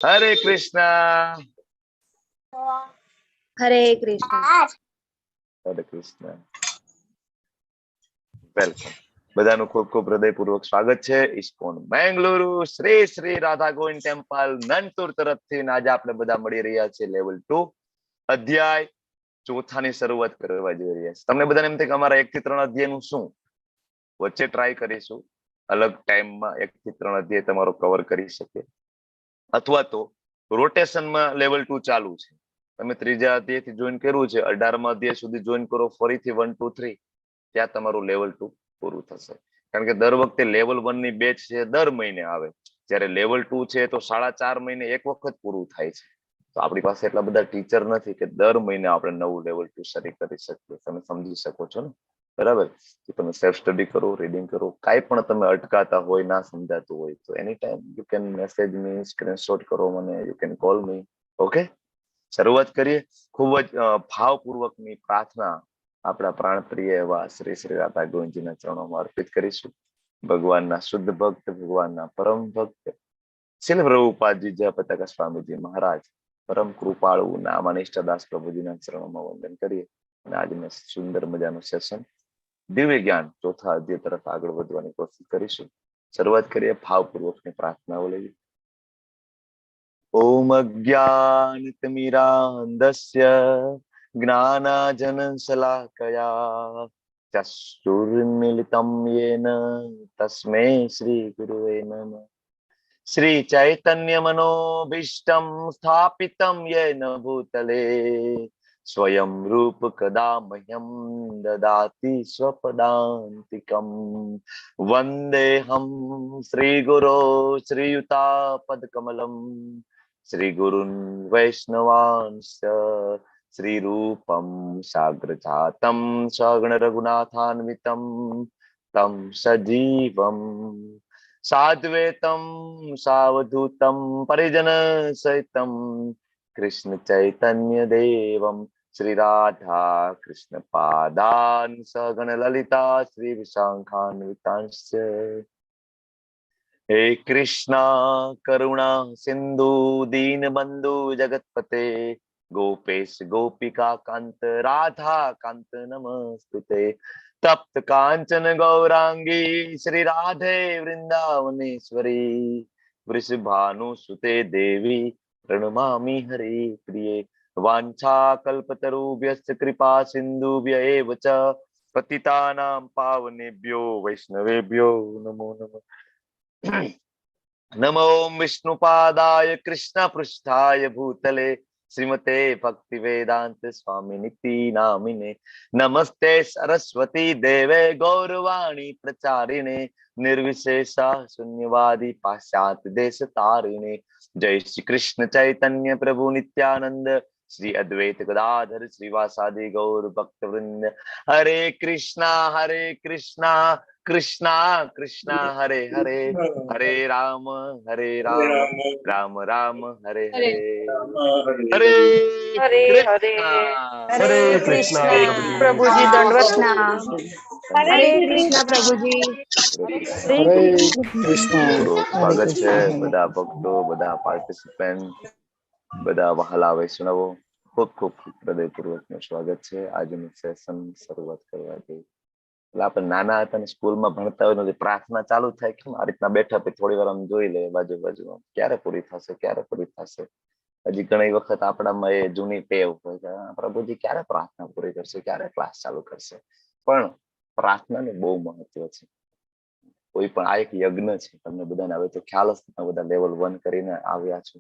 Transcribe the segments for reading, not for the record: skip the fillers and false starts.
હરે કૃષ્ણ. હરે કૃષ્ણ. હરે Krishna. Welcome. બધાનું ખૂબ ખૂબ હૃદયપૂર્વક સ્વાગત છે ઇસ્કોન બેંગલુરુ, શ્રી શ્રી રાધા ગોવિંદ ટેમ્પલ, નંતુર તરફથી. અને આજે આપણે બધા મળી રહ્યા છે, લેવલ 2, અધ્યાય ચોથાની શરૂઆત કરવા જઈ રહ્યા છે. તમને બધાને એમ થાય કે અમારા 1 થી 3 અધ્યાયનું શું? વચ્ચે ટ્રાય કરીશું, અલગ ટાઈમમાં 1 થી 3 અધ્યાય તમારો કવર કરી શકે, અથવા તો રોટેશનમાં લેવલ 2 ચાલુ છે. તમે ત્રીજા અધ્યાયથી જોઈન કર્યું છે, 18મા અધ્યાય સુધી જોઈન કરો, ફરીથી 1, 2, 3, ત્યાં તમારું લેવલ 2 પૂરું થશે. કારણ કે દર વખતે લેવલ 1 ની બેચ છે દર મહિને આવે, જ્યારે લેવલ 2 છે તો 4.5 મહિને એક વખત પૂરું થાય છે. તો આપણી પાસે એટલા બધા ટીચર નથી કે દર મહિને આપણે નવું લેવલ 2 શરૂ કરી શકીએ. તમે સમજી શકો છો ને? બરાબર? તો તમે સેલ્ફ સ્ટડી કરો, રીડિંગ કરો. કાંઈ પણ તમે અટકાતા હોય, ના સમજાતું હોય, તો any time you can message me, screenshot કરો મને, you can call me, okay? શરૂઆત કરીએ. ખૂબ જ ભાવપૂર્વકની પ્રાર્થના આપણા પ્રાણપ્રિય એવા શ્રી શ્રી રાધા ગોવિંદજીના ચરણોમાં અર્પિત કરીશું. ભગવાનના શુદ્ધ ભક્ત, ભગવાનના પરમ ભક્ત શ્રીલ પ્રભુપાદજી, જય પતાકા સ્વામીજી મહારાજ, પરમ કૃપાળુ નામાનિષ્ઠ દાસ પ્રભુજીના ચરણોમાં વંદન કરીએ અને આજનું સુંદર મજાનું સેશન, દિવ્ય જ્ઞાન ચોથા અધ્યાય તરફ આગળ વધવાની કોશિશ કરીશું. શરૂઆત કરીએ, ભાવપૂર્વકની પ્રાર્થનાઓ લઈએ. ઓમ અજ્ઞાનતિમિરાંધસ્ય જ્ઞાનાંજનશલાકયા ચક્ષુરુન્મીલિतं યેન તસ્મૈ શ્રી ગુરવે નમઃ. શ્રી ચૈતન્ય મનોભીષ્ટં સ્થાપિतं યેન ભૂતલે, સ્વયં રૂપ કદા મહ્યં દદાતિ સ્વપદાન્તિકમ. વંદેહં શ્રી ગુરો શ્રીયુતાપદકમલમ, શ્રી ગુરુન વૈષ્ણવાંશ્ચ, શ્રી રૂપમ સાગ્રજાતમ સહગણ રઘુનાથાન્વિતમ તમ સજીવમ, સાદ્વૈતમ સાવધૂતમ પરિજન સહિતમ કૃષ્ણ ચૈતન્ય દેવમ, શ્રી રાધા કૃષ્ણ પાદાન સહગણ લલિતા શ્રી વિશાખાન્વિતાંશ્ચ. હે કૃષ્ણ કરુણા સિંધુ, દીન બંધુ જગતપતે, ગોપેશ ગોપિકા કાંત, રાધા કાંત નમસ્તુતે. તપ્ત કાંચન ગૌરાંગી શ્રી રાધે વૃંદાવનેશ્વરી, વૃષભાનુસુતે દેવી, પ્રણમામિ હરે પ્રિયે. વાંછા કલ્પતરુભ્યશ્ચ કૃપા સિંધુભ્ય એવ ચ, પતિતાનાં પાવનેભ્યો વૈષ્ણવેભ્યો નમો નમઃ. નમો વિષ્ણુપાદાય કૃષ્ણ પૃષ્ઠાય ભૂતલે, શ્રીમતે ભક્તિ વેદાંત સ્વામી નિતિ નામિને. નમસ્તે સરસ્વતી દેવે, ગૌરવાણી પ્રચારિણે, નિર્વિશેષ શૂન્યવાદી, પાશ્ચાત્ય દેશ તારિણે. જય શ્રી કૃષ્ણ ચૈતન્ય પ્રભુ નિત્યાનંદ, શ્રી અદ્વૈત ગદાધર શ્રીવાસાદિ ગૌર ભક્ત વૃંદ. હરે કૃષ્ણા હરે કૃષ્ણા, કૃષ્ણા કૃષ્ણા હરે હરે, હરે રામ હરે રામ, રામ રામ હરે હરે. હરે હરે હરે. કૃષ્ણ. હરે કૃષ્ણ. પ્રભુજી, દંડવત. હરે કૃષ્ણ પ્રભુજી. હરે કૃષ્ણ. સ્વાગત છે બધા ભક્તો, બધા પાર્ટિસિપેન્ટ, બધા વહાલા વૈષ્ણવો. ખૂબ ખૂબ હૃદયપૂર્વક સ્વાગત છે. આજનું સેશન શરૂઆત કરવા જઈએ. એટલે આપણે નાના હતા ને સ્કૂલમાં ભણતા હોય ને, પ્રાર્થના ચાલુ થાય, કેમ આ રીતના બેઠા પછી થોડી વાર આમ જોઈ લે બાજુ બાજુ, ક્યારે પૂરી થશે, ક્યારે પૂરી થશે? હજી ઘણી વખત આપણામાં એ જૂની ટેવ હોય કે આ પ્રભુજી ક્યારે પ્રાર્થના પૂરી કરશે, ક્યારે ક્લાસ ચાલુ કરશે? પણ પ્રાર્થનાનું બહુ મહત્વ છે. કોઈ પણ આ એક યજ્ઞ છે. તમને બધાને હવે તો ખ્યાલ હશે, તમે બધા લેવલ 1 કરીને આવ્યા છો.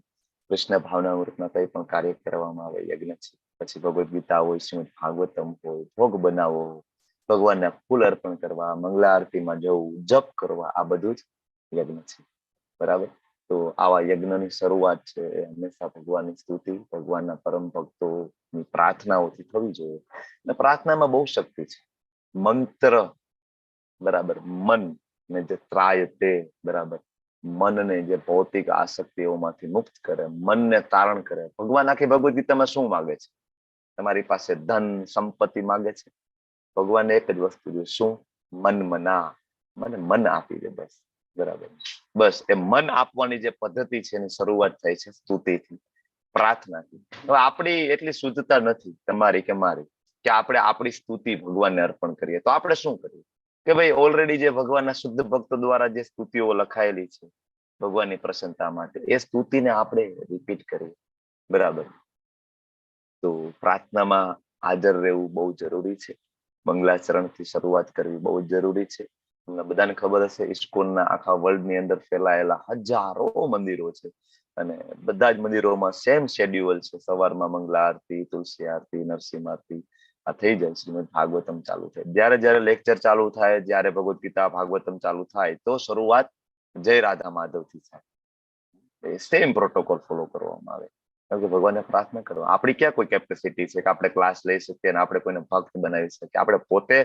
કૃષ્ણ ભાવનામૃતમાં કઈ પણ કાર્ય કરવામાં આવે, યજ્ઞ છે. પછી ભગવદ્ ગીતા હોય, શ્રીમદ ભાગવતમ હોય, ભોગ બનાવવો, ભગવાનને ફૂલ અર્પણ કરવા, મંગલા આરતીમાં જવું, જપ કરવા, આ બધું જ યજ્ઞ છે, બરાબર? તો આવા યજ્ઞની શરૂઆત છે એ હંમેશા ભગવાનની સ્તુતિ, ભગવાનના પરમ ભક્તોની પ્રાર્થનાઓથી થવી જોઈએ. અને પ્રાર્થનામાં બહુ શક્તિ છે. મંત્ર, બરાબર, મન ને જે ત્રાયતે, બરાબર, મનને જે ભૌતિક આસક્તિઓમાંથી મુક્ત કરે, મનને તારણ કરે. ભગવાન આખી ભગવદ્ ગીતામાં શું માગે છે? તમારી પાસે ધન સંપત્તિ માગે છે? ભગવાન એક જ વસ્તુ જોઈએ. શું? મન મના, મને મન આપી દે બસ. બરાબર? બસ, એ મન આપવાની જે પદ્ધતિ છે એની શરૂઆત થાય છે સ્તુતિથી, પ્રાર્થનાથી. હવે આપણી એટલી શુદ્ધતા નથી, તમારી કે મારી, કે આપણે આપણી સ્તુતિ ભગવાનને અર્પણ કરીએ. તો આપણે શું કરીએ કે ભાઈ, ઓલરેડી જે ભગવાનના શુદ્ધ ભક્તો દ્વારા જે સ્તુતિઓ લખાયેલી છે ભગવાનની પ્રસન્નતા માટે, એ સ્તુતિને આપણે રિપીટ કરીએ, બરાબર? તો પ્રાર્થનામાં હાજર રહેવું બહુ જરૂરી છે. મંગલાચરણથી શરૂઆત કરવી બહુ જ જરૂરી છે. તમને બધાને ખબર હશે, ઇસ્કોનના આખા વર્લ્ડની અંદર ફેલાયેલા હજારો મંદિરો છે અને બધા જ મંદિરોમાં સેમ શેડ્યુઅલ છે. સવારમાં મંગલા આરતી, તુલસી આરતી, નરસિંહ આરતી, આ થઈ જાય, શ્રીમદ ભાગવતમ ચાલુ થાય. જ્યારે જ્યારે લેક્ચર ચાલુ થાય, જ્યારે ભગવદ્ ગીતા, ભાગવતમ ચાલુ થાય, તો શરૂઆત જય રાધા માધવથી થાય. એ સેમ પ્રોટોકોલ ફોલો કરવામાં આવે, કારણ કે ભગવાનને પ્રાર્થના કરવા આપણી ક્યાં કોઈ કેપેસિટી છે કે આપણે ક્લાસ લઈ શકીએ અને આપણે કોઈને ભક્ત બનાવી શકીએ? આપણે પોતે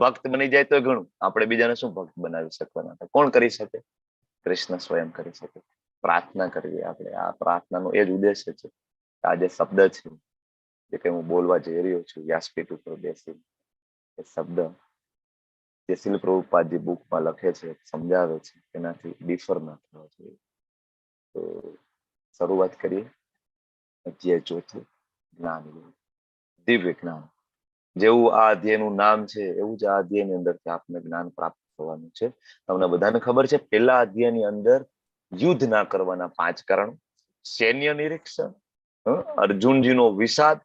ભક્ત બની જાય તો ઘણું, આપણે બીજાને શું ભક્ત બનાવી શકવાના? કોણ કરી શકે? કૃષ્ણ સ્વયં કરી શકે. પ્રાર્થના કરવી આપણે. આ પ્રાર્થનાનો એ જ ઉદ્દેશ્ય છે. આ જે શબ્દ છે, જે કઈ હું બોલવા જઈ રહ્યો છું વ્યાસપીઠ ઉપર બેસી, એ શબ્દ જે શ્રીલ પ્રભુપાદ જે બુકમાં લખે છે, સમજાવે છે, એનાથી ડિફર ના થવા જોઈએ. તો શરૂઆત કરીએ. અધ્યાય ચોથો, જ્ઞાન યોગ, દિવ્ય જ્ઞાન. જેવું આ અધ્યાયનું નામ છે, એવું જ આ અધ્યાયની અંદરથી આપને જ્ઞાન પ્રાપ્ત થવાનું છે. તમને બધાને ખબર છે, પહેલા અધ્યાયની અંદર યુદ્ધ ના કરવાના પાંચ કારણો, સૈન્ય નિરીક્ષણ, અર્જુનજીનો વિષાદ,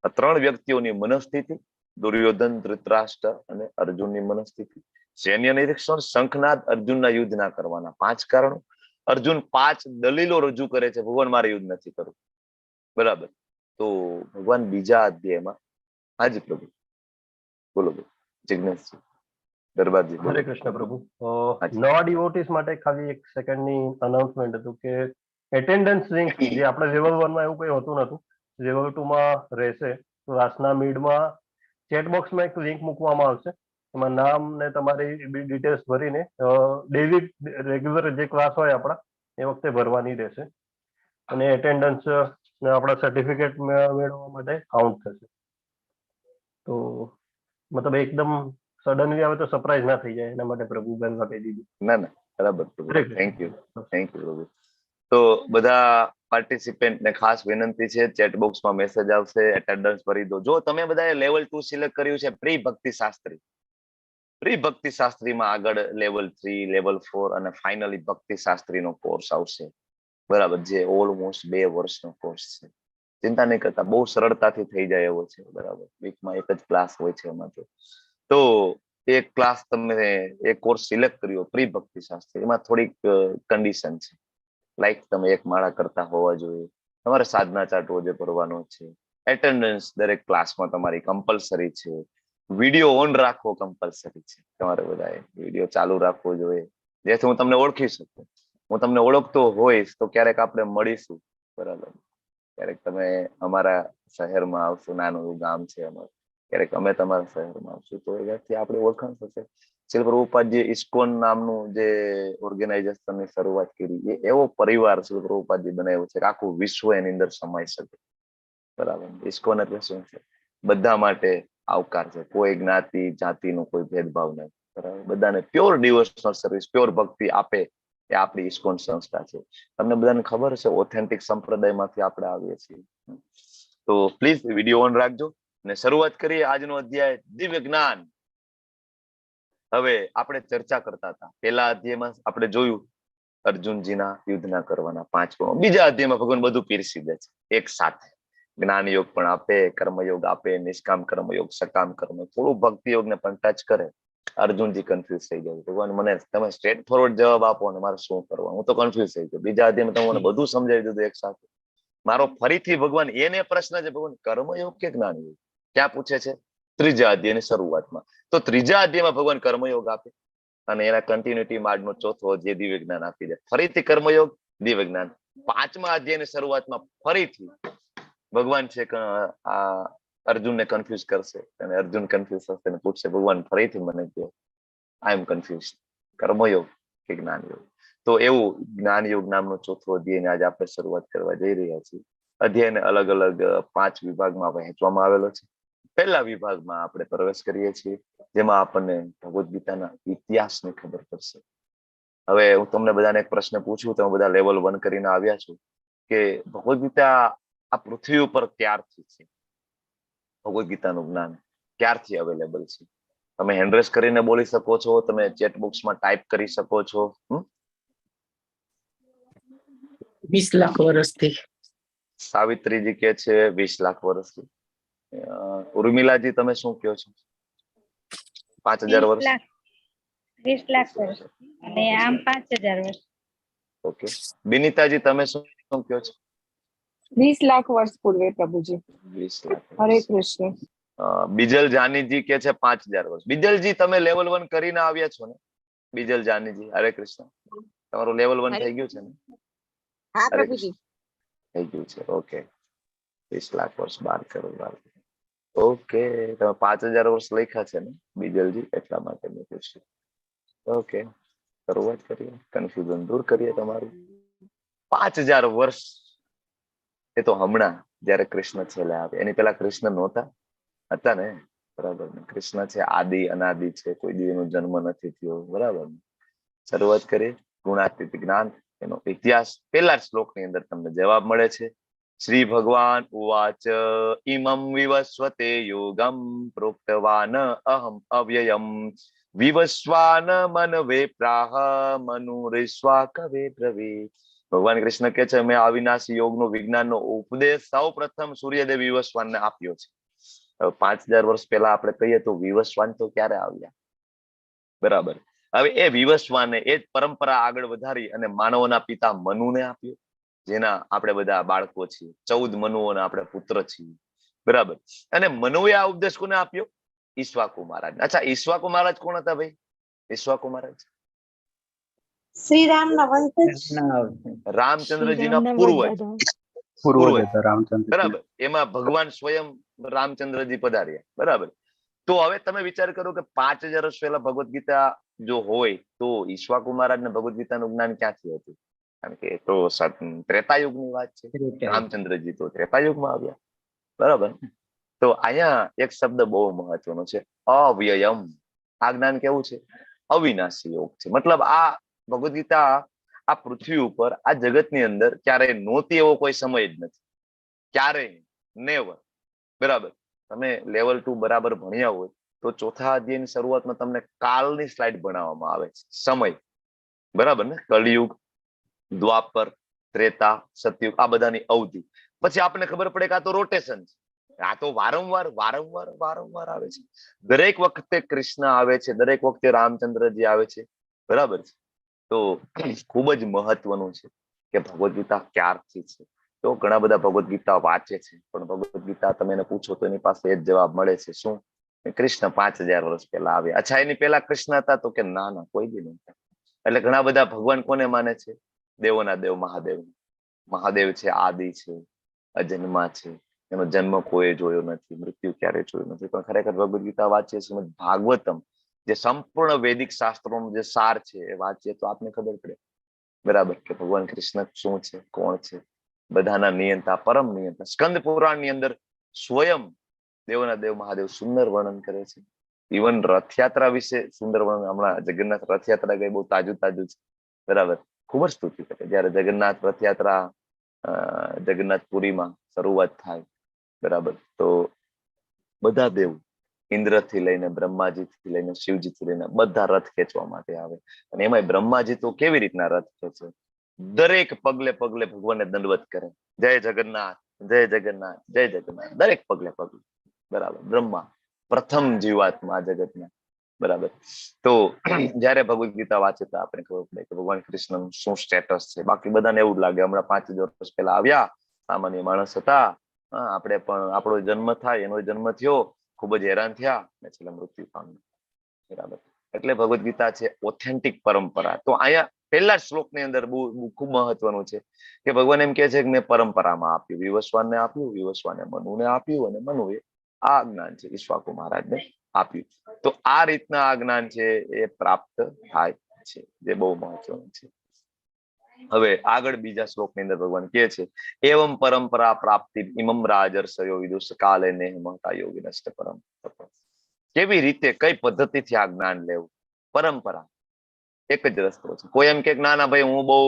આ ત્રણ વ્યક્તિઓની મનસ્થિતિ, દુર્યોધન, ધૃતરાષ્ટ્ર અને અર્જુનની મનસ્થિતિ, સૈન્ય નિરીક્ષણ, શંખનાદ, અર્જુનના યુદ્ધ ના કરવાના પાંચ કારણો. અર્જુન પાંચ દલીલો રજૂ કરે છે, ભગવાન, મારે યુદ્ધ નથી કરવું, બરાબર? તો ભગવાન બીજા અધ્યાયમાં, હાજી પ્રભુ, બોલો બોલો, જિજ્ઞેશજી, દરબારજી, બોલો. હરે કૃષ્ણ પ્રભુ. હાજી. નવા ડિવોટીસ માટે ખાલી એક સેકન્ડની અનાઉન્સમેન્ટ હતું કે એટેન્ડન્સ લિંક, જે આપણે લેવલ વનમાં એવું કંઈ હોતું નતું, લેવલ ટુમાં રહેશે. ક્લાસના મિડમાં ચેટ બોક્સમાં એક લિંક મૂકવામાં આવશે. એમાં નામ ને તમારી ડિટેલ્સ ભરીને ડેલી રેગ્યુલર જે ક્લાસ હોય આપણા, એ વખતે ભરવાની રહેશે અને એટેન્ડન્સ આપણા સર્ટિફિકેટ મેળવવા માટે કાઉન્ટ થશે. તો મતલબ એકદમ સડનલી આવે તો સરપ્રાઈઝ ના થઈ જાય, એના માટે પ્રભુ પહેલા કહી દીધું. ના ના, બરાબર પ્રભુ. હરે Krishna. Thank you, thank you પ્રભુ. તો બધા પાર્ટિસિપેન્ટ ને ખાસ વિનંતી છે, ચેટ બોક્સમાં મેસેજ આવશે, એટેન્ડન્સ ભરી દો. જો તમે બધાએ લેવલ 2 સિલેક્ટ કર્યું છે, પ્રી ભક્તિ શાસ્ત્રી, પ્રી ભક્તિ શાસ્ત્રીમાં આગળ લેવલ 3, લેવલ 4 અને ફાઇનલી ભક્તિ શાસ્ત્રીનો કોર્સ આવશે, બરાબર? જે ઓલમોસ્ટ 2 વર્ષનો કોર્સ છે. ચિંતા નહીં કરતા, બહુ સરળતાથી થઈ જાય એવો છે, બરાબર? વીકમાં એક જ ક્લાસ હોય છે એમાં. તો તો એક ક્લાસ તમે એ કોર્સ સિલેક્ટ કર્યો પ્રી ભક્તિ શાસ્ત્રી, એમાં થોડીક કન્ડિશન છે, લાઈક તમે એક માળા કરતા હોવા જોઈએ, તમારે સાધના ચાર્ટ રોજે ભરવાનો છે, એટેન્ડન્સ દરેક ક્લાસમાં તમારી કમ્પલસરી છે, વિડીયો ઓન રાખવો કમ્પલસરી છે. તમારે બધાએ વિડીયો ચાલુ રાખવો જોઈએ, જેથી હું તમને ઓળખી શકું. હું તમને ઓળખતો હોઈશ તો ક્યારેક આપણે મળીશું, બરાબર? ક્યારેક તમે અમારા શહેરમાં આવશો, નાનું એવું ગામ છે અમારું, ક્યારેક અમે તમારા શહેરમાં આવશું, તો એનાથી આપણે ઓળખાણ થશે. શ્રી પ્રભુપાદ જે ઇસ્કોન નામનું જે ઓર્ગેનાઇઝેશનની શરૂઆત કરી, એ એવો પરિવાર શ્રી પ્રભુપાદજી બનાવ્યો છે કે આખું વિશ્વ એની અંદર સમાઈ શકે, બરાબર? ઇસ્કોન એટલે શું છે? બધા માટે આવકાર છે, કોઈ જ્ઞાતિ જાતિનો કોઈ ભેદભાવ નહીં, બરાબર? બધાને પ્યોર ડિવોશનલ સર્વિસ, પ્યોર ભક્તિ આપે એ આપણી ઇસ્કોન સંસ્થા છે. તમને બધાને ખબર હશે, ઓથેન્ટિક સંપ્રદાયમાંથી આપણે આવીએ છીએ. તો પ્લીઝ વિડીયો ઓન રાખજો અને શરૂઆત કરીએ આજનો અધ્યાય, દિવ્ય જ્ઞાન. હવે આપણે ચર્ચા કરતા હતા, પેલા અધ્યાયમાં આપણે જોયું અર્જુનજીના યુદ્ધ ના કરવાના પાંચ ગુણો. બીજા અધ્યાયમાં ભગવાન બધું પીરસી દે છે એક સાથે. જ્ઞાન યોગ પણ આપે, કર્મયોગ આપે, નિષ્કામ કર્મયોગ, સકામ કર્મ, થોડું ભક્તિ યોગ ને પણ ટચ કરે. અર્જુનજી કન્ફ્યુઝ થઈ જાય. ભગવાન, મને તમે સ્ટ્રેટ ફોરવર્ડ જવાબ આપો ને, મારે શું કરવું? હું તો કન્ફ્યુઝ થઈ ગયો. બીજા અધ્યાયમાં તમે મને બધું સમજાવી દીધું એક સાથે. મારો ફરીથી ભગવાન એને પ્રશ્ન છે, ભગવાન, કર્મયોગ કે જ્ઞાન યોગ? ક્યાં પૂછે છે? ત્રીજા અધ્યાયની શરૂઆતમાં. તો ત્રીજા અધ્યાયમાં ભગવાન કર્મયોગ આપે અને એના કન્ટિન્યુટી માર્ગનો ચોથો અધ્યાય દિવ્ય જ્ઞાન આપી દે. ફરીથી કર્મયોગ, દિવ્ય જ્ઞાન. પાંચમા અધ્યાયની શરૂઆતમાં ફરીથી ભગવાન છે કે આ અર્જુનને કન્ફ્યુઝ કરશે અને અર્જુન કન્ફ્યુઝ થશે અને પૂછશે, ભગવાન, ફરીથી મને કહો, આઈ એમ કન્ફ્યુઝ, કર્મયોગ કે જ્ઞાન યોગ? તો એવું જ્ઞાન યોગ નામનો ચોથો અધ્યાયની આજે આપણે શરૂઆત કરવા જઈ રહ્યા છીએ. અધ્યાયને અલગ અલગ પાંચ વિભાગમાં વહેંચવામાં આવેલો છે. પહેલા વિભાગમાં આપણે પ્રવેશ કરીએ છીએ, જેમાં આપણને ભગવદ્ ગીતાના ઇતિહાસની ખબર પડશે. હવે હું તમને બધાને એક પ્રશ્ન પૂછું, તમે બધા લેવલ 1 કરીને આવ્યા છો, કે ભગવદ્ ગીતા આ પૃથ્વી ઉપર ક્યારથી છે? ભગવદ્ ગીતાનું જ્ઞાન ક્યારથી અવેલેબલ છે? તમે હેન્ડ રેઝ કરીને બોલી શકો છો, તમે ચેટ બોક્સમાં ટાઈપ કરી શકો છો. 20 લાખ વર્ષથી. સાવિત્રીજી કે છે 20 લાખ વર્ષથી. ઉર્મિલાજી, તમે શું કહો છો? 5,000 20 વર્ષ? લાખ, 20 લાખ વર્ષ અને આમ 5,000 વર્ષ. ઓકે, બિનિતાજી, તમે શું શું કહો છો? 20 લાખ વર્ષ પૂર્વે, પ્રભુજી. 20 લાખ હરે વર્ષ. કૃષ્ણ. બિજલ જાનીજી કે છે 5,000 વર્ષ. બિજલજી, તમે લેવલ 1 કરીને આવ્યા છો ને? બિજલ જાનીજી, હરે કૃષ્ણ. તમારું લેવલ 1 હરે થઈ ગયું છે ને? હા. હરે પ્રભુજી. થઈ ગયું છે, ઓકે. 20 લાખ વર્ષ, 12 કરોડ, 12. ઓકે, તમે 5,000 વર્ષ લખ્યા છે ને બિજલજી, એટલા માટે મેં પૂછ્યું. ઓકે, શરૂઆત કરીએ, કન્ફ્યુઝન દૂર કરીએ તમારું. 5,000 વર્ષ એ તો હમણાં જયારે કૃષ્ણ છેલ્લે આવે, એની પેલા કૃષ્ણ નહોતા? હતા ને, બરાબર ને? કૃષ્ણ છે આદિ અનાદિ છે, કોઈ દી એનો જન્મ નથી થયો, બરાબર ને? શરૂઆત કરીએ. ગુણાતીત જ્ઞાન, એનો ઇતિહાસ. પેલા જ શ્લોકની અંદર તમને જવાબ મળે છે. શ્રી ભગવાન ઉવાચ, ઇમં વિવસ્વતે યોગમ પ્રોક્તવાન અહમ અવ્યયમ વિવસ્વાન મનવે પ્રાહ મનુરિષ્વાકવે બ્રવીત. ભગવાન કૃષ્ણ કે છે, મેં અવિનાશી યોગનો, વિજ્ઞાનનો ઉપદેશ સૌ પ્રથમ સૂર્યદેવ વિવસ્વાનને આપ્યો છે. હવે 5,000 વર્ષ પહેલા આપણે કહીએ તો વિવસ્વાન તો ક્યારે આવ્યા? બરાબર. હવે એ વિવસ્વાને એ જ પરંપરા આગળ વધારી અને માનવોના પિતા મનુને આપ્યો, જેના આપણે બધા બાળકો છીએ. 14 મનુઓના આપણે પુત્ર છીએ, બરાબર. અને મનુએ આ ઉપદેશ કોને આપ્યો? ઈશ્વાકુ મહારાજ. અચ્છા, ઈશ્વાકુ મહારાજ કોણ હતા ભાઈ? ઈશ્વાકુ મહારાજ શ્રી રામ ના વંશજ. રામચંદ્રજીના પૂર્વજ. પૂર્વજ પૂર્વજ. હતા રામચંદ્ર. બરાબર, એમાં ભગવાન સ્વયં રામચંદ્રજી પધાર્યા, બરાબર. તો હવે તમે વિચાર કરો કે 5,000 વર્ષ પહેલા ભગવદ્ ગીતા જો હોય તો ઈશ્વાકુ મહારાજ ને ભગવદ્ ગીતાનું જ્ઞાન ક્યાંથી હતું? કારણ કે એ તો ત્રેતાયુગની વાત છે, રામચંદ્રજી તો ત્રેતાયુગમાં આવ્યા, બરાબર. તો અહીંયા એક શબ્દ બહુ મહત્વનો છે, અવ્યયમ. આ જ્ઞાન કેવું છે? અવિનાશી યોગ છે. મતલબ આ ભગવદ્ ગીતા આ પૃથ્વી ઉપર, આ જગતની અંદર ક્યારેય નહોતી એવો કોઈ સમય જ નથી, ક્યારેય, નેવર, બરાબર. તમે લેવલ 2 બરાબર ભણ્યા હોય તો ચોથા અધ્યાયની શરૂઆતમાં તમને કાલની સ્લાઇડ ભણાવવામાં આવે છે, સમય, બરાબર ને? કલયુગ, દ્વાપર, ત્રેતા, સતયુગ, આ બધાની અવધિ. પછી આપણને ખબર પડે કે આ તો રોટેશન છે, આ તો વારંવાર વારંવાર વારંવાર આવે છે. દરેક વખતે કૃષ્ણ આવે છે, દરેક વખતે રામચંદ્રજી આવે છે, બરાબર છે. તો ખૂબ જ મહત્વનું છે કે ભગવદ્ ગીતા ક્યારથી છે. તો ઘણા બધા ભગવદ્ ગીતા વાંચે છે, પણ ભગવદ્ ગીતા તમે એને પૂછો તો એની પાસે એ જ જવાબ મળે છે. શું? કૃષ્ણ 5,000 વર્ષ પહેલા આવ્યા. અચ્છા, એની પહેલા કૃષ્ણ હતા? તો કે ના ના, કોઈ બી નહોતા. એટલે ઘણા બધા ભગવાન કોને માને છે? દેવોના દેવ મહાદેવ. મહાદેવ છે આદિ છે, અજન્મા છે, એનો જન્મ કોઈએ જોયો નથી, મૃત્યુ ક્યારે જોયું નથી. પણ ખરેખર ભગવદ્ ગીતા વાંચીએ, શ્રીમદ ભાગવતમ જે સંપૂર્ણ વૈદિક શાસ્ત્રોનો જે સાર છે એ વાંચીએ તો આપને ખબર પડે, બરાબર, કે ભગવાન કૃષ્ણ શું છે, કોણ છે, બધાના નિયંતા, પરમ નિયંતા. સ્કંદ પુરાણ ની અંદર સ્વયં દેવોના દેવ મહાદેવ સુંદર વર્ણન કરે છે. ઇવન રથયાત્રા વિશે સુંદર વર્ણન. હમણાં જગન્નાથ રથયાત્રા ગઈ, બહુ તાજું તાજું છે, બરાબર. ખૂબ જ સ્તુતિ કરે. જયારે જગન્નાથ રથયાત્રા જગન્નાથપુરીમાં શરૂઆત થાય, બરાબર, તો બધા દેવ, ઇન્દ્રથી લઈને બ્રહ્માજીથી લઈને શિવજીથી લઈને બધા રથ ખેંચવા માટે આવે. અને એમાંય બ્રહ્માજી તો કેવી રીતના રથ ખેંચે? દરેક પગલે પગલે ભગવાનને દંડવત કરે, જય જગન્નાથ, જય જગન્નાથ, જય જગન્નાથ, દરેક પગલે પગલે, બરાબર. બ્રહ્મા પ્રથમ જીવાત્મા જગતના, બરાબર. તો જયારે ભગવદ્ ગીતા વાંચે તો આપણે ખબર પડે કે ભગવાન કૃષ્ણનું શું સ્ટેટસ છે. બાકી બધાને એવું જ લાગે હમણાં 5,000 વર્ષ પહેલા આવ્યા, સામાન્ય માણસ હતા, આપણે પણ, આપણો જન્મ થાય, એનો જન્મ થયો, ખૂબ જ હેરાન થયા અને છેલ્લે મૃત્યુ પામ્યું, બરાબર. એટલે ભગવદ્ ગીતા છે ઓથેન્ટિક પરંપરા. તો અહીંયા પહેલા શ્લોકની અંદર બહુ બહુ ખૂબ મહત્વનું છે કે ભગવાન એમ કહે છે કે મેં પરંપરામાં આપ્યું, વિવસ્વાનને આપ્યું, વિવસ્વાને મનુને આપ્યું અને મનુએ આ જ્ઞાન છે ઈશ્વાકુ મહારાજને આપ્યું. તો આ રીતના આ જ્ઞાન છે એ પ્રાપ્ત થાય છે, જે બહુ મહત્વનું છે. હવે આગળ બીજા શ્લોકની અંદર ભગવાન કહે છે, એવમ પરંપરા પ્રાપ્તિ ઇમમ રાજર્ષયો વિદુષ કાલે નેહ મહતા યોગી નષ્ટ પરમ તપ. કેવી રીતે, કઈ પદ્ધતિથી આ જ્ઞાન લેવું? પરંપરા. એક જ રસ્તો છે. કોઈ એમ કે ના ના ભાઈ, હું બહુ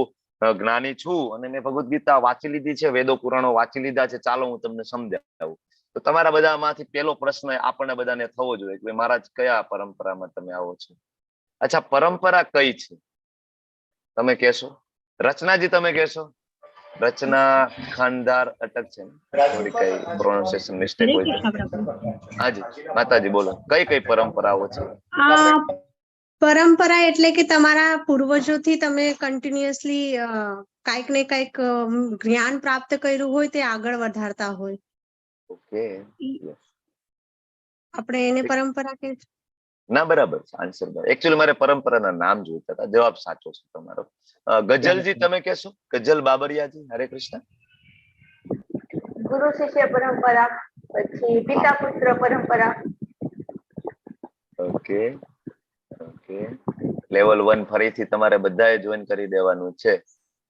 જ્ઞાની છું અને મેં ભગવદ્ ગીતા વાંચી લીધી છે, વેદો પુરાણો વાંચી લીધા છે, ચાલો હું તમને સમજાવું. તો તમારા બધામાંથી પેલો પ્રશ્ન આપણને બધાને થવો જોઈએ કે મહારાજ, કયા પરંપરામાં તમે આવો છો? અચ્છા, પરંપરા કઈ છે તમે કહેશો? રચનાજી, તમે કહેશો? રચના ખાનદાર અટક છે ને? થોડી કઈ પ્રોનાઉન્સિએશન મિસ્ટેક હરે હોય તો. કૃષ્ણ પ્રભુ. હાજી માતાજી, બોલો, કઈ કઈ પરંપરાઓ છે? આ પરંપરા એટલે કે તમારા પૂર્વજોથી તમે કન્ટિન્યુઅસલી કાંઈક ને કાંઈક જ્ઞાન પ્રાપ્ત કર્યું હોય, તે આગળ વધારતા હોય. આપણે એને પરંપરા કે ના, બરાબર છે આન્સર. એકચ્યુઅલી મારે પરંપરાના નામ જોઈતા હતા. જવાબ સાચો છે તમારો. ગઝલજી, તમે કહેશો? ગઝલ બાબરિયાજી, હરે કૃષ્ણ. ગુરુ શિષ્ય પરંપરા, પછી પિતા પુત્ર પરંપરા. Okay okay level 1 ફરીથી તમારે બધાએ જોઈન કરી દેવાનું છે,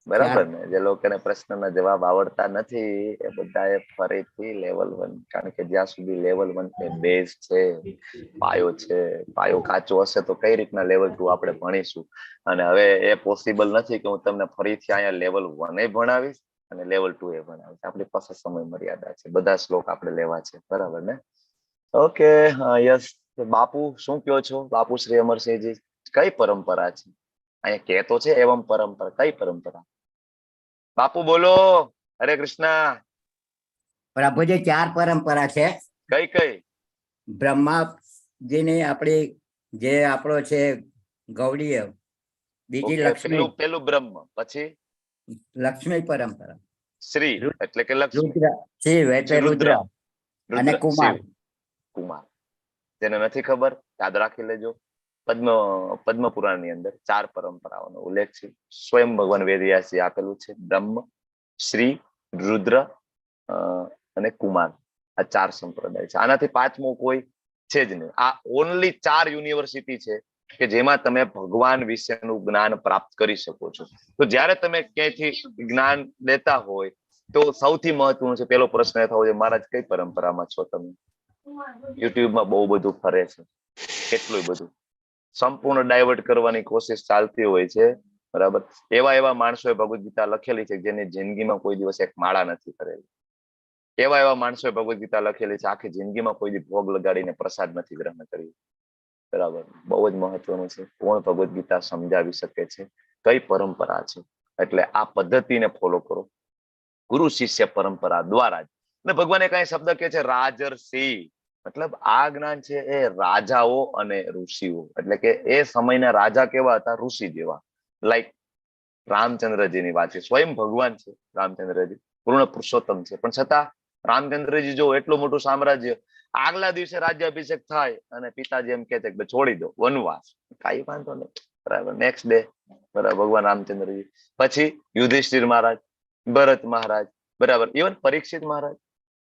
બરાબર ને? જે લોકોને પ્રશ્નના જવાબ આવડતા નથી એ બધાએ ફરીથી લેવલ 1, કારણ કે જ્યાં સુધી લેવલ 1 એ બેઝ છે, પાયો છે, પાયો કાચો હશે તો કઈ રીતના લેવલ 2 આપણે ભણીશું? અને હવે એ પોસિબલ નથી કે હું તમને ફરીથી અહીંયા લેવલ 1 એ ભણાવીશ અને લેવલ 2 એ ભણાવીશ. આપણી પાસે સમય મર્યાદા છે, બધા શ્લોક આપણે લેવા છે, બરાબર ને? ઓકે, યસ બાપુ, શું કહો છો? બાપુ શ્રી અમરસિંહજી, કઈ પરંપરા છે? અહીંયા કહેતો છે એવમ પરંપરા, કઈ પરંપરા બાપુ? બોલો, હરે કૃષ્ણ. પ્રભુજી, ચાર પરંપરા છે. કઈ કઈ? બ્રહ્માજીની આપણી જે આપણો છે ગૌડીય, બીજી લક્ષ્મી. પેલું પેલું બ્રહ્મ, પછી? લક્ષ્મી પરંપરા. શ્રી એટલે કે લક્ષ્મી. રુદ્ર, શિવ એટલે રુદ્ર. રુદ્ર અને રુદ્ર, કુમાર. શિવ, કુમાર. જેને નથી ખબર યાદ રાખી લેજો, પદ્મ પદ્મ પુરાણ ની અંદર ચાર પરંપરાઓનો ઉલ્લેખ છે. સ્વયં ભગવાન વેદવ્યાસજી આપેલું છે. બ્રહ્મ, શ્રી, રુદ્ર અને કુમાર, આ ચાર સંપ્રદાય છે. આનાથી પાંચમો કોઈ છે જ નહીં. આ ઓનલી ચાર યુનિવર્સિટી છે કે જેમાં તમે ભગવાન વિશેનું જ્ઞાન પ્રાપ્ત કરી શકો છો. તો જ્યારે તમે ક્યાંયથી જ્ઞાન લેતા હોય તો સૌથી મહત્વનું છે, પેલો પ્રશ્ન એ થવો જોઈએ, મહારાજ, કઈ પરંપરામાં છો તમે? યુટ્યુબમાં બહુ બધું ફરે છે, કેટલું બધું સંપૂર્ણ ડાયવર્ટ કરવાની કોશિશ ચાલતી હોય છે, બરાબર? એવા એવા માણસોએ ભગવદ્ ગીતા લખેલી છે જેની જિંદગીમાં કોઈ દિવસ એક માળા નથી કરેલી. એવા એવા માણસોએ ભગવદ્ ગીતા લખેલી છે, આખી જિંદગીમાં કોઈ દી ભોગ લગાડીને પ્રસાદ નથી ગ્રહણ કર્યું, બરાબર? બહુ જ મહત્વનું છે, કોણ ભગવદ્ ગીતા સમજાવી શકે છે, કઈ પરંપરા છે. એટલે આ પદ્ધતિને ફોલો કરો, ગુરુ શિષ્ય પરંપરા દ્વારા જ. અને ભગવાને કઈ શબ્દ કે છે રાજર્ષિ, મતલબ આ જ્ઞાન છે એ રાજાઓ અને ઋષિઓ, એટલે કે એ સમયના રાજા કેવા હતા? ઋષિ જેવા. લાઈક રામચંદ્રજીની વાત છે, સ્વયં ભગવાન છે રામચંદ્રજી, પૂર્ણ પુરુષોત્તમ છે, પણ છતાં રામચંદ્રજી જો એટલું મોટું સામ્રાજ્ય, આગલા દિવસે રાજ્યાભિષેક થાય અને પિતાજી એમ કે છે કે છોડી દો, વનવાસ, કઈ વાંધો નહીં, બરાબર? નેક્સ્ટ ડે, બરાબર, ભગવાન રામચંદ્રજી. પછી યુધિષ્ઠિર મહારાજ, ભરત મહારાજ, બરાબર, ઇવન પરીક્ષિત મહારાજ,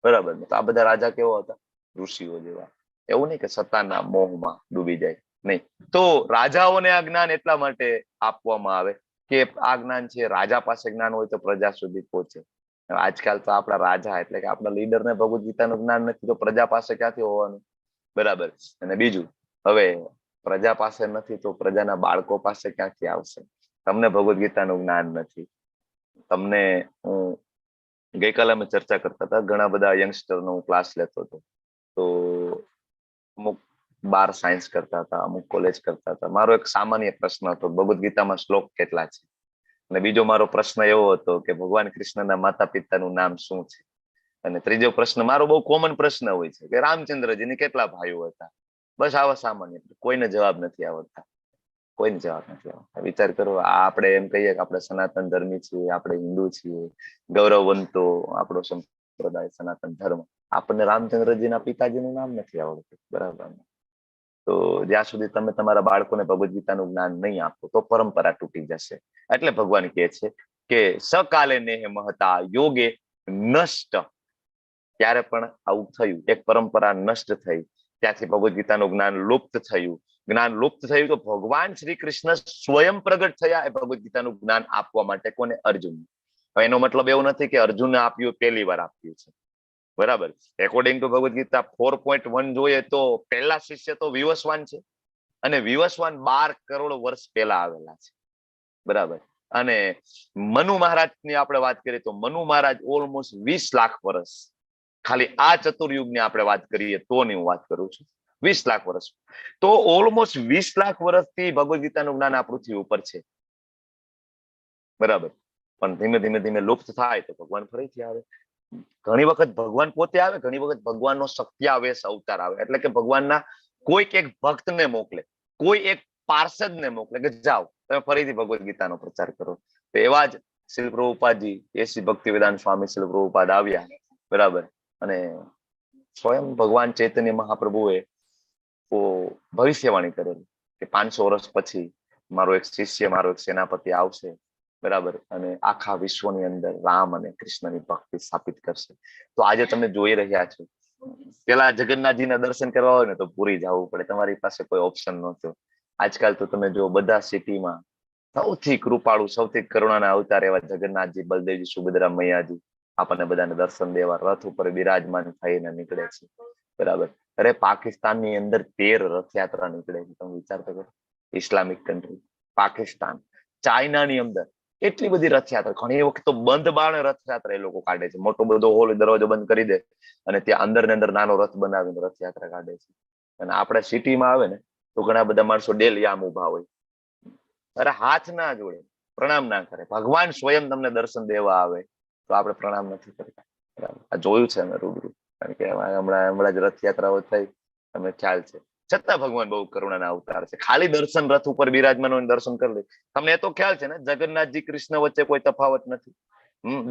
બરાબર. તો આ બધા રાજા કેવા હતા? ઋષિઓ જેવા. એવું નહીં કે સત્તાના મોહમાં ડૂબી જાય, નહીં. તો રાજાઓને આ જ્ઞાન એટલા માટે આપવામાં આવે કે આ જ્ઞાન છે, રાજા પાસે જ્ઞાન હોય તો પ્રજા સુધી પહોંચે. આજકાલ તો આપણા રાજા એટલે કે આપણા લીડરને ભગવદ્ ગીતાનું જ્ઞાન નથી તો પ્રજા પાસે ક્યાંથી હોવાનું, બરાબર? અને બીજું, હવે પ્રજા પાસે નથી તો પ્રજાના બાળકો પાસે ક્યાંથી આવશે? તમને ભગવદ્ ગીતાનું જ્ઞાન નથી. તમને હું ગઈકાલે અમે ચર્ચા કરતા હતા, ઘણા બધા યંગસ્ટરનો હું ક્લાસ લેતો હતો, તો અમુક 12 સાયન્સ કરતા હતા, અમુક કોલેજ કરતા હતા. મારો એક સામાન્ય પ્રશ્ન હતો, ભગવદ્ ગીતામાં શ્લોક કેટલા છે? અને બીજો મારો પ્રશ્ન એવો હતો કે ભગવાન કૃષ્ણના માતા પિતાનું નામ શું છે? અને ત્રીજો પ્રશ્ન મારો બહુ કોમન પ્રશ્ન હોય છે કે રામચંદ્રજીને કેટલા ભાઈઓ હતા? બસ, આવા સામાન્ય, કોઈને જવાબ નથી આવડતા, કોઈને જવાબ નથી આવડતા. વિચાર કરો, આ આપણે એમ કહીએ કે આપણે સનાતન ધર્મી છીએ, આપણે હિન્દુ છીએ, ગૌરવવંતો આપણો સંપ્રદાય સનાતન ધર્મ, આપણને રામચંદ્રજીના પિતાજીનું નામ નથી આવડતું, બરાબર? તો જ્યાં સુધી તમે તમારા બાળકોને ભગવદ્ ગીતાનું જ્ઞાન નહીં આપો તો પરંપરા તૂટી જશે. એટલે ભગવાન કહે છે કે સકાલે નેહ મહતા યોગે નષ્ટ. ત્યારે પણ આવું થયું, એક પરંપરા નષ્ટ થઈ, ત્યાંથી ભગવદ્ ગીતાનું જ્ઞાન લુપ્ત થયું. જ્ઞાન લુપ્ત થયું તો ભગવાન શ્રી કૃષ્ણ સ્વયં પ્રગટ થયા એ ભગવદ્ ગીતાનું જ્ઞાન આપવા માટે. કોને? અર્જુન. હવે એનો મતલબ એવો નથી કે અર્જુનને આપ્યું પહેલી વાર આપ્યું છે, બરાબર? એકોર્ડિંગ ટુ ભગવદ્ ગીતા 4.1 જોઈએ તો પહેલા શિષ્ય તો વિવસ્વાન છે. અને વિવસ્વાન 12 કરોડ વર્ષ પહેલા આવેલા છે. બરાબર. અને મનુ મહારાજની આપણે વાત કરીએ તો મનુ મહારાજ ઓલમોસ્ટ 20 લાખ વર્ષ, ખાલી આ ચતુર્યુગની આપણે વાત કરીએ તો ની હું વાત કરું છું, 20 લાખ વર્ષ. તો ઓલમોસ્ટ 20 લાખ વર્ષથી ભગવદ્ ગીતાનું જ્ઞાન આ પૃથ્વી ઉપર છે. બરાબર. પણ ધીમે ધીમે ધીમે લુપ્ત થાય તો ભગવાન ફરીથી આવે. ઘણી વખત ભગવાન પોતે આવે, ઘણી વખત ભગવાનનો શક્ત્યાવેશ અવતાર આવે, એટલે કે ભગવાનના કોઈક એક ભક્તને મોકલે, કોઈ એક પાર્ષદને મોકલે કે જાઓ તમે ફરીથી ભગવદ્ ગીતાનો પ્રચાર કરો. તો એવા જ શ્રી પ્રભુપાદજી, એસી ભક્તિ વેદાંત સ્વામી શ્રી પ્રભુપાદ આવ્યા. બરાબર. અને સ્વયં ભગવાન ચૈતન્ય મહાપ્રભુએ ભવિષ્યવાણી કરેલી કે 500 વર્ષ પછી મારો એક શિષ્ય, મારો એક સેનાપતિ આવશે. બરાબર. અને આખા વિશ્વની અંદર રામ અને કૃષ્ણની ભક્તિ સ્થાપિત કરશે. તો આજે તમે જોઈ રહ્યા છો, પેલા જગન્નાથજીના દર્શન કરવા હોય ને તો પુરી જવું પડે, તમારી પાસે કોઈ ઓપ્શન નહોતો. આજકાલ તો તમે જો બધા સિટીમાં સૌથી કૃપાળુ, સૌથી કરુણાના અવતાર એવા જગન્નાથજી, બલદેવજી, સુભદ્રા મૈયાજી આપણને બધાને દર્શન દેવા રથ ઉપર બિરાજમાન થઈને નીકળે છે. બરાબર. અરે પાકિસ્તાનની અંદર 13 રથયાત્રા નીકળે છે, તમે વિચાર તો કરો. ઇસ્લામિક કન્ટ્રી પાકિસ્તાન, ચાઇનાની અંદર એટલી બધી રથયાત્રા. ઘણી વખત તો બંધ બારણે રથયાત્રા એ લોકો કાઢે છે. મોટો બધો હોલ, દરવાજો બંધ કરી દે અને ત્યાં અંદર ને અંદર નાનો રથ બનાવીને રથયાત્રા કાઢે છે. અને આપણે સિટીમાં આવે ને તો ઘણા બધા માણસો ડેલી આમ ઉભા હોય, અરે હાથ ના જોડે, પ્રણામ ના કરે. ભગવાન સ્વયં તમને દર્શન દેવા આવે તો આપણે પ્રણામ નથી કરતા. બરાબર. આ જોયું છે અમે રૂબરૂ, કારણ કે હમણાં હમણાં જ રથયાત્રાઓ થઈ, તમને ખ્યાલ છે. છતાં ભગવાન બહુ કરુણાના અવતાર છે. ખાલી દર્શન, રથ ઉપર બિરાજમાન હોય દર્શન કરી લે. તમને એ તો ખ્યાલ છે ને, જગન્નાથજી કૃષ્ણ વચ્ચે કોઈ તફાવત નથી.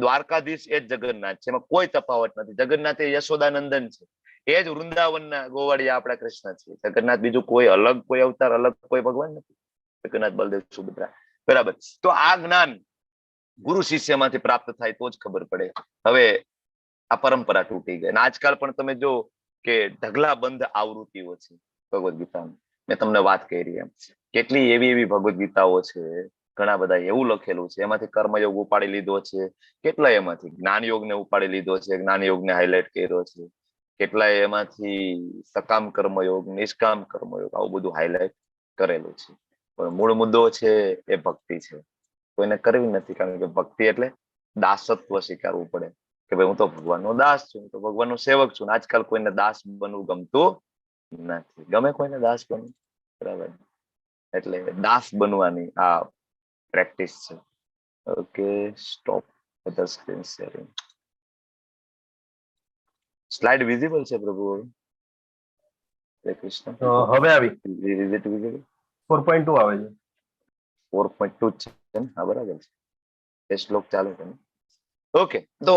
દ્વારકાધીશ એ જ જગન્નાથ છે, એમાં કોઈ તફાવત નથી. જગન્નાથ એ યશોદાનંદન છે, એ જ વૃંદાવનના ગોવાળિયા આપણા કૃષ્ણ છે. જગન્નાથ બીજું કોઈ અલગ કોઈ અવતાર, અલગ કોઈ ભગવાન નથી. જગન્નાથ, બલદેવ, સુભદ્રા. બરાબર. તો આ જ્ઞાન ગુરુ શિષ્યમાંથી પ્રાપ્ત થાય તો જ ખબર પડે. હવે આ પરંપરા તૂટી ગઈ. અને આજકાલ પણ તમે જો કે ઢગલાબંધ આવૃત્તિઓ છે ભગવદ્ ગીતાની. મેં તમને વાત કરી એમ, કેટલી એવી એવી ભગવદ્ ગીતાઓ છે, ઘણા બધા એવું લખેલું છે, એમાંથી કર્મયોગ ઉપાડી લીધો છે, કેટલા એમાંથી જ્ઞાન યોગને ઉપાડી લીધો છે, જ્ઞાન યોગને હાઇલાઇટ કર્યો છે, કેટલા એમાંથી સકામ કર્મયોગ, નિષ્કામ કર્મયોગ, આવું બધું હાઇલાઇટ કરેલું છે. પણ મૂળ મુદ્દો છે એ ભક્તિ છે. કોઈને કરવી નથી, કારણ કે ભક્તિ એટલે દાસત્વ સ્વીકારવું પડે કે ભાઈ હું તો ભગવાનનો દાસ છું, હું તો ભગવાનનો સેવક છું. આજકાલ કોઈને દાસ બનવું ગમતું નથી. ગમે કોઈને દાસ બનવું? બરાબર. એટલે દાસ બનવાની આ પ્રેક્ટિસ છે. Okay, stop other screen sharing. Slide visible છે પ્રભુ? હરે કૃષ્ણ. હવે આવી. Is it visible? 4.2 આવે છે. 4.2 છે ને? હા, બરાબર છે. એ શ્લોક ચાલુ છે ને? ઓકે. તો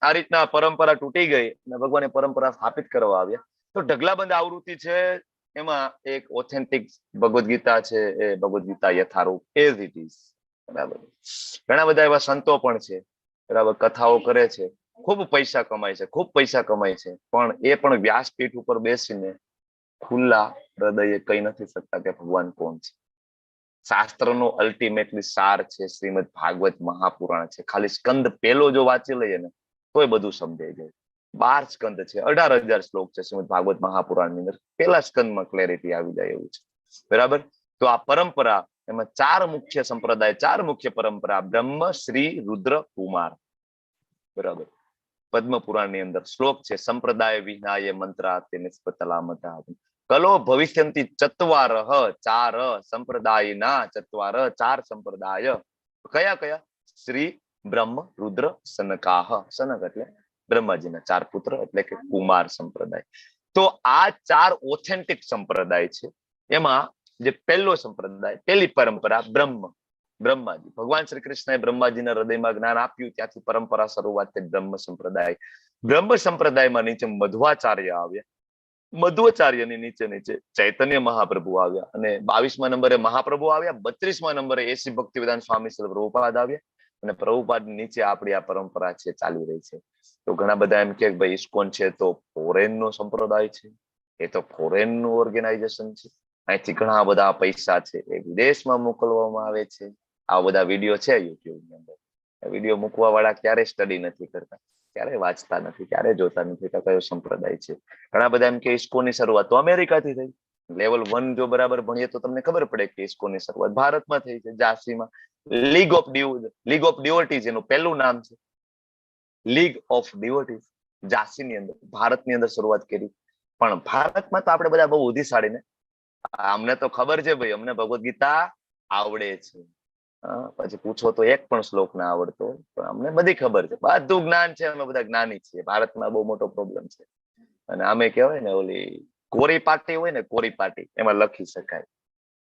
આ રીતના પરંપરા તૂટી ગઈ અને ભગવાને પરંપરા સ્થાપિત કરવા આવ્યા. તો ઢગલાબંધ આવૃત્તિ છે, એમાં એક ઓથેન્ટિક ભગવદ્ ગીતા છે, એ Bhagavad Gita યથારૂપ, as it is. બરાબર. ઘણા બધા એવા સંતો પણ છે, બરાબર, કથાઓ કરે છે, ખૂબ પૈસા કમાય છે, ખૂબ પૈસા કમાય છે, પણ એ પણ વ્યાસપીઠ ઉપર બેસીને ખુલ્લા હૃદયે કહી નથી શકતા કે ભગવાન કોણ છે. શાસ્ત્રનો અલ્ટિમેટલી સાર છે શ્રીમદ ભાગવત મહાપુરાણ છે. ખાલી સ્કંદ પેલો જો વાંચી લઈએ ને તોય બધું સમજાઈ જાય. 12 સ્કંદ છે, 18,000 શ્લોક છે શ્રીમદ ભાગવત મહાપુરાણની અંદર. પેલા સ્કંદમાં ક્લેરિટી આવી જાય એવું છે. બરાબર. તો આ પરંપરા, એમાં 4 મુખ્ય સંપ્રદાય, 4 મુખ્ય પરંપરા, બ્રહ્મ, શ્રી, રુદ્ર, કુમાર. બરાબર. પદ્મ પુરાણની અંદર શ્લોક છે, સંપ્રદાય વિનાય મંત્રા તે નિષ્પતલામતા કલો ભવિષ્યંતિ ચત્વારહ, ચાર સંપ્રદાયના ચત્વાર, 4 સંપ્રદાય. કયા કયા? શ્રી, બ્રહ્મ, રુદ્ર, સનકાહ. સનક એટલે બ્રહ્માજીના 4 પુત્ર, એટલે કે કુમાર સંપ્રદાય. તો આ 4 ઓથેન્ટિક સંપ્રદાય છે. એમાં જે પહેલો સંપ્રદાય, પહેલી પરંપરા બ્રહ્મ, બ્રહ્માજી. ભગવાન શ્રી કૃષ્ણએ બ્રહ્માજીના હૃદયમાં જ્ઞાન આપ્યું, ત્યાંથી પરંપરા શરૂઆત થઈ બ્રહ્મ સંપ્રદાય. બ્રહ્મ સંપ્રદાયમાં નીચે મધ્વાચાર્ય આવ્યા, મધ્વાચાર્યની નીચે નીચે ચૈતન્ય મહાપ્રભુ આવ્યા, અને 22મા નંબરે મહાપ્રભુ આવ્યા, 32મા નંબરે એસી ભક્તિ વેદાંત સ્વામી શ્રી પ્રભુપાદ આવ્યા, અને પ્રભુપાદ નીચે આપણી આ પરંપરા છે ચાલી રહી છે. તો ઘણા બધા એમ કે ભાઈ ઇસ્કોન છે તો ફોરેન નો સંપ્રદાય છે, એ તો ફોરેન નું ઓર્ગેનાઇઝેશન છે, અહીંથી ઘણા બધા પૈસા છે એ વિદેશમાં મોકલવામાં આવે છે. આ બધા વિડીયો છે યુટ્યુબ ની અંદર. વિડીયો મૂકવા વાળા ક્યારેય સ્ટડી નથી કરતા, ક્યારેય વાંચતા નથી, ક્યારેય જોતા નથી કે કયો સંપ્રદાય છે. ઘણા બધા એમ કે ઇસ્કોનની શરૂઆત તો અમેરિકાથી થઈ. Level 1 જો બરાબર ભણીએ તો તમને ખબર પડે કે ઇસ્કોનની શરૂઆત ભારતમાં થઈ છે, ઝાંસીમાં. League of devotees એનું પહેલું નામ છે. League of devotees ઝાંસીની અંદર, ભારતની અંદર શરૂઆત કરી. પણ ભારતમાં તો આપણે બધા બહુ બુદ્ધિશાળી ને, અમને તો ખબર છે ભાઈ, અમને ભગવદ્ ગીતા આવડે છે. પછી પૂછો તો એક પણ શ્લોક ના આવડતો, પણ અમને બધી ખબર છે, બધું જ્ઞાન છે, અમે બધા જ્ઞાની છીએ. ભારતમાં બહુ મોટો પ્રોબ્લેમ છે. અને આમે કહેવાય ને, ઓલી કોરી પાટી હોય ને, કોરી પાટી, એમાં લખી શકાય,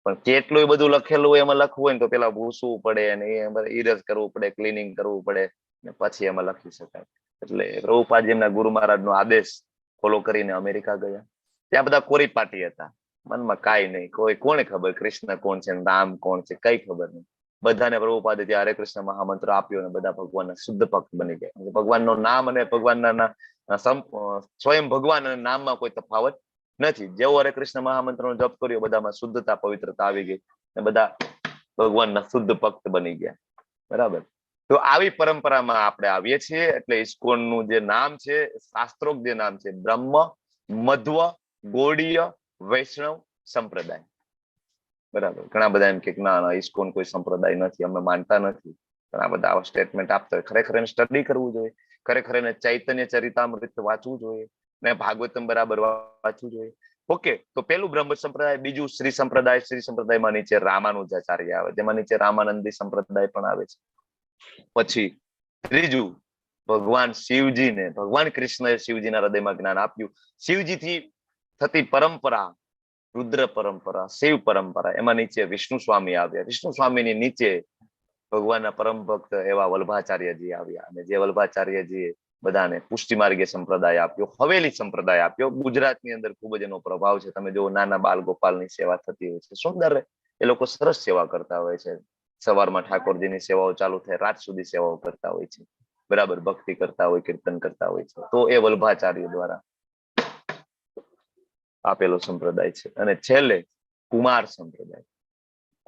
પણ કેટલું બધું લખેલું હોય એમાં લખવું હોય ને તો પેલા ભૂસવું પડે અને એ ઇરેઝ કરવું પડે, ક્લિનિંગ કરવું પડે ને પછી એમાં લખી શકાય. એટલે પ્રભુપાદ એમના ગુરુ મહારાજનો આદેશ ફોલો કરીને અમેરિકા ગયા. ત્યાં બધા કોરી પાટી હતા, મનમાં કાંઈ નહીં, કોઈ કોને ખબર કૃષ્ણ કોણ છે, રામ કોણ છે, કઈ ખબર નહીં. બધાને પ્રભુપાદે ત્યાં હરે કૃષ્ણ મહામંત્ર આપ્યો અને બધા ભગવાનના શુદ્ધ ભક્ત બની ગયા. ભગવાનનો નામ અને ભગવાનના સ્વયં ભગવાન અને નામમાં કોઈ તફાવત નથી. જેવો હરે કૃષ્ણ મહામંત્રનો જપ કર્યો, બધામાં શુદ્ધતા પવિત્રતા આવી ગઈ અને બધા ભગવાનના શુદ્ધ ભક્ત બની ગયા. બરાબર? તો આવી પરંપરામાં આપણે આવીએ છીએ. એટલે ઇસ્કોનનું જે નામ છે, શાસ્ત્રોક્ત જે નામ છે, બ્રહ્મ મધ્વ ગૌડીય વૈષ્ણવ સંપ્રદાય. બરાબર? ઘણા બધા એમ કે ના ના, ઇસ્કોન કોઈ સંપ્રદાય નથી, અમે માનતા નથી. ઘણા બધા આવા સ્ટેટમેન્ટ આપતા હોય. ખરેખર એને સ્ટડી કરવું જોઈએ, ખરેખર એને ચૈતન્ય ચરિતામૃત વાંચવું જોઈએ ને ભાગવતમ બરાબર વાંચવું જોઈએ. ઓકે, તો પેલું બ્રહ્મ સંપ્રદાય, બીજું શ્રી સંપ્રદાય. શ્રી સંપ્રદાયમાં નીચે રામાનુજાચાર્ય આવે, જેમાં નીચે રામાનંદી સંપ્રદાય પણ આવે છે. પછી ત્રીજું, ભગવાન શિવજીને, ભગવાન કૃષ્ણએ શિવજીના હૃદયમાં જ્ઞાન આપ્યું. શિવજીથી થતી પરંપરા રુદ્ર પરંપરા, શિવ પરંપરા, એમાં નીચે વિષ્ણુ સ્વામી આવ્યા. વિષ્ણુ સ્વામીની નીચે ભગવાનના પરમ ભક્ત એવા વલ્લભાચાર્યજી આવ્યા, અને જે વલ્લભાચાર્યજીએ બધાને પુષ્ટિ માર્ગીય સંપ્રદાય આપ્યો, હવેલી સંપ્રદાય આપ્યો. ગુજરાતની અંદર ખૂબ જ એનો પ્રભાવ છે. તમે જો નાના બાલ ગોપાલની સેવા થતી હોય છે, સુંદર, એ લોકો સરસ સેવા કરતા હોય છે. સવારમાં ઠાકોરજીની સેવાઓ ચાલુ થાય, રાત સુધી સેવાઓ કરતા હોય છે. બરાબર, ભક્તિ કરતા હોય, કીર્તન કરતા હોય છે. તો એ વલ્લભાચાર્ય દ્વારા આપેલો સંપ્રદાય છે. અને છેલ્લે કુમાર સંપ્રદાય.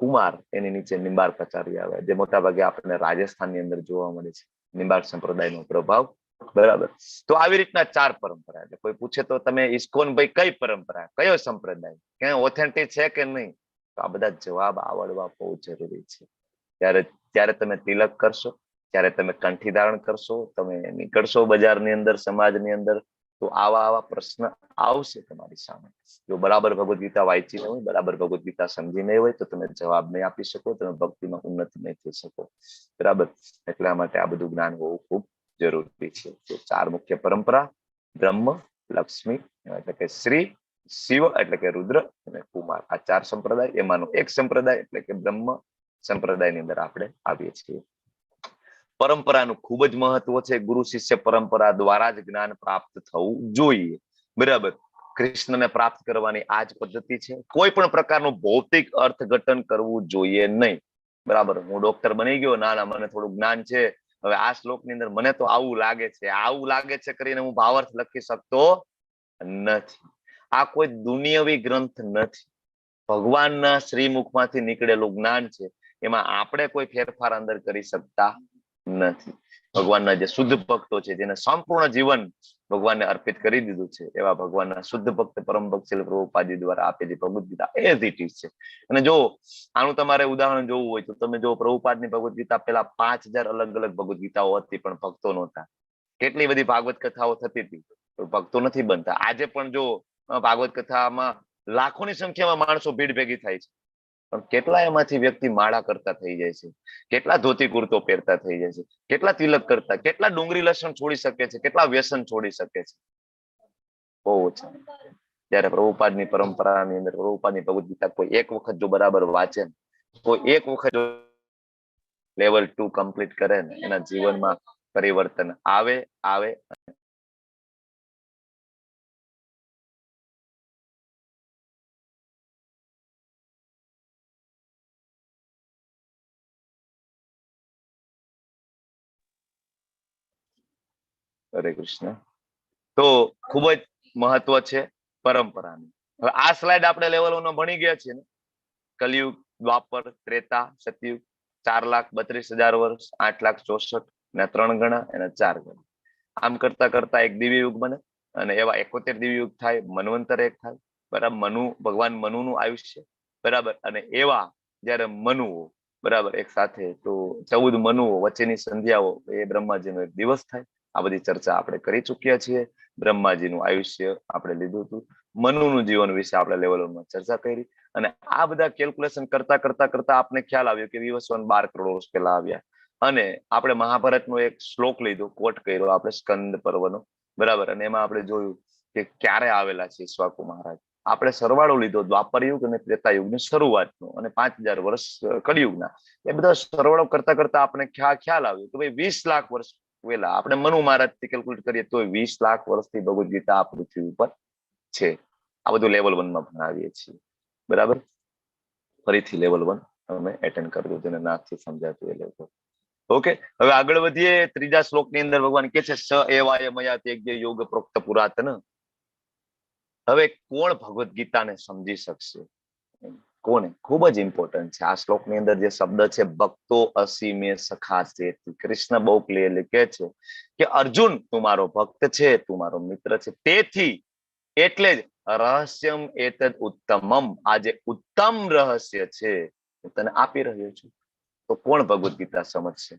કુમાર, એની નીચે નિંબાર્કાચાર્ય આવે, જે મોટા ભાગે આપણને રાજસ્થાનની અંદર જોવા મળે છે નિંબાર્ક સંપ્રદાયનો પ્રભાવ. બરાબર? તો આવી રીતના ચાર પરંપરા. એટલે કોઈ પૂછે તો તમે ઇસ્કોન ભાઈ કઈ પરંપરા, કયો સંપ્રદાય, ક્યાં ઓથેન્ટિક છે કે નહીં, તો આ બધા જવાબ આવડવા બહુ જરૂરી છે. ત્યારે તમે તિલક કરશો, ત્યારે તમે કંઠી ધારણ કરશો, તમે નીકળશો બજારની અંદર, સમાજની અંદર, તો આવા આવા પ્રશ્ન આવશે તમારી સામે. જો બરાબર ભગવદ્ ગીતા વાંચી ન હોય, બરાબર ભગવદ્ ગીતા સમજી નહીં હોય, તો તમે જવાબ નહીં આપી શકો, તમે ભક્તિમાં ઉન્નત નહીં થઈ શકો. બરાબર? એટલા માટે આ બધું જ્ઞાન હોવું ખૂબ જરૂરી છે. તો ચાર મુખ્ય પરંપરા: બ્રહ્મ, લક્ષ્મી એટલે કે શ્રી, શિવ એટલે કે રુદ્ર અને કુમાર. આ ચાર સંપ્રદાય, એમાંનો એક સંપ્રદાય એટલે કે બ્રહ્મ સંપ્રદાયની અંદર આપણે આવીએ છીએ. પરંપરાનું ખૂબ જ મહત્વ છે. ગુરુ શિષ્ય પરંપરા દ્વારા જ જ્ઞાન પ્રાપ્ત થવું જોઈએ. બરાબર? કૃષ્ણને પ્રાપ્ત કરવાની આ જ પદ્ધતિ છે. કોઈ પણ પ્રકારનું ભૌતિક અર્થઘટન કરવું જોઈએ નહીં. બરાબર? હું ડોક્ટર બની ગયો, ના ના મને થોડું જ્ઞાન છે, હવે આ શ્લોકની અંદર મને તો આવું લાગે છે, આવું લાગે છે કરીને હું ભાવાર્થ લખી શકતો નથી. આ કોઈ દુનિયાવી ગ્રંથ નથી. ભગવાનના શ્રીમુખમાંથી નીકળેલું જ્ઞાન છે, એમાં આપણે કોઈ ફેરફાર અંદર કરી શકતા નથી. ભગવાનના જે શુદ્ધ ભક્તો છે, જેને સંપૂર્ણ જીવન ભગવાનને અર્પિત કરી દીધું છે, એવા ભગવાનના શુદ્ધ ભક્ત પરમ ભક્ત શ્રીલ પ્રભુપાદજી દ્વારા આપેલી Bhagavad Gita as it is છે. અને જો આનું તમારે ઉદાહરણ જોવું હોય તો તમે જો પ્રભુપાદની ભગવદ્ ગીતા પેલા 5000 અલગ અલગ ભગવદ્ ગીતાઓ હતી, પણ ભક્તો નહોતા. કેટલી બધી ભાગવત કથાઓ થતી હતી, પણ ભક્તો નથી બનતા. આજે પણ જો ભાગવત કથામાં લાખોની સંખ્યામાં માણસો ભીડ ભેગી થાય છે, પણ કેટલા એમાંથી વ્યક્તિ માળા કરતા થઈ જાય છે, કેટલા ધોતી કુર્તો પહેરતા થઈ જાય છે, કેટલા તિલક કરતા, કેટલા ડુંગળી લસણ છોડી શકે છે, કેટલા વ્યસન છોડી શકે છે? બહુ ઓછા. ત્યારે પ્રભુપાદની પરંપરાની અંદર પ્રભુપાદની ભગવદ્ ગીતા કોઈ એક વખત જો બરાબર વાંચે ને, કોઈ એક વખત જો લેવલ 2 કમ્પ્લીટ કરે ને, એના જીવનમાં પરિવર્તન આવે આવે. હરે કૃષ્ણ. તો ખૂબ જ મહત્વ છે પરંપરાનું. હવે આ સ્લાઇડ આપણે લેવલ 1 ભણી ગયા છીએ ને, કલયુગ, દ્વાપર, ત્રેતા, સતયુગ, 4,32,000 વર્ષ, 8,64,000 ને 3 ગણા એના 4 ગણા. આમ કરતા કરતા એક દિવ્ય યુગ બને અને એવા 71 દિવ્ય યુગ થાય, મન્વંતર એક થાય. બરાબર, મનુ, ભગવાન મનુનું આયુષ્ય, બરાબર. અને એવા જયારે મનુઓ, બરાબર, એક સાથે, તો 14 મનુઓ વચ્ચેની સંધ્યાઓ એ બ્રહ્માજીનો એક દિવસ થાય. આ બધી ચર્ચા આપણે કરી ચુક્યા છીએ. બ્રહ્માજીનું આયુષ્ય આપણે લીધું હતું, મનુનું જીવન વિશે આપણે લેવલ 1માં ચર્ચા કરી. અને આ બધા કેલ્ક્યુલેશન કરતા કરતા કરતા આપને ખ્યાલ આવ્યો કે વિવસ્વાન 12 કરોડ વર્ષ પહેલા આવ્યા. અને આપણે મહાભારતનો એક શ્લોક લીધો, કોટ કર્યો આપણે સ્કંદ પર્વનો, બરાબર. અને એમાં આપણે જોયું કે ક્યારે આવેલા છે ઈશ્વાકુ મહારાજ. આપણે સરવાળો લીધો દ્વાપર યુગ અને ત્રેતા યુગની શરૂઆતનો અને 5000 વર્ષ કળિયુગના. એ બધા સરવાળો કરતા કરતા આપણે ખ્યાલ આવ્યો કે ભાઈ 20 લાખ વર્ષ પહેલા આપણે મનુ મહારાજથી કેલ્ક્યુલેટ કરીએ તો 20 લાખ વર્ષથી ભગવદ્ ગીતા આ પૃથ્વી ઉપર છે. આ બધું લેવલ 1માં ભણાવીએ છીએ, બરાબર. ફરીથી લેવલ 1 તમે એટેન્ડ કરજો, જેને નાથી સમજાતું એ લેવલ. ઓકે, હવે આગળ વધીએ. ત્રીજા શ્લોકની અંદર ભગવાન કે છે સ એવાય મયા તેજ્ઞ યોગ પ્રોક્ત પુરાતન. હવે કોણ ભગવદ્ ગીતાને સમજી શકશે? કોને? ખૂબ જ ઇમ્પોર્ટન્ટ છે આ શ્લોકની અંદર જે શબ્દ છે ભક્તો અસી મે સખા છે. કૃષ્ણ બહુ ક્લિયરલી કહે છે કે અર્જુન તું મારો ભક્ત છે, તું મારો મિત્ર છે, તેથી એટલે જ રહસ્યમ એતદ ઉત્તમમ, આ જે ઉત્તમ રહસ્ય છે હું તને આપી રહ્યો છું. તો કોણ ભગવદ્ ગીતા સમજશે?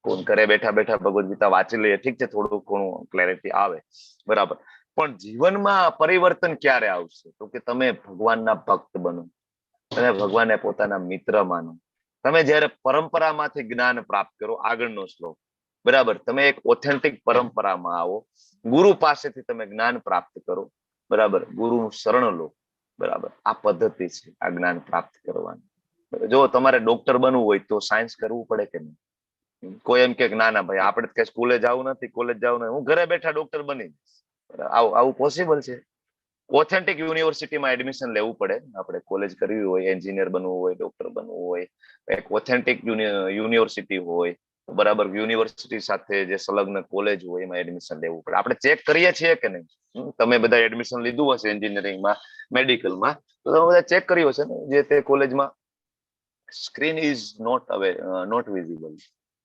કોણ ઘરે બેઠા બેઠા ભગવદ્ ગીતા વાંચી લઈએ, ઠીક છે, થોડું ઘણું ક્લેરિટી આવે, બરાબર. પણ જીવનમાં પરિવર્તન ક્યારે આવશે? તો કે તમે ભગવાનના ભક્ત બનો, તમે ભગવાનને પોતાના મિત્ર માનો, તમે જયારે પરંપરામાંથી જ્ઞાન પ્રાપ્ત કરો, આગળનો શ્લોક, બરાબર, તમે એક ઓથેન્ટિક પરંપરામાં આવો, ગુરુ પાસેથી તમે જ્ઞાન પ્રાપ્ત કરો, બરાબર, ગુરુનું શરણ લો, બરાબર. આ પદ્ધતિ છે આ જ્ઞાન પ્રાપ્ત કરવાની. જો તમારે ડોક્ટર બનવું હોય તો સાયન્સ કરવું પડે કે નહીં? કોઈ એમ કે ના ના ભાઈ આપણે કઈ સ્કૂલે જવું નથી, કોલેજ જવું નથી, હું ઘરે બેઠા ડોક્ટર બની જઈશ, આવું પોસિબલ છે? ઓથેન્ટિક યુનિવર્સિટીમાં એડમિશન લેવું પડે. આપણે કોલેજ કરવી હોય, એન્જિનિયર બનવું હોય, ડોક્ટર બનવું હોય, એક ઓથેન્ટિક યુનિવર્સિટી હોય, બરાબર, યુનિવર્સિટી સાથે જે સંલગ્ન કોલેજ હોય એમાં એડમિશન લેવું પડે. આપણે ચેક કરીએ છીએ કે નહીં? તમે બધા એડમિશન લીધું હશે એન્જિનિયરિંગમાં, મેડિકલમાં, તો તમે બધા ચેક કર્યું હશે ને જે તે કોલેજમાં. Screen is not away, not visible,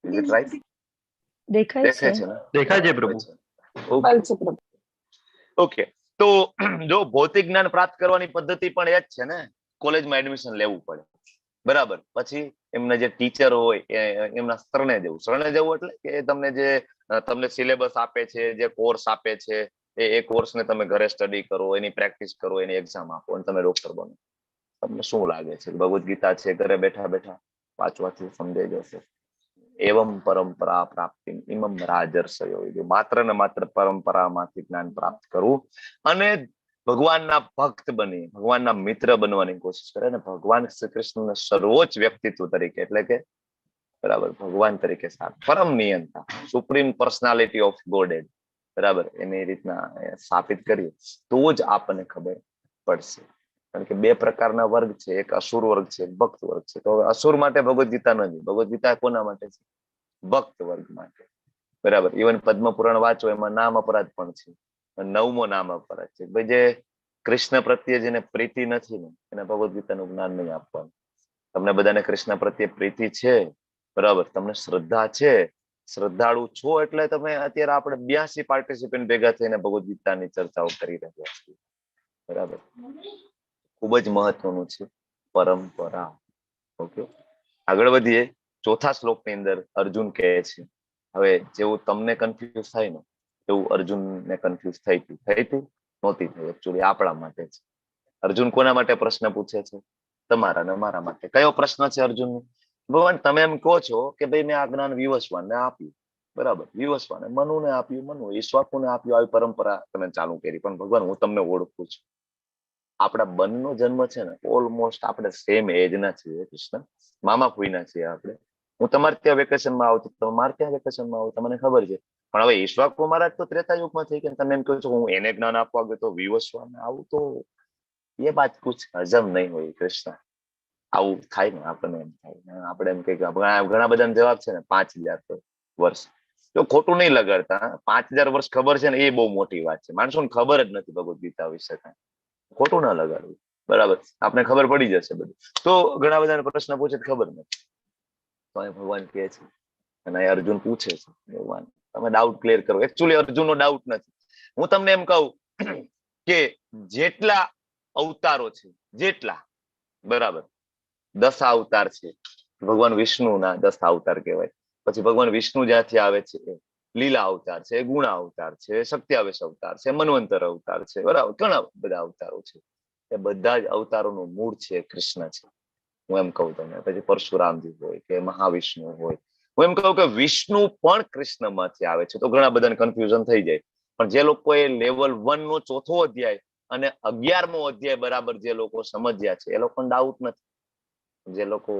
is it right? દેખાય દેખાય છે ને? દેખાય છે પ્રભુ. છે પ્રભુ. ઓકે, તો જો ભૌતિક જ્ઞાન પ્રાપ્ત કરવાની પદ્ધતિ પણ એ જ છે ને, કોલેજમાં એડમિશન લેવું પડે, બરાબર. પછી એમના જે ટીચર હોય એમના શરણે જવું. શરણે જવું એટલે કે તમને જે તમને સિલેબસ આપે છે, જે કોર્સ આપે છે, એ કોર્સને તમે ઘરે સ્ટડી કરો, એની પ્રેક્ટિસ કરો, એની એક્ઝામ આપો અને તમે ડોક્ટર બનો. તમને શું લાગે છે ભગવદ્ ગીતા છે ઘરે બેઠા બેઠા વાંચવાથી સમજાઈ જશે? એવમ પરંપરા પ્રાપ્તિ ઇમમ રાજર્ષયો, માત્ર ને માત્ર પરંપરામાંથી જ્ઞાન પ્રાપ્ત કરવું અને ભગવાનના ભક્ત બની ભગવાનના મિત્ર બનવાની કોશિશ કરે અને ભગવાન શ્રી કૃષ્ણને સર્વોચ્ચ વ્યક્તિત્વ તરીકે, એટલે કે બરાબર ભગવાન તરીકે પરમ નિયંતા, સુપ્રીમ પર્સનાલિટી ઓફ ગોડેડ, બરાબર, એની રીતના સ્થાપિત કરીએ તો જ આપણને ખબર પડશે. કારણ કે બે પ્રકારના વર્ગ છે, એક અસુર વર્ગ છે, એક ભક્ત વર્ગ છે. તો હવે અસુર માટે ભગવદ્ ગીતા નથી. ભગવદ્ ગીતા કોના માટે છે? ભક્ત વર્ગ માટે, બરાબર. ઇવન પદ્મ પુરાણ વાંચો એમાં નામ અપરાધ પણ છે, 9મો નામ અપરાધ છે. ભાઈ જે કૃષ્ણ પ્રત્યે જેને પ્રીતિ નથી ને એને ભગવદ્ ગીતાનું જ્ઞાન નહીં આપવાનું. તમને બધાને કૃષ્ણ પ્રત્યે પ્રીતિ છે, બરાબર, તમને શ્રદ્ધા છે, શ્રદ્ધાળુ છો, એટલે તમે અત્યારે આપણે 82 પાર્ટિસિપન્ટ ભેગા થઈને ભગવદ્ ગીતાની ચર્ચાઓ કરી રહ્યા છીએ, બરાબર. ખૂબ જ મહત્વનું છે પરંપરા. ઓકે, આગળ વધીએ. ચોથા શ્લોકની અંદર અર્જુન કહે છે, હવે જેવું તમને કન્ફ્યુઝ થાય ને એવું અર્જુનને કન્ફ્યુઝ થઈ હતી, થઈ હતી નહોતી થઈ, એકચ્યુઅલી આપણા માટે છે. અર્જુન કોના માટે પ્રશ્ન પૂછે છે? તમારા ને મારા માટે. કયો પ્રશ્ન છે અર્જુન? ભગવાન તમે એમ કહો છો કે ભાઈ મેં આ જ્ઞાન વિવસ્વાનને આપ્યું, બરાબર, વિવસ્વાને મનુને આપ્યું, મનુ ઈશ્વાકુને આપ્યું, આવી પરંપરા તમે ચાલુ કરી, પણ ભગવાન હું તમને ઓળખું છું. આપણા બંનેનો જન્મ છે ને ઓલમોસ્ટ આપણે સેમ એજ ના છીએ, કૃષ્ણ મામા ફોઈના છીએ આપણે. હું તમારે ત્યાં વેકેશનમાં આવું તો તમે મારે ત્યાં વેકેશનમાં આવો, તમને ખબર છે. પણ હવે ઈશ્વાકુ મહારાજ તો ત્રેતા યુગમાં થઈ ગયા, તમે એમ કહો છો હું એને જ્ઞાન આપવા ગયો તો વિવસ્વાને આવું, તો એ વાત કુછ હજમ નહીં હોય કૃષ્ણ. આવું થાય ને આપણને એમ થાય, આપણે એમ કહીએ કે ઘણા બધાનો જવાબ છે ને 5000 વર્ષ, તો ખોટું નહીં લગાડતા, 5000 વર્ષ ખબર છે ને એ બહુ મોટી વાત છે. માણસોને ખબર જ નથી ભગવદ્ ગીતા વિશે, કાંઈ ખોટું ના લગાડવું, બરાબર, આપણે ખબર પડી જશે બધું. તો ઘણા બધાને પ્રશ્ન પૂછે તો ખબર નથી, તો અહીં ભગવાન કહે છે અને અહીં અર્જુન પૂછે છે, ભગવાન તમે ડાઉટ ક્લિયર કરો. એકચ્યુઅલી અર્જુનનો ડાઉટ નથી. હું તમને એમ કહું કે જેટલા અવતારો છે જેટલા, બરાબર, 10 અવતાર છે ભગવાન વિષ્ણુના, 10 અવતાર કહેવાય. પછી ભગવાન વિષ્ણુ જ્યાંથી આવે છે એ લીલા અવતાર છે, ગુણા અવતાર છે, શક્ત્યાવેશ અવતાર છે, મન્વંતર અવતાર છે, બરાબર, ઘણા બધા અવતારો છે. એ બધા જ અવતારોનું મૂળ છે કૃષ્ણ છે. હું એમ કહું તમને, પછી પરશુરામજી હોય કે મહાવિષ્ણુ હોય, હું એમ કહું કે વિષ્ણુ પણ કૃષ્ણમાંથી આવે છે, તો ઘણા બધાને કન્ફ્યુઝન થઈ જાય. પણ જે લોકોએ લેવલ 1 નો 4થો અધ્યાય અને 11મો અધ્યાય બરાબર જે લોકો સમજ્યા છે એ લોકોને ડાઉટ નથી. જે લોકો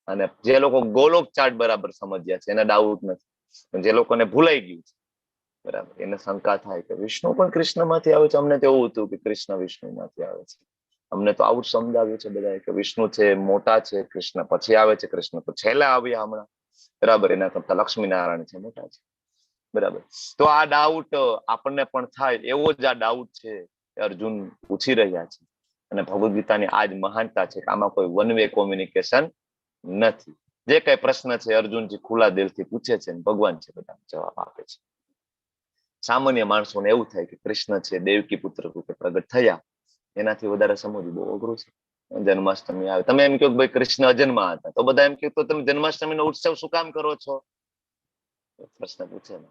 અને જે લોકો ગોલોક ચાર્ટ બરાબર સમજ્યા છે એને ડાઉટ નથી. પણ જે લોકોને ભૂલાઈ ગયું છે, બરાબર, એને શંકા થાય કે વિષ્ણુ પણ કૃષ્ણમાંથી આવે છે. અમને તો એવું હતું કે કૃષ્ણ વિષ્ણુમાંથી આવે છે, અમને તો આવું જ સમજાવ્યું છે બધાએ કે વિષ્ણુ છે મોટા છે, કૃષ્ણ પછી આવે છે, કૃષ્ણ તો છેલ્લા આવ્યા હમણાં, બરાબર, એના કરતા લક્ષ્મી નારાયણ છે મોટા છે, બરાબર. તો આ ડાઉટ આપણને પણ થાય, એવો જ આ ડાઉટ છે એ અર્જુન પૂછી રહ્યા છે. અને ભગવદ્ ગીતાની આ જ મહાનતા છે કે આમાં કોઈ વન વે કોમ્યુનિકેશન નથી. જે કઈ પ્રશ્ન છે અર્જુનજી ખુલ્લા દિલથી પૂછે છે અને ભગવાન છે બધા જવાબ આપે છે. સામાન્ય માણસોને એવું થાય કે કૃષ્ણ છે દેવકી પુત્ર રૂપે પ્રગટ થયા, એનાથી વધારે સમજવું બહુ અઘરું છે. જન્માષ્ટમી આવે, તમે એમ કહો કે ભાઈ કૃષ્ણ અજન્મા હતા, તો બધા એમ કહે તો તમે જન્માષ્ટમીનો ઉત્સવ શું કામ કરો છો? પ્રશ્ન પૂછે ને,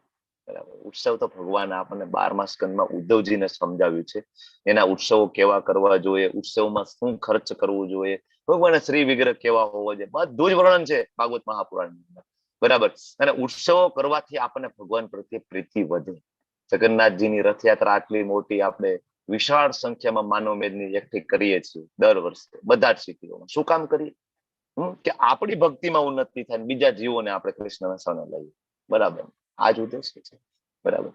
બરાબર. ઉત્સવ તો ભગવાન આપણને 12મા સ્કંદમાં ઉદ્ધવજીને સમજાવ્યું છે, એના ઉત્સવો કેવા કરવા જોઈએ, ઉત્સવમાં શું ખર્ચ કરવું જોઈએ, ભગવાન શ્રી વિગ્રહ કેવા હોવા જોઈએ, બધું જ વર્ણન છે ભાગવત મહાપુરાણની અંદર, બરાબર. અને ઉત્સવો કરવાથી આપણને ભગવાન પ્રત્યે પ્રીતિ વધે. જગન્નાથજીની રથયાત્રા આટલી મોટી આપણે વિશાળ સંખ્યામાં માનવ મેદની એકઠી કરીએ છીએ દર વર્ષે બધા જ સિટીઓમાં. શું કામ કરીએ? કે આપણી ભક્તિમાં ઉન્નતિ થાય, બીજા જીવોને આપણે કૃષ્ણના શરણે લઈએ, બરાબર. આ જ ઉદ્દેશ્ય છે, બરાબર.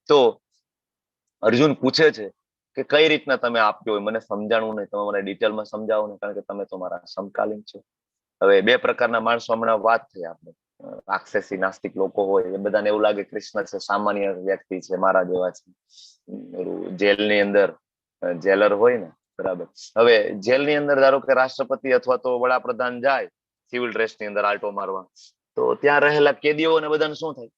તો અર્જુન પૂછે છે કે કઈ રીતના તમે આપ્યો હોય મને સમજાણું નહીં, તમે મને ડિટેલમાં સમજાવો ને, કારણ કે તમે તો મારા સમકાલીન છો. હવે બે પ્રકારના માણસો હમણાં વાત થઈ આપણે, રાક્ષસી નાસ્તિક લોકો હોય એ બધાને એવું લાગે કૃષ્ણ છે સામાન્ય વ્યક્તિ છે, મારા જેવા છે. ઓલું જેલની અંદર જેલર હોય ને, બરાબર. હવે જેલની અંદર ધારો કે રાષ્ટ્રપતિ અથવા તો વડાપ્રધાન જાય સિવિલ ડ્રેસ ની અંદર આલ્ટો મારવા, તો ત્યાં રહેલા કેદીઓને બધાને શું થાય?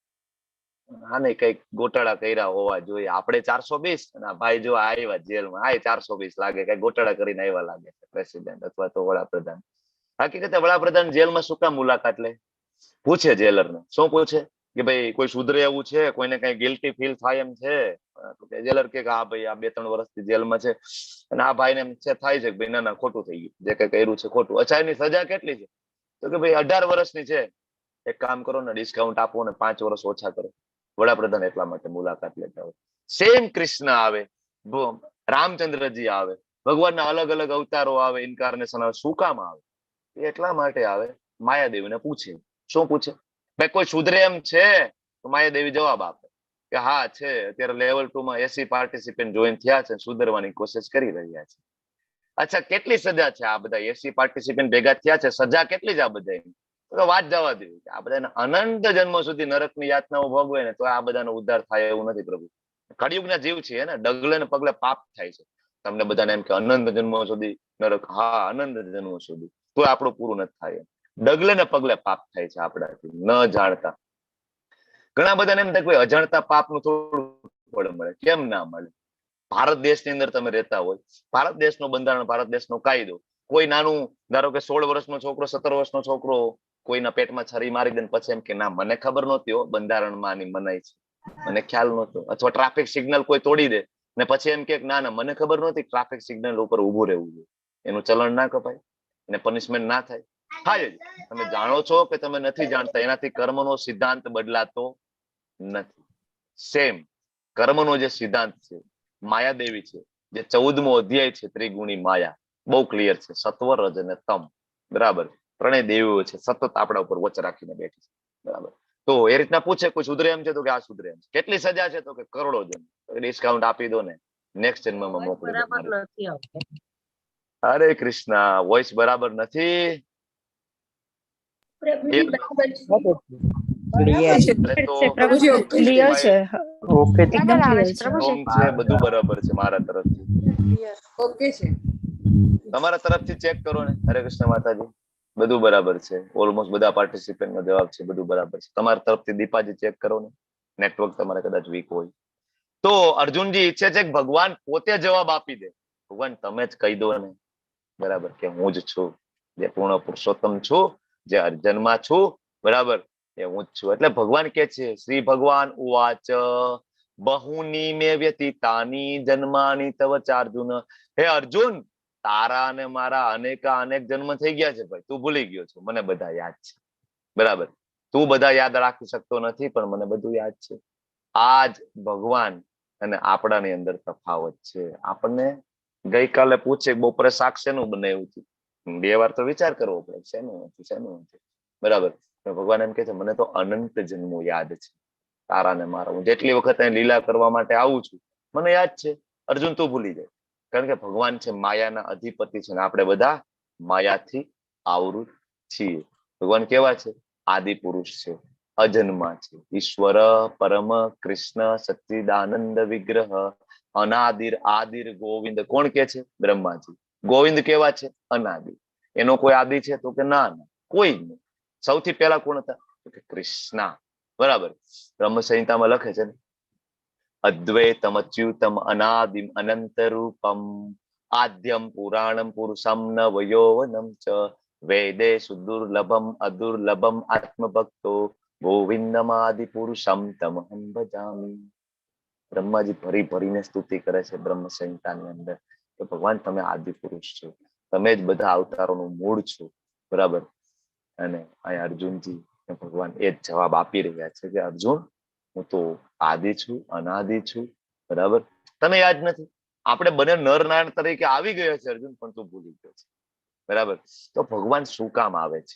હા ને કઈક ગોટાળા કર્યા હોવા જોઈએ. આપણે 420 અને આ ભાઈ જો આવ્યા જેલમાં, આ 420 લાગે, કઈક ગોટાળા કરીને આવ્યા લાગે છે પ્રેસિડેન્ટ અથવા તો વડાપ્રધાન. હકીકતે વડાપ્રધાન જેલમાં શું કામ મુલાકાત લે? પૂછે જેલરને. શું પૂછે? કે ભાઈ કોઈ સુધરે એવું છે, કોઈને કઈ ગિલ્ટી ફીલ થાય એમ છે? જેલર કે હા ભાઈ આ 2-3 વર્ષથી જેલમાં છે અને આ ભાઈને એમ છે થાય છે કે ભાઈ ના ના ખોટું થઈ ગયું, જે કઈ કર્યું છે ખોટું. અચ્છા એની સજા કેટલી છે? તો કે ભાઈ 18 વર્ષની છે. એક કામ કરો ને, ડિસ્કાઉન્ટ આપો ને 5 વર્ષ ઓછા કરો. વડાપ્રધાન એટલા માટે મુલાકાત લેતા હોય. સેમ કૃષ્ણ આવે, રામચંદ્રજી આવે, ભગવાનના અલગ અલગ અવતારો આવે, ઇન્કાર્નેશન આવે, શું કામ આવે? એટલા માટે આવે. માયાદેવીને પૂછે. શું પૂછે? ભાઈ કોઈ સુધરે એમ છે? તો માયાદેવી જવાબ આપે કે હા છે, અત્યારે લેવલ 2 માં 80 પાર્ટિસિપન્ટ જોઈન થયા છે, સુધરવાની કોશિશ કરી રહ્યા છે. અચ્છા કેટલી સજા છે? આ બધા 80 પાર્ટિસિપન્ટ ભેગા થયા છે, સજા કેટલી છે આ બધા? તો વાત જવા દેવી, આ બધાને અનંત જન્મ સુધી નરકની યાતનાઓ ભોગવે ને તો આ બધાનો ઉદ્ધાર થાય એવું નથી પ્રભુ. કળિયુગના જીવ છે ને, ડગલે ને પગલે પાપ થાય છે. તમને બધાને એમ કે અનંત જન્મ સુધી નરક, હા અનંત જન્મ સુધી, તો આપણું પૂરું નથી થાય. ડગલે ને પગલે પાપ થાય છે આપણાથી ન જાણતા. ઘણા બધાને એમ થાય કે અજાણતા પાપનું થોડું ફળ મળે. કેમ ના મળે? ભારત દેશની અંદર તમે રહેતા હોય, ભારત દેશનો બંધારણ, ભારત દેશનો કાયદો, કોઈ નાનું ધારો કે 16 વર્ષનો છોકરો, 17 વર્ષનો છોકરો કોઈના પેટમાં છરી મારી દે ને પછી એમ કે ના મને ખબર નહોતી હો બંધારણમાં આની મનાઈ છે, મને ખ્યાલ નહોતો. અથવા ટ્રાફિક સિગ્નલ કોઈ તોડી દે ને પછી એમ કે ના ના મને ખબર નહોતી ટ્રાફિક સિગ્નલ ઉપર ઊભું રહેવું જોઈએ, એનું ચલણ ના કપાય, એને પનિશમેન્ટ ના થાય. થાય જ. તમે જાણો છો કે તમે નથી જાણતા, એનાથી કર્મનો સિદ્ધાંત બદલાતો નથી. સેમ કર્મનો જે સિદ્ધાંત છે, માયાદેવી છે, જે 14મો અધ્યાય છે ત્રિગુણી માયા, બહુ ક્લિયર છે. સત્વ, રજ અને તમ, બરાબર, ત્રણેય દેવીઓ છે સતત આપણા ઉપર વચ રાખીને બેઠી છે, બરાબર. તો એ રીતના પૂછે કોઈ સુધરે એમ છે? તો કે આ સુધરે એમ છે. કેટલી સજા છે? તો કે કરોડો જન્મ. ડિસ્કાઉન્ટ આપી દો ને, નેક્સ્ટ જન્મમાં મોકલી દો. બરાબર નથી આવતો. હરે કૃષ્ણ. વોઇસ બરાબર નથી? ક્લિયર છે. પ્રભુજી ક્લિયર છે, ઓકે, એકદમ ક્લિયર છે. ઓમ છે, બધું બરાબર છે મારા તરફથી. ઓકે છે. તમારા તરફથી ચેક કરો ને. હરે કૃષ્ણ માતાજી, બધું બરાબર છે. ઓલમોસ્ટ બધા પાર્ટિસિપન્ટ નો જવાબ છે, બધું બરાબર છે. તમારા તરફથી દીપાજી ચેક કરો ને, નેટવર્ક તમારે કદાચ વીક હોય તો. અર્જુનજી ઈચ્છે છે કે ભગવાન પોતે જવાબ આપી દે. ભગવાન તમે જ કહી દો ને, બરાબર, કે હું જ છું જે પૂર્ણ પુરુષોત્તમ છું, જે અર્જુનમાં છું, બરાબર, એ હું જ છું. એટલે ભગવાન કે છે, શ્રી ભગવાન ઉવાચ બહુની મે વ્યતીતાની જન્માની તવ ચાર્જુન. હે અર્જુન, તારા અને મારા અનેકા અનેક જન્મ થઈ ગયા છે ભાઈ, તું ભૂલી ગયો છો, મને બધા યાદ છે, બરાબર. તું બધા યાદ રાખી શકતો નથી પણ મને બધું યાદ છે. આજ ભગવાન અને આપણાની અંદર તફાવત છે. આપણને ગઈકાલે પૂછે બપોરે શાક શેનું બનાવ્યું હતું, બે વાર તો વિચાર કરવો પડે, શેનું હતું શેનું હતું, બરાબર. તો ભગવાન એમ કે છે મને તો અનંત જન્મો યાદ છે, તારા ને મારા. હું જેટલી વખત અહીં લીલા કરવા માટે આવું છું મને યાદ છે. અર્જુન તું ભૂલી જાય, કારણ કે ભગવાન છે માયાના અધિપતિ છે ને આપણે બધા માયાથી આવૃત છીએ. ભગવાન કેવા છે? આદિ પુરુષ છે, અજન્મા છે, ઈશ્વર પરમ કૃષ્ણ સચ્ચિદાનંદ વિગ્રહ અનાદિર આદિર ગોવિંદ. કોણ કે છે? બ્રહ્માજી. ગોવિંદ કેવા છે? અનાદિ. એનો કોઈ આદિ છે? તો કે ના, ના, કોઈ જ નહીં. સૌથી પહેલા કોણ હતા? તો કે કૃષ્ણ, બરાબર. બ્રહ્મ સંહિતામાં લખે છે ને, અદ્વૈતમ અચ્યુતમ અનાદિમ અનંત રૂપમ આદ્યમ પુરાણમ પુરુષમ નવયૌવનમ ચ વેદેષુ દુર્લભમ અદુર્લભમ આત્મભક્તો ગોવિંદમાદિ પુરુષમ તમહં ભજામિ. બ્રહ્માજી ભરી ભરીને સ્તુતિ કરે છે બ્રહ્મ સંહિતાની અંદર કે ભગવાન તમે આદિ પુરુષ છો, તમે જ બધા અવતારોનું મૂળ છો, બરાબર. અને અહીંયા અર્જુનજી ભગવાન એ જ જવાબ આપી રહ્યા છે કે અર્જુન, હું તો આદિ છું, અનાદિ છું, બરાબર. તને યાદ નથી, આપણે બંને નર નારાયણ તરીકે આવી ગયા છે અર્જુન, પણ તું ભૂલી ગયો છે, બરાબર. તો ભગવાન શું કામ આવે છે?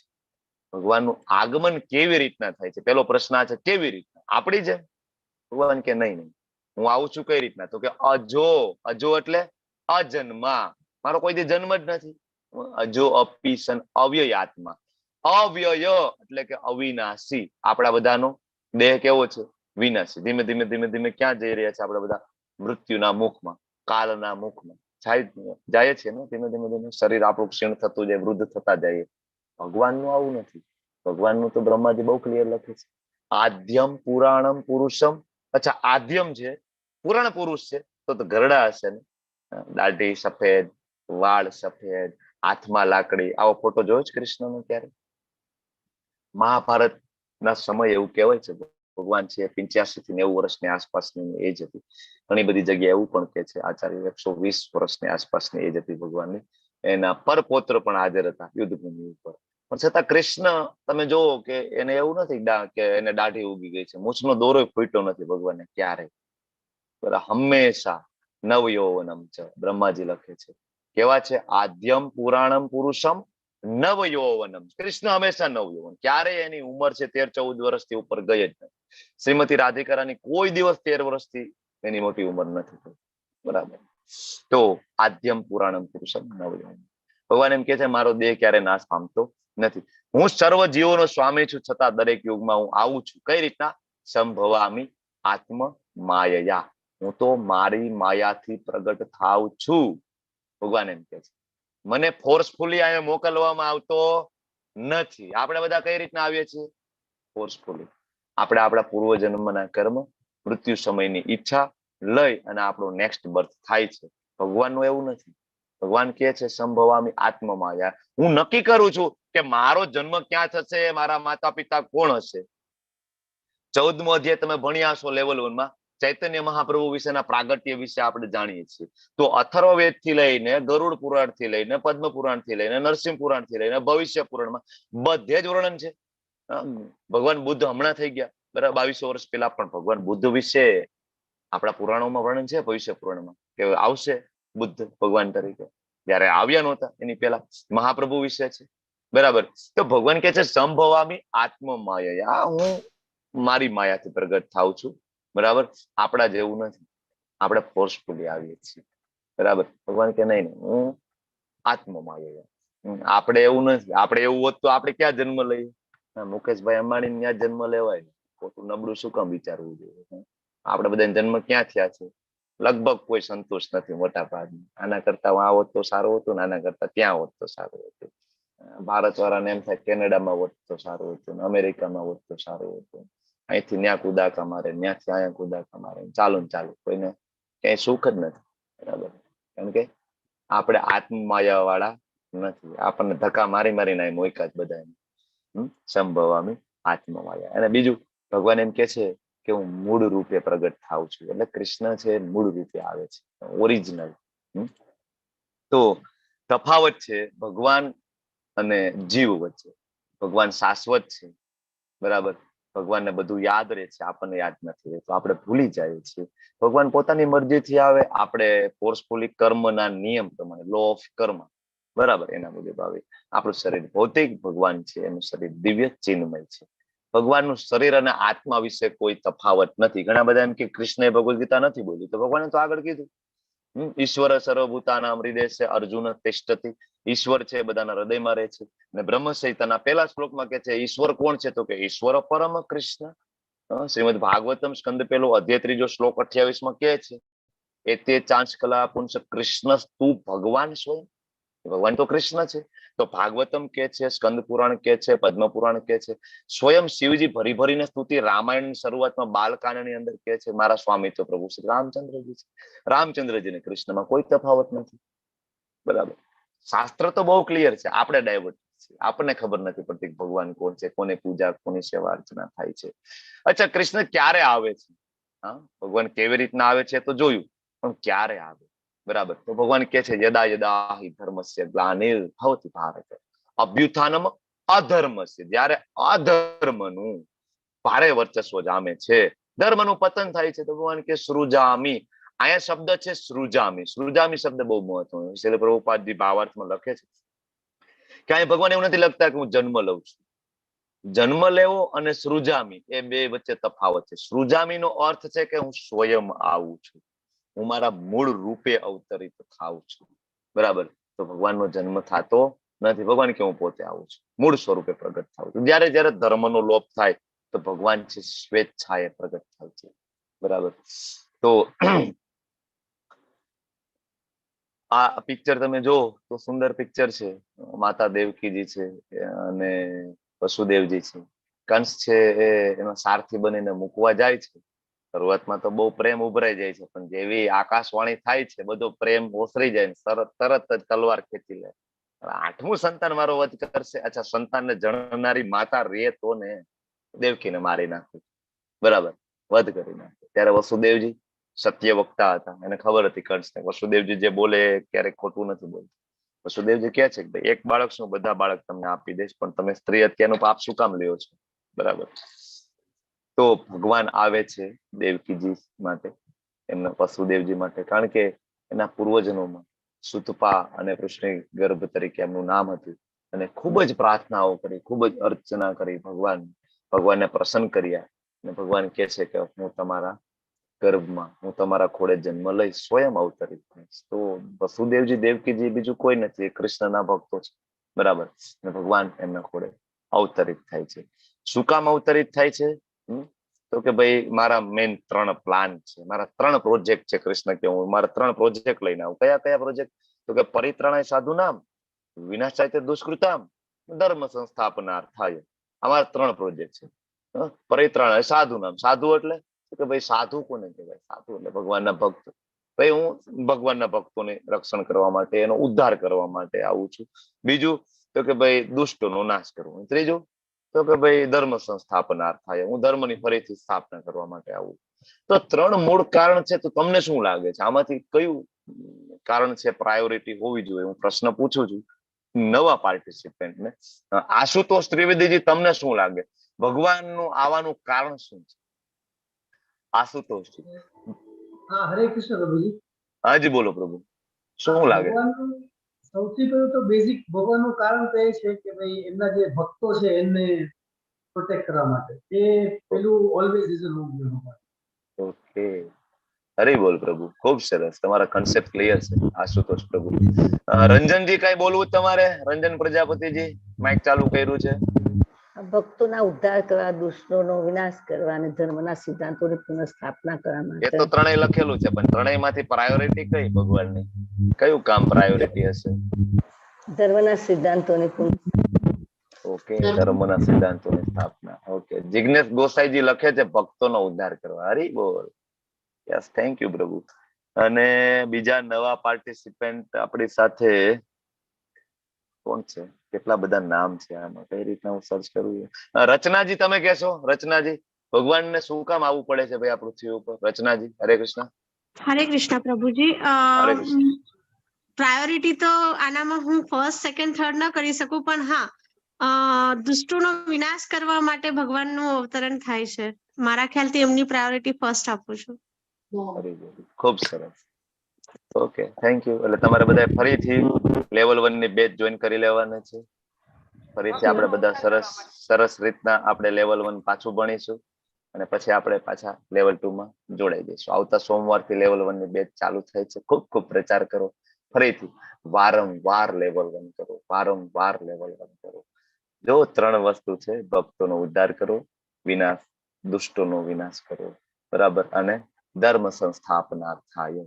ભગવાનનું આગમન કેવી રીતના થાય છે? પેલો પ્રશ્ન આ છે, કેવી રીતના? આપણી જેમ? ભગવાન કે નહીં નહીં, હું આવું છું કઈ રીતના? તો કે અજો, અજો એટલે અજન્મા, મારો કોઈ દી જન્મ જ નથી. અજો અપીસન અવ્યય આત્મા, અવ્યય એટલે કે અવિનાશી. આપણા બધાનો દેહ કેવો છે? વિનાશી. ધીમે ધીમે ધીમે ધીમે ક્યાં જઈ રહ્યા છે આપણે બધા? મૃત્યુના મુખમાં, કાલના મુખમાં જાય છે ને. ધીમે ધીમે ધીમે શરીર આપણું ક્ષીણ થતું જાય, વૃદ્ધ થતા જાય. ભગવાનનું આવું નથી. ભગવાનનું તો બ્રહ્માજી બહુ ક્લિયર લખે છે, આદ્યમ પુરાણમ પુરુષમ. અચ્છા, આદ્યમ છે, પુરાણ પુરુષ છે, તો ગરડા હશે ને, દાઢી સફેદ, વાળ સફેદ, હાથમાં લાકડી. આવો ફોટો જોયો છે કૃષ્ણનો ક્યારે? મહાભારત ના સમય એવું કહેવાય છે ભગવાન છે 85 થી 90 વર્ષની આસપાસની એજ હતી. ઘણી બધી જગ્યાએ એવું પણ કે છે આચાર્ય 120 વર્ષની આસપાસની એજ હતી ભગવાનની. એના પરપોત્ર પણ હાજર હતા યુદ્ધભૂમિ ઉપર. પણ છતાં કૃષ્ણ તમે જોવો કે એને એવું નથી કે એને દાઢી ઉગી ગઈ છે, મૂછનો દોરો ફૂટ્યો નથી ભગવાનને ક્યારે. બરાબર, હંમેશા નવયૌવનમ છે. બ્રહ્માજી લખે છે કેવા છે? આદ્યમ પુરાણમ પુરુષમ નવયૌવનમ. કૃષ્ણ હંમેશા નવયૌવન, ક્યારે એની ઉંમર છે 13-14 વર્ષથી ઉપર ગઈ જ નથી. શ્રીમતી રાધિકારાની કોઈ દિવસ 13 વર્ષથી એની મોટી ઉંમર નથી થઈ, બરાબર. તો આદ્યમ પુરાણમ પુરુષમ નવયૌવનમ. ભગવાન એમ કે છે મારો દેહ ક્યારે નાશ પામતો નથી, હું સર્વ જીવોનો સ્વામી છું, છતાં દરેક યુગમાં હું આવું છું. કઈ રીતના? સંભવામી આત્મ માયયા, હું તો મારી માયાથી પ્રગટ થાવ છું. ભગવાન એમ કે છે મને ફોર્સફુલી અહીંયા મોકલવામાં આવતો નથી. આપણે બધા કઈ રીતના આવીએ છીએ? ફોર્સફુલી. આપણે આપણા પૂર્વજન્મના કર્મ, મૃત્યુ સમયની ઈચ્છા લઈ અને આપણો નેક્સ્ટ બર્થ થાય છે. ભગવાનનું એવું નથી. ભગવાન કહે છે સંભવામી આત્મમાયા, હું નક્કી કરું છું કે મારો જન્મ ક્યાં થશે, મારા માતા પિતા કોણ હશે. 14મો અધ્યાય તમે ભણ્યા હશો લેવલ 1 માં, ચૈતન્ય મહાપ્રભુ વિશેના પ્રાગટ્ય વિશે આપણે જાણીએ છીએ. તો અથર્વવેદ થી લઈને ગરુડ પુરાણ થી લઈને પદ્મ પુરાણ થી લઈને નરસિંહ પુરાણ થી લઈને ભવિષ્ય પુરાણમાં બધે જ વર્ણન છે. ભગવાન બુદ્ધ હમણાં થઈ ગયા, બરાબર, 2200 વર્ષ પહેલા, પણ ભગવાન બુદ્ધ વિશે આપણા પુરાણોમાં વર્ણન છે, ભવિષ્ય પુરાણમાં, કે આવશે બુદ્ધ ભગવાન તરીકે. જયારે આવ્યા નહોતા એની પહેલા મહાપ્રભુ વિશે છે, બરાબર. તો ભગવાન કહે છે સંભવામી આત્મમાયા, હું મારી માયાથી પ્રગટ થાઉં છું, બરાબર. આપણા જેવું નથી, આપણે ફોર્સફુલી આવીએ છીએ, બરાબર. ભગવાન કે નહીં નહીં, હું આત્મમાયા, આપણે એવું નથી. આપણે એવું હોત તો આપણે ક્યાં જન્મ લઈએ? મુકેશભાઈ અંબાણી ત્યાં જન્મ લેવાય ને, ખોટું નબળું શું કામ વિચારવું જોઈએ? આપણે બધાને જન્મ ક્યાં થયા છે? લગભગ કોઈ સંતોષ નથી મોટા ભાગની. આના કરતા આ હોત તો સારું હતું ને, આના કરતા ત્યાં હોત તો સારું હતું. ભારત વાળાને એમ થાય કેનેડામાં હોત તો સારું હતું ને, અમેરિકામાં હોત તો સારું હતું. અહીંથી ન્યા કુદાકા મારે, ન્યાથી અહીંયા કુદાકા મારે, ચાલુ ને ચાલુ, કોઈને ક્યાંય સુખ જ નથી, બરાબર. કારણ કે આપણે આત્મમાયા વાળા નથી. આપણને ધક્કા મારી મારીને મૂક્યા જ બધા. સંભવામી આત્મમાયા. અને બીજું ભગવાન એમ કે છે કે હું મૂળ રૂપે પ્રગટ થાઉં છું. એટલે કૃષ્ણ છે મૂળ રૂપે આવે છે, ઓરિજિનલ. તો તફાવત છે ભગવાન અને જીવ વચ્ચે. ભગવાન શાશ્વત છે, બરાબર? ભગવાનને બધું યાદ રહે છે, આપણને યાદ નથી રહેતું, આપણે ભૂલી જઈએ છીએ. ભગવાન પોતાની મરજીથી આવે, આપણે ફોર્સફુલી કર્મના નિયમ પ્રમાણે, લો ઓફ કર્મ, બરાબર, એના મુજબ આવે. આપણું શરીર ભૌતિક, ભગવાન છે એનું શરીર દિવ્ય ચિન્મય છે. ભગવાનનું શરીર અને આત્મા વિશે કોઈ તફાવત નથી. ઘણા બધા એમ કે કૃષ્ણએ ભગવદ્ ગીતા નથી બોલી, તો ભગવાને તો આગળ કીધું, ઈશ્વર સર્વભૂતાનામ હૃદય અર્જુન તિષ્ઠતિ. ઈશ્વર છે બધાના હૃદયમાં રહે છે. અને બ્રહ્મ સંહિતાના પહેલા શ્લોકમાં કે છે ઈશ્વર કોણ છે? તો કે ઈશ્વર પરમ કૃષ્ણ. શ્રીમદ ભાગવતમ સ્કંદ પેલો અધ્યાય ત્રીજો શ્લોક 28 માં કહે છે એતે ચાંચ કલા પુંસ કૃષ્ણ તુ ભગવાન સ્વયં. ભગવાન તો કૃષ્ણ છે. તો ભાગવતમ કે છે, સ્કંદ પુરાણ કે છે, પદ્મ પુરાણ કે છે, સ્વયં શિવજી ભરી ભરીને સ્તુતિ રામાયણની શરૂઆતમાં બાલકાંડની અંદર કે છે મારા સ્વામી તો પ્રભુ શ્રી રામચંદ્રજી છે. રામચંદ્રજી ને કૃષ્ણમાં કોઈ તફાવત નથી, બરાબર? શાસ્ત્ર તો બહુ ક્લિયર છે, આપણે ડાયવર્ટ છીએ, આપણને ખબર નથી પડતી ભગવાન કોણ છે, કોને પૂજા, કોની સેવા અર્ચના થાય છે. અચ્છા, કૃષ્ણ ક્યારે આવે છે? હા, ભગવાન કેવી રીતના આવે છે તો જોયું, પણ ક્યારે આવે? બરાબર? તો ભગવાન કે છે યદા યદા હિ ધર્મસ્ય ગ્લાનિર્ભવતિ ભારત અભ્યુત્થાનમ અધર્મસ્ય. જ્યારે અધર્મનું ભારે વર્ચસ્વ જામે છે, ધર્મનું પતન થાય છે, તો ભગવાન કે સૃજામી. અહીંયા શબ્દ છે સૃજામી. સૃજામી શબ્દ બહુ મહત્વનો છે. શ્રીલ પ્રભુપાદજી ભાવાર્થમાં લખે છે કે અહીં ભગવાન એવું નથી લખતા કે હું જન્મ લઉં છું. જન્મ લેવો અને સૃજામી એ બે વચ્ચે તફાવત છે. સૃજામી નો અર્થ છે કે હું સ્વયં આવું છું, હું મારા મૂળ રૂપે અવતરિત થાઉં છું, બરાબર? તો ભગવાનનો જન્મ થતો નથી. ભગવાન કે હું પોતે આવું છું, મૂળ સ્વરૂપે પ્રગટ થાઉં છું. જયારે જયારે ધર્મનો લોપ થાય તો ભગવાન છે સ્વેચ્છાએ પ્રગટ થાય છે, બરાબર? તો આ પિક્ચર તમે જો તો સુંદર પિક્ચર છે. માતા દેવકીજી છે અને વસુદેવજી છે. કંસ છે એ એનો સારથી બનીને મૂકવા જાય છે. શરૂઆતમાં તો બહુ પ્રેમ ઉભરાઈ જાય છે, પણ જેવી આકાશવાણી થાય છે બધો પ્રેમ ઓસરી જાય ને તરત જ તલવાર ખેંચી લે. આઠમું સંતાન મારો વધ કરશે. અચ્છા, સંતાનને જણનારી માતા રે તો ને દેવકીને મારી નાખે, બરાબર, વધ કરી નાખે. ત્યારે વસુદેવજી સત્ય વક્તા હતા, એને ખબર હતી કંસને વસુદેવજી જે બોલે ક્યારેક ખોટું નથી બોલતા. વસુદેવજી કહે છે કે ભાઈ એક બાળક શું, બધા બાળક તમને આપી દઈશ, પણ તમે સ્ત્રી હત્યાનું પાપ શું કામ લ્યો છો, બરાબર? તો ભગવાન આવે છે દેવકીજી માટે, એમના વસુદેવજી માટે, કારણ કે એના પૂર્વજનોમાં સુતપા અને કૃષ્ણ ગર્ભ તરીકે એમનું નામ હતું. અને ખૂબ જ પ્રાર્થનાઓ કરી, ખૂબ જ અર્ચના કરી, ભગવાનને પ્રસન્ન કર્યા. અને ભગવાન કહે છે કે હું તમારા ગર્ભમાં, હું તમારા ખોળે જન્મ લઈ સ્વયં અવતરિત થઈશ. તો વસુદેવજી દેવકીજી બીજું કોઈ નથી, એ કૃષ્ણના ભક્તો છે, બરાબર? અને ભગવાન એમના ખોળે અવતરિત થાય છે. શું કામ અવતરિત થાય છે? તો કે ભાઈ મારા મેઇન 3 પ્લાન છે, મારા 3 પ્રોજેક્ટ છે. કૃષ્ણ કે હું મારા 3 પ્રોજેક્ટ લઈને આવું. કયા કયા પ્રોજેક્ટ? તો કે પરિત્રાણાય સાધુ નામ, વિનાશાય દુષ્કૃતામ, ધર્મ સંસ્થાપનાર્થાય. અમારા 3 પ્રોજેક્ટ છે. પરિત્રાણાય સાધુ નામ. સાધુ એટલે કે ભાઈ સાધુ કોને કહેવાય? સાધુ એટલે ભગવાનના ભક્ત. ભાઈ હું ભગવાનના ભક્તોને રક્ષણ કરવા માટે, એનો ઉદ્ધાર કરવા માટે આવું છું. બીજું તો કે ભાઈ દુષ્ટોનો નાશ કરવો. ત્રીજું તો કે ભાઈ ધર્મ સંસ્થાપનાર્થાય, હું ધર્મની ફરીથી સ્થાપના કરવા માટે આવું. તો 3 મૂળ કારણ છે. તો તમને શું લાગે છે આમાંથી કયું કારણ છે પ્રાયોરિટી હોવી જોઈએ? હું પ્રશ્ન પૂછું છું નવા પાર્ટિસિપેન્ટને. આશુતોષ ત્રિવેદીજી, તમને શું લાગે ભગવાનનું આવવાનું કારણ શું છે? આશુતોષજી. હા, હરે કૃષ્ણ પ્રભુજી. હાજી બોલો પ્રભુ, શું લાગે? સૌથી પહેલું તો બેઝિક ભગવાનનું કારણ તો એ છે કે ભાઈ એમના જે ભક્તો છે એમને પ્રોટેક્ટ કરવા માટે, એ પેલું ઓલવેઝ રીઝન હોવું જોઈએ ભગવાન. ઓકે, હરે બોલ પ્રભુ, ખૂબ સરસ, તમારા કન્સેપ્ટ ક્લિયર છે આશુતોષ પ્રભુ. રંજનજી કઈ બોલવું તમારે? રંજન પ્રજાપતિજી માઇક ચાલુ કર્યું છે. ભક્તોના ઉદ્ધાર કરવા, દુષ્ટોનો વિનાશ કરવા અને ધર્મના સિદ્ધાંતોની પુનઃસ્થાપના કરવા માટે. એ તો ત્રણેય લખેલું છે, પણ ત્રણેય માંથી પ્રાયોરિટી કઈ ભગવાનની? કયું કામ પ્રાયોરિટી હશે? ધર્મના સિદ્ધાંતોની પુનઃ. ઓકે, ધર્મના સિદ્ધાંતોની સ્થાપના. ઓકે, જિગ્નેશ ગોસાઈજી લખે છે ભક્તોનો ઉદ્ધાર કરવા. હરી બોલ. Yes, thank you Prabhu. અને બીજા નવા પાર્ટિસિપેન્ટ આપણી સાથે કોણ છે? કેટલા બધા નામ છે આમાં, કઈ રીતના હું સર્ચ કરું? રચનાજી, તમે કહેશો? રચનાજી, ભગવાનને શું કામ આવવું પડે છે ભાઈ આ પૃથ્વી ઉપર? રચનાજી, હરે કૃષ્ણ. હરે કૃષ્ણ પ્રભુજી. હરે કૃષ્ણ. પ્રાયોરિટી તો આનામાં હું ફર્સ્ટ, સેકન્ડ, થર્ડ ન કરી શકું, પણ હા, દુષ્ટોનો વિનાશ કરવા માટે ભગવાનનું અવતરણ થાય છે. મારા ખ્યાલથી એમની પ્રાયોરિટી ફર્સ્ટ આપું છું. વેરી ગુડ, ખૂબ સરસ. Okay, thank you. એટલે તમારે બધા ફરીથી લેવલ 1 ની બેચ જોઈન કરી લેવાના છે. ફરીથી આપણે બધા સરસ સરસ રીતના આપણે લેવલ 1 પાછું ભણીશું અને પછી આપણે પાછા લેવલ 2 માં જોડાઈ જઈશું. આવતા સોમવારથી લેવલ 1 ની બેચ ચાલુ થાય છે. ખૂબ ખૂબ પ્રચાર કરો. ફરીથી વારંવાર લેવલ 1 કરો, વારંવાર લેવલ 1 કરો. જો ત્રણ વસ્તુ છે: ભક્તોનો ઉદ્ધાર કરો, વિનાશ દુષ્ટોનો વિનાશ કરો, બરાબર, અને ધર્મ સંસ્થાપના થાય.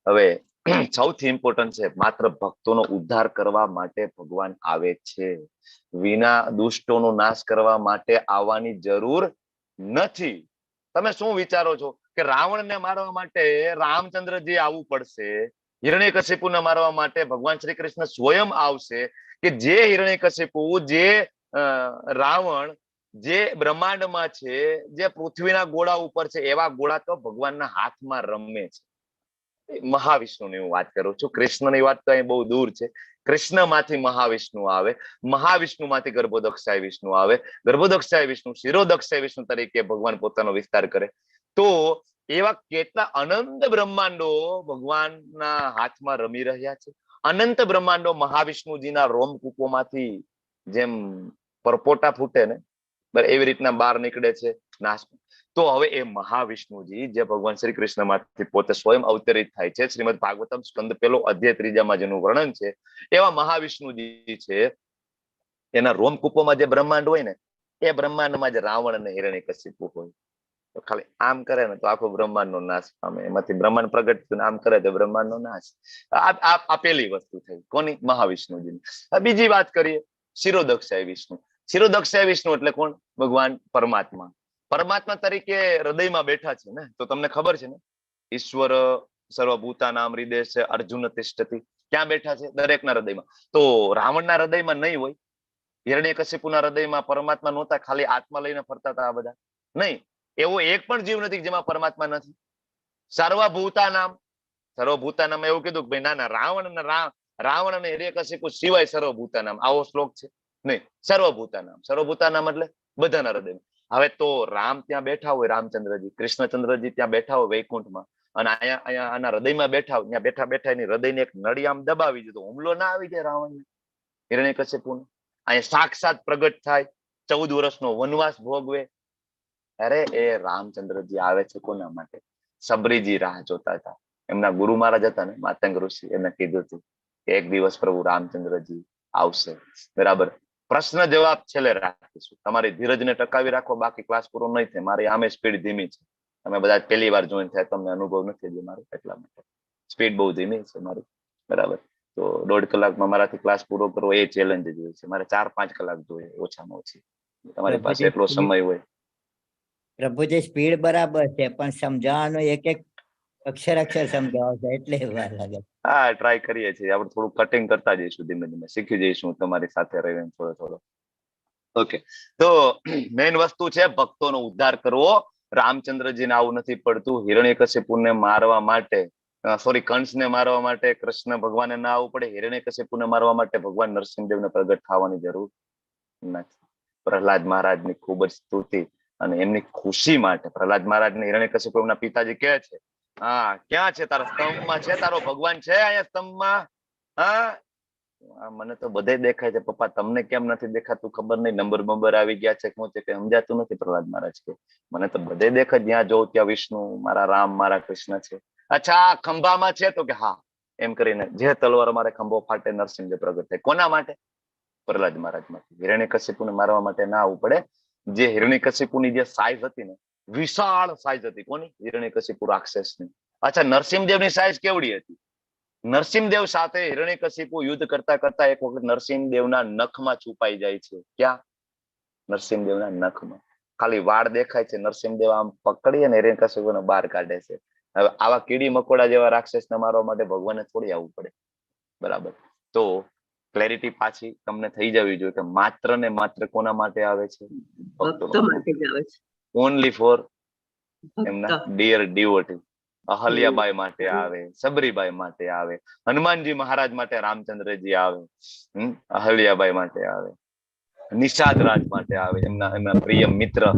હવે સૌથી ઇમ્પોર્ટન્ટ છે, માત્ર ભક્તોનો ઉદ્ધાર કરવા માટે ભગવાન આવે છે, વિના દુષ્ટોનો નાશ કરવા માટે આવવાની જરૂર નથી. તમે શું વિચારો છો કે રાવણને મારવા માટે રામચંદ્રજી આવવું પડશે, હિરણ્યકશિપુને મારવા માટે ભગવાન શ્રી કૃષ્ણ સ્વયં આવશે? કે જે હિરણ્યકશિપુ, જે રાવણ, જે બ્રહ્માંડમાં છે, જે પૃથ્વીના ગોળા ઉપર છે, એવા ગોળા તો ભગવાનના હાથમાં રમે છે. મહાવિષ્ણુની હું વાત કરું છું, કૃષ્ણની વાત તો અહીં બહુ દૂર છે. કૃષ્ણમાંથી મહાવિષ્ણુ આવે, મહાવિષ્ણુમાંથી ગર્ભોદક્ષાય વિષ્ણુ આવે, ગર્ભોદક્ષાય વિષ્ણુ શિરોદક્ષાય વિષ્ણુ તરીકે ભગવાન પોતાનો વિસ્તાર કરે. તો એવા કેટલા અનંત બ્રહ્માંડો ભગવાનના હાથમાં રમી રહ્યા છે. અનંત બ્રહ્માંડો મહાવિષ્ણુજીના રોમકૂપોમાંથી જેમ પરપોટા ફૂટે ને એવી રીતના બહાર નીકળે છે નાશ. તો હવે એ મહાવિષ્ણુજી જે ભગવાન શ્રી કૃષ્ણમાંથી પોતે સ્વયં અવતરિત થાય છે, શ્રીમદ ભાગવતમ સ્કંદ પેલો અધ્યાય 3માં જેનું વર્ણન છે, એવા મહાવિષ્ણુજી છે, એના રોમકૂપોમાં જે બ્રહ્માંડ હોય ને, એ બ્રહ્માંડમાં જે રાવણ અને હિરણ્યકશિપુ હોય, તો ખાલી આમ કરે ને તો આખો બ્રહ્માંડ નો નાશ પામે. એમાંથી બ્રહ્માંડ પ્રગટ થયું, આમ કરે તો બ્રહ્માંડ નો નાશ. આ પેલી વસ્તુ થઈ કોની? મહાવિષ્ણુજીની. બીજી વાત કરીએ શિરોદક્ષાય વિષ્ણુ. શિરોદક્ષાય વિષ્ણુ એટલે કોણ? ભગવાન પરમાત્મા. પરમાત્મા તરીકે હૃદયમાં બેઠા છે ને, તો તમને ખબર છે ને, ઈશ્વર સર્વભૂતાનામ હૃદય છે અર્જુન તિષ્ઠતિ. ક્યાં બેઠા છે? દરેકના હૃદયમાં. તો રાવણના હૃદયમાં નહીં હોય, હિરણ્યકશિપુના હૃદયમાં પરમાત્મા નહોતા, ખાલી આત્મા લઈને ફરતા હતા આ બધા? નહીં, એવો એક પણ જીવ નથી જેમાં પરમાત્મા નથી. સર્વભૂતાનામ, સર્વભૂતાનામ એવું કીધું કે ભાઈ ના ના, રાવણ અને રાવણ અને હિરણ્યકશિપુ સિવાય સર્વભૂતાનામ, આવો શ્લોક છે નહીં. સર્વભૂતાનામ, સર્વભૂતાનામ એટલે બધાના હૃદયમાં. હવે તો રામ ત્યાં બેઠા હોય, રામચંદ્રજી, કૃષ્ણચંદ્રજી ત્યાં બેઠા હોય વૈકુંઠમાં, અને અહીંયા અહીંયા આના હૃદયમાં બેઠા હોય, ત્યાં બેઠા બેઠા એની હૃદયની એક નળી આમ દબાવી દીધો, હુમલો ના આવી જાય રાવણને, હિરણ્યકશિપુને? અહીંયા સાક્ષાત પ્રગટ થાય, 14 વર્ષનો વનવાસ ભોગવે. અરે એ રામચંદ્રજી આવે છે કોના માટે? સબરીજી રાહ જોતા હતા. એમના ગુરુ મહારાજ હતા ને, માતંગ ઋષિ, એમને કીધું હતું કે એક દિવસ પ્રભુ રામચંદ્રજી આવશે. બરાબર. પ્રશ્ન જવાબ છેલ્લે રાખીશું. તમારી ધીરજને ટકાવી રાખો, બાકી ક્લાસ પૂરો નહીં થાય. મારી આમે સ્પીડ ધીમી છે, તમે બધા પહેલી વાર જોઈન થયા, તમને અનુભવ નથી હજી મારો, એટલા માટે સ્પીડ બહુ ધીમી છે મારી. બરાબર. તો 1.5 કલાકમાં મારાથી ક્લાસ પૂરો કરવો એ ચેલેન્જ જ હોય છે. મારે 4-5 કલાક જોઈએ ઓછામાં ઓછી. તમારી પાસે એટલો સમય હોય. પ્રભુજી સ્પીડ બરાબર છે, પણ સમજાવવાનું એક એક અક્ષર અક્ષર સમજાવો છે એટલે વાર લાગે. હા, ટ્રાય કરીએ છીએ. આપણે થોડું કટિંગ કરતા જઈશું, ધીમે ધીમે શીખી જઈશું તમારી સાથે રહીને થોડો થોડો. ઓકે, તો મેઇન વસ્તુ છે ભક્તોનો ઉદ્ધાર કરવો. રામચંદ્રજીને આવું નથી પડતું. હિરણ્યકશિપુને મારવા માટે, સોરી, કંસને મારવા માટે કૃષ્ણ ભગવાને ના આવવું પડે. હિરણ્યકશિપુને મારવા માટે ભગવાન નરસિંહદેવને પ્રગટ થવાની જરૂર નથી. પ્રહલાદ મહારાજની ખૂબ જ સ્તુતિ અને એમની ખુશી માટે પ્રહલાદ મહારાજને હિરણ્યકશિપુ એમના પિતાજી કહે છે, હા ક્યાં છે તારા સ્તંભમાં છે તારો ભગવાન છે અહીંયા સ્તંભમાં? હા, મને તો બધે દેખાય છે પપ્પા, તમને કેમ નથી દેખાતું ખબર નહીં, નંબર બંબર આવી ગયા છે શું છે કઈ સમજાતું નથી. પ્રહલાદ મહારાજ કે મને તો બધે દેખાય, જ્યાં જોઉં ત્યાં વિષ્ણુ, મારા રામ, મારા કૃષ્ણ છે. અચ્છા ખંભામાં છે? તો કે હા. એમ કરીને જે તલવાર મારે ખંભો ફાટે નરસિંહ પ્રગટ થાય. કોના માટે? પ્રહલાદ મહારાજ માટે. હિરણ્યકશિપુને મારવા માટે ના આવવું પડે. જે હિરણ્યકશિપુની જે સાઈઝ હતી ને, વિશાળ સાઈઝ હતી. કોની? હિરણ્યકશિપુ રાક્ષસની. અચ્છા, નરસિંહદેવની સાઈઝ કેવડી હતી? નરસિંહદેવ સાથે હિરણ્યકશિપુ યુદ્ધ કરતા કરતા એક વખત નરસિંહદેવના નખમાં છુપાઈ જાય છે. ક્યાં? નરસિંહદેવના નખમાં. ખાલી વાળ દેખાય છે. નરસિંહદેવ આમ પકડી અને હિરણ્યકશિપુને બહાર કાઢે છે. હવે આવા કીડી મકોડા જેવા રાક્ષસને મારવા માટે ભગવાનને થોડી આવવું પડે. બરાબર? તો ક્લેરિટી પાછી તમને થઈ જવી જોઈએ કે માત્ર ને માત્ર કોના માટે આવે છે? ભક્તો માટે જ આવે છે. ઓનલી ફોર એમના ભક્ત. Dear devotee. અહલ્યાબાઈ માટે આવે, સબરીબાઈ માટે આવે, હનુમાનજી મહારાજ માટે રામચંદ્રજી આવે, અહલ્યાબાઈ માટે આવે, નિષાદ રાજ માટે આવે, એમના એમના પ્રિય મિત્ર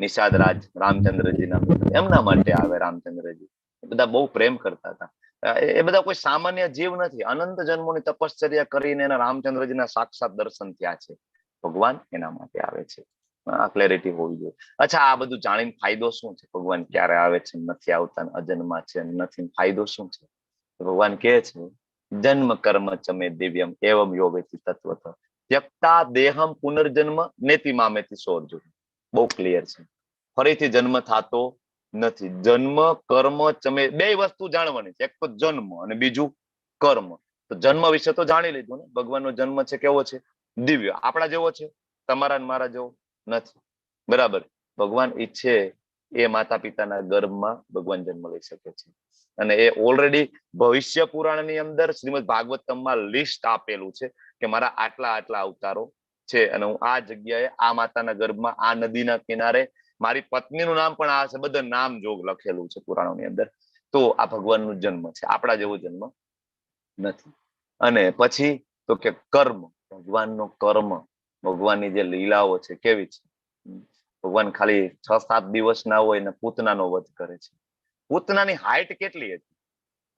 નિષાદ રાજ રામચંદ્રજીના મિત્ર, એમના માટે આવે રામચંદ્રજી. એ બધા બહુ પ્રેમ કરતા હતા. એ બધા કોઈ સામાન્ય જીવ નથી. અનંત જન્મોની તપશ્ચર્યા કરીને એના રામચંદ્રજીના સાક્ષાત દર્શન થયા છે. ભગવાન એના માટે આવે છે. આ ક્લેરિટી હોવી જોઈએ. અચ્છા, આ બધું જાણીને ફાયદો શું છે? ભગવાન ક્યારે આવે છે, નથી આવતા, અજન્મા છે, નથી, ફાયદો શું છે? તો ભગવાન કહે છે, જન્મ કર્મ ચમે દિવ્યમ એવમ યોગેતિ તત્વત ત્યક્તા દેહમ પુનર્જન્મ નેતિ મામેતિ સોર્જુન. બહુ ક્લિયર છે. ફરીથી જન્મ થતો નથી. જન્મ કર્મ ચમે, બે વસ્તુ જાણવાની છે. એક તો જન્મ અને બીજું કર્મ. તો જન્મ વિશે તો જાણી લીધું ને, ભગવાનનો જન્મ છે કેવો છે? દિવ્ય. આપણા જેવો છે? તમારા ને મારા જેવો નથી. બરાબર? ભગવાન ઈચ્છે એ માતા પિતાના ગર્ભમાં ભગવાન જન્મ લઈ શકે છે. અને એ ઓલરેડી ભવિષ્ય પુરાણની અંદર શ્રીમદ ભાગવતમમાં લિસ્ટ આપેલું છે કે મારા આટલા આટલા અવતારો છે અને હું આ જગ્યાએ આ માતાના ગર્ભમાં આ નદીના કિનારે મારી પત્નીનું નામ પણ આ છે, બધા નામ જોગ લખેલું છે પુરાણોની અંદર. તો આ ભગવાનનું જન્મ છે, આપણા જેવો જન્મ નથી. અને પછી તો કે કર્મ, ભગવાનનો કર્મ, ભગવાનની જે લીલાઓ છે કેવી છે? ભગવાન ખાલી 6-7 દિવસ ના હોય ને પૂતનાનો વધ કરે છે. પૂતનાની હાઈટ કેટલી હતી?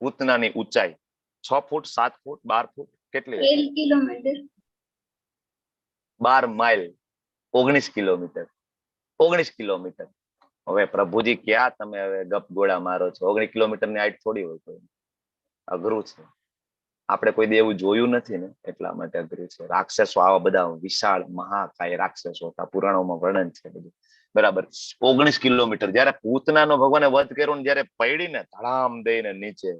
પૂતનાની ઊંચાઈ 6 ફૂટ, 7 ફૂટ, 12 ફૂટ કેટલી હતી? 13 કિલોમીટર. 12 mile, 19 kilometre. 19 કિલોમીટર. હવે પ્રભુજી ક્યાં તમે હવે ગપ ગોળા મારો છો? 19 કિલોમીટર ની હાઈટ થોડી હોય કોઈ. અઘરું છે. આપણે કોઈ દી એવું જોયું નથી ને, એટલા માટે અઘરું છે. રાક્ષસો આવા બધા વિશાળ મહાકાય રાક્ષસો હતા, પુરાણોમાં વર્ણન છે બધું. બરાબર? 19 કિલોમીટર. જયારે પૂતનાનો ભગવાને વધ કર્યો ને જયારે પડીને ધડામ દઈને નીચે,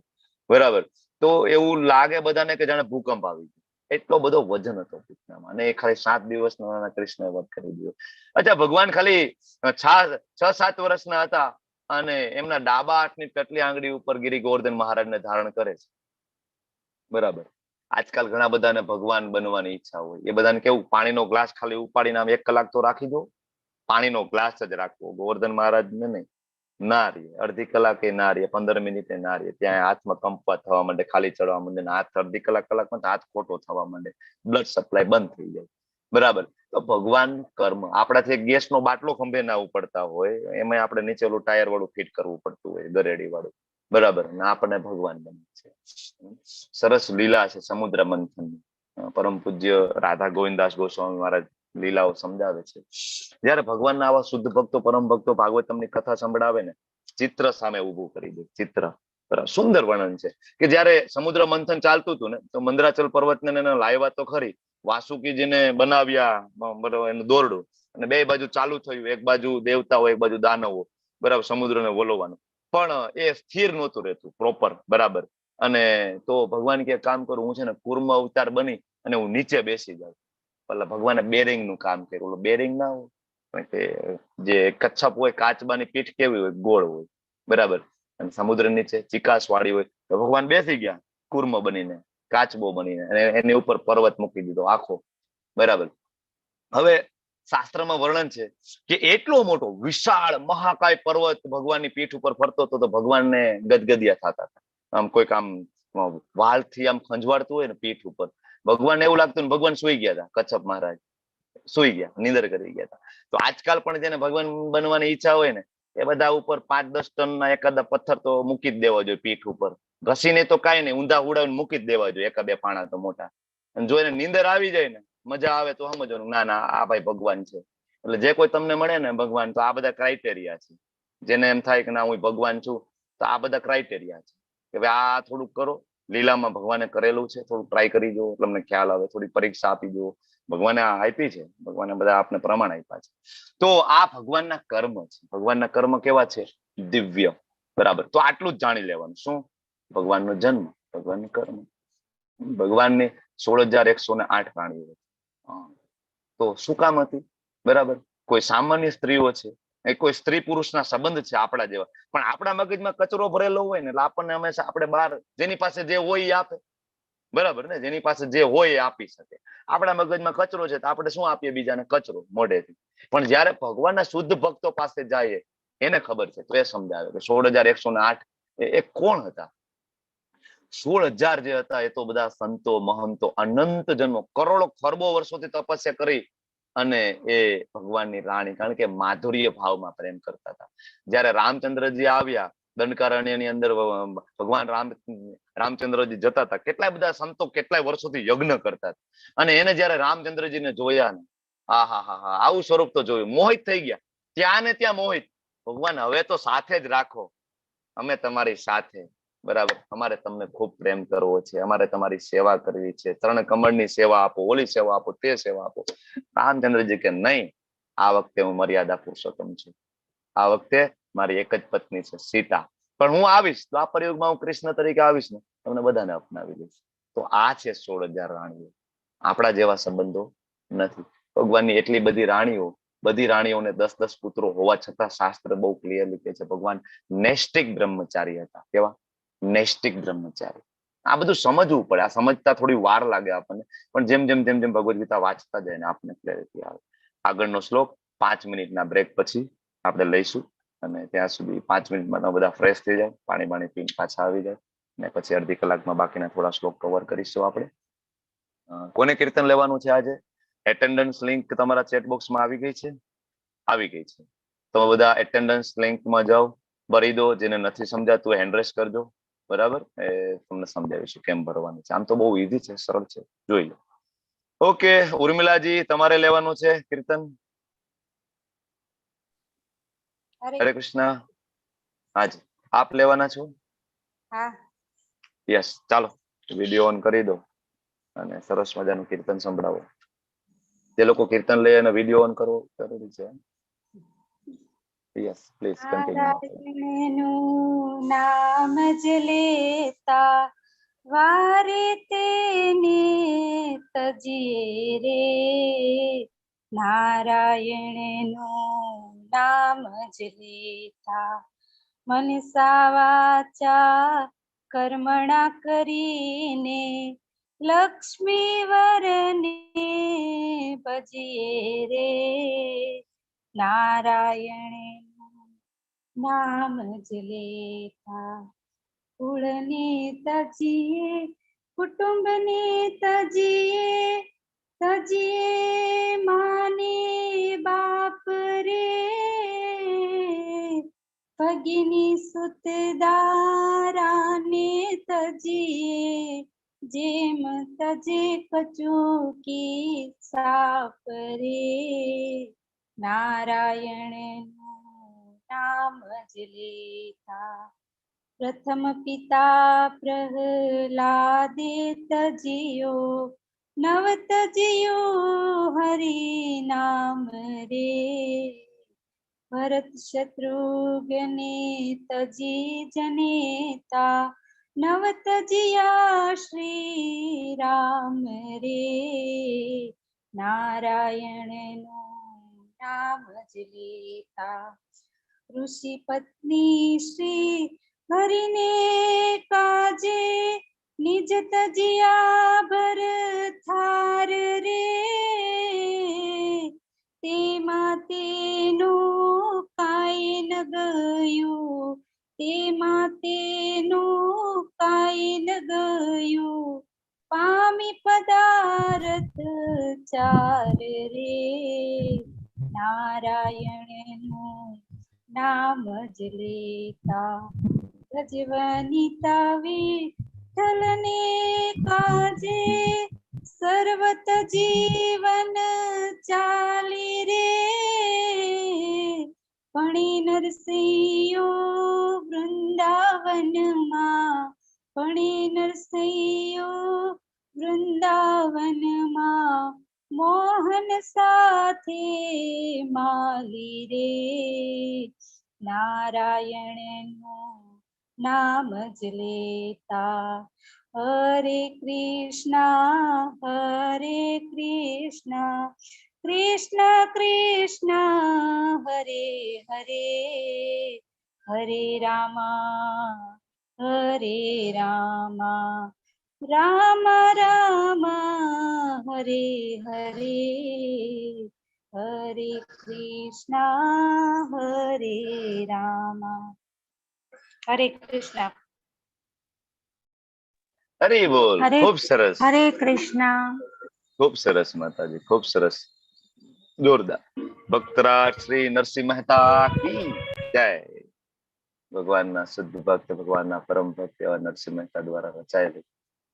બરાબર, તો એવું લાગે બધાને કે જાણે ભૂકંપ આવી ગયો. એટલો બધો વજન હતો પૂતનામાં. અને એ ખાલી 7 દિવસ નાના કૃષ્ણ વધ કરી દીધો. અચ્છા, ભગવાન ખાલી 6-7 વર્ષના હતા અને એમના ડાબા હાથની ટટલી આંગળી ઉપર ગિરી ગોવર્ધન મહારાજને ધારણ કરે છે. બરાબર? આજકાલ ઘણા બધાને ભગવાન બનવાની ઈચ્છા હોય. એ બધાને કેવું, પાણીનો ગ્લાસ ખાલી ઉપાડીને આમ 1 કલાક તો રાખી દો, પાણીનો ગ્લાસ જ રાખવો, ગોવર્ધન મહારાજને નહીં. ના રહીએ અડધી કલાકે, ના રહીએ 15 મિનિટે, ના રહીએ ત્યાં હાથમાં કંપવા થવા માંડે, ખાલી ચડવા માંડે, ને હાથ અડધી કલાક કલાકમાં તો હાથ ખોટો થવા માંડે, બ્લડ સપ્લાય બંધ થઈ જાય. બરાબર? તો ભગવાન કર્મ, આપણાથી એક ગેસનો બાટલો ખંભે ના ઉપડતા હોય, એમાં આપણે નીચે ઓલું ટાયર વાળું ફિટ કરવું પડતું હોય, ગરેડી વાળું. બરાબર? ના, આપણને ભગવાન બને છે. સરસ લીલા છે સમુદ્ર મંથન. પરમ પૂજ્ય રાધા ગોવિંદાસ ગોસ્વામી મહારાજ લીલાઓ સમજાવે છે. જયારે ભગવાનના આવા શુદ્ધ ભક્તો, પરમ ભક્તો ભાગવતમની કથા સંભળાવે ને, ચિત્ર સામે ઊભું કરી દે ચિત્ર. બરાબર? સુંદર વર્ણન છે કે જયારે સમુદ્ર મંથન ચાલતું હતું ને, તો મંદરાચલ પર્વતને એને લાવ્યા તો ખરી, વાસુકીજીને બનાવ્યા, બરાબર, એનું દોરડું, અને બે બાજુ ચાલુ થયું, એક બાજુ દેવતાઓ, એક બાજુ દાનવો, બરાબર, સમુદ્રને વલોવાનું. પણ એ સ્થિર નહોતું રહેતું પ્રોપર. બરાબર? અને તો ભગવાન કે કામ કરું, હું છે ને કુર્મ અવતાર બની અને હું નીચે બેસી જાઉં. પેલા ભગવાને બેરિંગ નું કામ કર્યું. ઓલું બેરિંગ ના હોય કે જે કચ્છપ હોય, કાચબાની પીઠ કેવી હોય? ગોળ હોય. બરાબર? અને સમુદ્ર નીચે ચિકાસ વાળી હોય. તો ભગવાન બેસી ગયા કુર્મ બનીને, કાચબો બનીને, અને એની ઉપર પર્વત મૂકી દીધો આખો. બરાબર? હવે શાસ્ત્રમાં વર્ણન છે કે એટલો મોટો વિશાળ મહાકાય પર્વત ભગવાનની પીઠ ઉપર ફરતો હતો તો ભગવાનને ગદગદિયા થતા હતા. આમ કોઈક આમ વાલથી આમ ખંજવાળતું હોય ને પીઠ ઉપર, ભગવાન એવું લાગતું ને ભગવાન સુઈ ગયા હતા. કચ્છપ મહારાજ સુઈ ગયા, નીંદર કરી ગયા હતા. તો આજકાલ પણ જેને ભગવાન બનવાની ઈચ્છા હોય ને, એ બધા ઉપર 5-10 ટનના એકાદા પથ્થર તો મૂકી જ દેવા જોઈએ પીઠ ઉપર. ઘસીને તો કાંઈ નહીં, ઊંધા ઉડાવીને મૂકી જ દેવા જોઈએ એકા બે પાણા તો મોટા. અને જો એને નીંદર આવી જાય ને, મજા આવે, તો સમજવાનું ના ના આ ભાઈ ભગવાન છે. એટલે જે કોઈ તમને મળે ને ભગવાન, તો આ બધા ક્રાઇટેરિયા છે. જેને એમ થાય કે ના હું ભગવાન છું, તો આ બધા ક્રાઇટેરિયા છે કે ભાઈ આ થોડુંક કરો, લીલામાં ભગવાને કરેલું છે, થોડુંક ટ્રાય કરી જુઓ, એટલે અમને ખ્યાલ આવે, થોડી પરીક્ષા આપી જુઓ. ભગવાને આ આપી છે, ભગવાને બધા આપને પ્રમાણ આપ્યા છે. તો આ ભગવાનના કર્મ છે. ભગવાનના કર્મ કેવા છે? દિવ્ય. બરાબર? તો આટલું જ જાણી લેવાનું. શું? ભગવાનનો જન્મ, ભગવાનનું કર્મ. ભગવાનને 16,108 રાણીઓ હતી. તો શું કામ હતી? બરાબર? કોઈ સામાન્ય સ્ત્રીઓ છે એ કોઈ સ્ત્રી પુરુષના સંબંધ છે આપણા જેવા, પણ આપણા મગજમાં કચરો ભરેલો હોય ને એટલે આપણને હંમેશા આપણે બહાર જેની પાસે જે હોય એ આપે, બરાબર ને? જેની પાસે જે હોય એ આપી શકે. આપણા મગજમાં કચરો છે તો આપણે શું આપીએ બીજાને? કચરો મોઢેથી. પણ જયારે ભગવાનના શુદ્ધ ભક્તો પાસે જાય, એને ખબર છે, તો એ સમજાવે કે 16,108 એ કોણ હતા? 16,000 જે હતા એ તો બધા સંતો, મહંતો, અનંત જન્મો, કરોડો ખરબો વર્ષોથી તપસ્યા કરી અને એ ભગવાનની રાણી, કારણ કે માધુર્ય ભાવમાં પ્રેમ કરતા હતા. જયારે રામચંદ્રજી આવ્યા દંડકારણ્યની અંદર, ભગવાન રામચંદ્રજી જતા હતા, કેટલા બધા સંતો કેટલાય વર્ષોથી યજ્ઞ કરતા હતા, અને એને જયારે રામચંદ્રજીને જોયા ને, આ હા હા હા, આવું સ્વરૂપ તો જોયું, મોહિત થઈ ગયા ત્યાં ને ત્યાં મોહિત. ભગવાન હવે તો સાથે જ રાખો, અમે તમારી સાથે, બરાબર, અમારે તમને ખૂબ પ્રેમ કરવો છે, અમારે તમારી સેવા કરવી છે, ચરણ કમળની સેવા આપો, ઓલી સેવા આપો, તે સેવા આપો. રામચંદ્રજી કે નહીં, આ વખતે હું મર્યાદા પુરુષોત્તમ છું, આ વખતે મારી એક જ પત્ની છે સીતા, પણ હું આવીશ દ્વાપર યુગમાં, હું કૃષ્ણ તરીકે આવીશ ને તમને બધાને અપનાવી લઈશ. તો આ છે 16,000 રાણીઓ. આપણા જેવા સંબંધો નથી. ભગવાનની એટલી બધી રાણીઓ, બધી રાણીઓને 10-10 પુત્રો હોવા છતાં શાસ્ત્ર બહુ ક્લિયરલી કહે છે ભગવાન નૈષ્ટિક બ્રહ્મચારી હતા. કેવા? નૈષ્ટિક બ્રહ્મચારી. આ બધું સમજવું પડે, આ સમજતા થોડી વાર લાગે આપણને, પણ જેમ જેમ જેમ જેમ ભગવદ્ ગીતા વાંચતા જાય ને આપણને ક્લેરિટી આવે. આગળનો શ્લોક 5 મિનિટના બ્રેક પછી આપણે લઈશું, અને ત્યાં સુધી 5 મિનિટમાં તમે બધા ફ્રેશ થઈ જાય, પાણી બાણી પીને પાછા આવી જાય, ને પછી અડધી કલાકમાં બાકીના થોડા શ્લોક કવર કરીશું આપણે. કોને કીર્તન લેવાનું છે આજે? એટેન્ડન્સ લિંક તમારા ચેટ બોક્સમાં આવી ગઈ છે? આવી ગઈ છે. તમે બધા એટેન્ડન્સ લિંકમાં જાઓ, ભરી દો. જેને નથી સમજાતું હેન્ડ રેસ કરજો, બરાબર? એ તમને સમજાવીશું કેમ ભરવાનું છે. આમ તો બહુ ઈઝી છે, સરળ છે, જોઈ લો. ઓકે, ઉર્મિલાજી તમારે લેવાનું છે કીર્તન? હરે કૃષ્ણ. હાજી, આપ લેવાના છો? હા. યસ, ચાલો વિડીયો ઓન કરી દો અને સરસ મજાનું કીર્તન સંભળાવો. જે લોકો કીર્તન લે અને વિડીયો ઓન કરવો જરૂરી છે. Yes, please continue. નારાયણનું નામ જ લેતા વારે તેને તજીએ રે, નારાયણનું નામ જ લેતા મનસા વાચા કર્મણા કરીને લક્ષ્મી વરને ભજીએ રે, નારાયણ નામ જ લેતા. કુળને તજીએ, કુટુંબને તજીએ, તજીએ માને બાપ રે, ભગિની સુત દારાને તજીએ, જેમ તજે કચુકી સાપ રે, નારાયણ નામ જ લેતા. પ્રથમ પિતા પ્રહલાદે તજિયો, નવ તજિયો હરિ નામ રે, ભરત શત્રુઘ્ને તજી જનેતા, નવ તજિયા શ્રી રામ રે, નારાયણનું નામ જ લેતા. ઋષિ પત્ની શ્રી હરિને કાજે, નિજ તજિયા ભર થાર રે, તેમાં તેનું કાંઈ ન ગયું, તેમાં તેનું કાંઈ ન ગયું, પામી પદાર્થ ચાર રે, નારાયણનું નામ જ લેતા. રજવનિતા વિઠ્ઠલને કાજે, સર્વત જીવન ચાલી રે, ભણી નરસિંહો વૃંદાવનમાં, ભણી નરસિંહો વૃંદાવનમાં, મોહન સાથે માલી રે, નારાયણનું નામ જ લેતા. હરે કૃષ્ણ હરે Krishna Krishna Krishna Hare Hare, Hare Rama Hare Rama, Ram Ram Hare Hare, Hare Krishna Hare Rama. Hare Krishna. Hari બોલ. હરે ખૂબ સરસ. હરે કૃષ્ણ. ખૂબ સરસ માતાજી, ખૂબ સરસ, જોરદાર. ભક્તરાજ શ્રી નરસિંહ મહેતા કી જય. ભગવાનના શુદ્ધ ભક્ત, ભગવાનના પરમ ભક્ત એવા નરસિંહ મહેતા દ્વારા રચાયેલું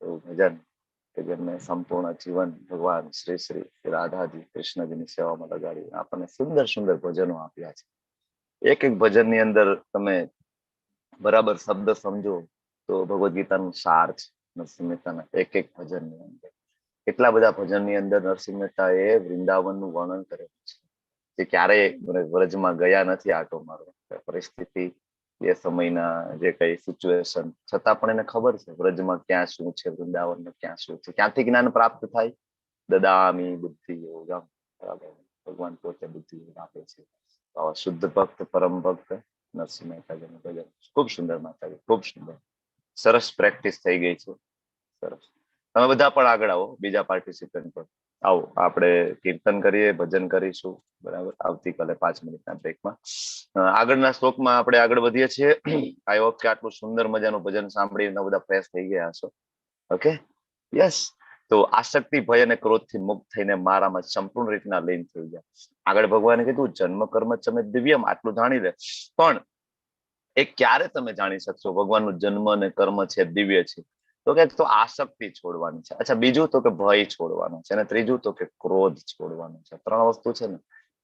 એવું ભજન કે જેમને સંપૂર્ણ જીવન ભગવાન શ્રી શ્રી રાધાજી કૃષ્ણજીની સેવામાં લગાડી આપણને સુંદર સુંદર ભજનો આપ્યા છે. એક એક ભજનની અંદર તમે બરાબર શબ્દ સમજો તો ભગવદ્ ગીતાનું સાર છે નરસિંહ મહેતાના એક એક ભજનની અંદર. એટલા બધા ભજનની અંદર નરસિંહ મહેતાએ વૃંદાવનનું વર્ણન કરેલું છે, જે ક્યારેય વ્રજમાં ગયા નથી આટો મારવા. પરિસ્થિતિ, એ સમયના જે કઈ સિચ્યુએશન, છતાં પણ એને ખબર છે વ્રજમાં ક્યાં શું છે, વૃંદાવનમાં ક્યાં શું છે, ક્યાંથી જ્ઞાન પ્રાપ્ત થાય. દદામી બુદ્ધિ યોગમ, બરાબર, ભગવાન પોતે બુદ્ધિ યોગ આપે છે. આવા શુદ્ધ ભક્ત, પરમ ભક્ત નરસિંહ મહેતાજીનું ભજન ખૂબ સુંદર માતાજી, ખૂબ સુંદર, સરસ પ્રેક્ટિસ થઈ ગઈ છે, સરસ. તમે બધા પણ આગળ આવો, બીજા પાર્ટિસિપન્ટ પણ આવો, આપણે કીર્તન કરીએ, ભજન કરીશું, બરાબર. આવતીકાલે 5 મિનિટના બ્રેકમાં આગળના શ્લોકમાં આપણે આગળ વધીએ છીએ. I hope કે આટલું સુંદર મજાનું ભજન સાંભળીને બધા ફ્રેશ થઈ ગયા હશો. Okay, yes. તો આસક્તિ, ભય અને ક્રોધથી મુક્ત થઈને મારામાં સંપૂર્ણ રીતના લીન થઈ ગયા. આગળ ભગવાને કીધું જન્મ કર્મ ચમે દિવ્યમ, આટલું જાણી લે. પણ એ ક્યારે તમે જાણી શકશો ભગવાનનું જન્મ અને કર્મ છે દિવ્ય છે? તો કે તો આસક્તિ છોડવાની છે. અચ્છા, બીજું તો કે ભય છોડવાનો છે, અને ત્રીજું તો કે ક્રોધ છોડવાનો છે. 3 વસ્તુ છે ને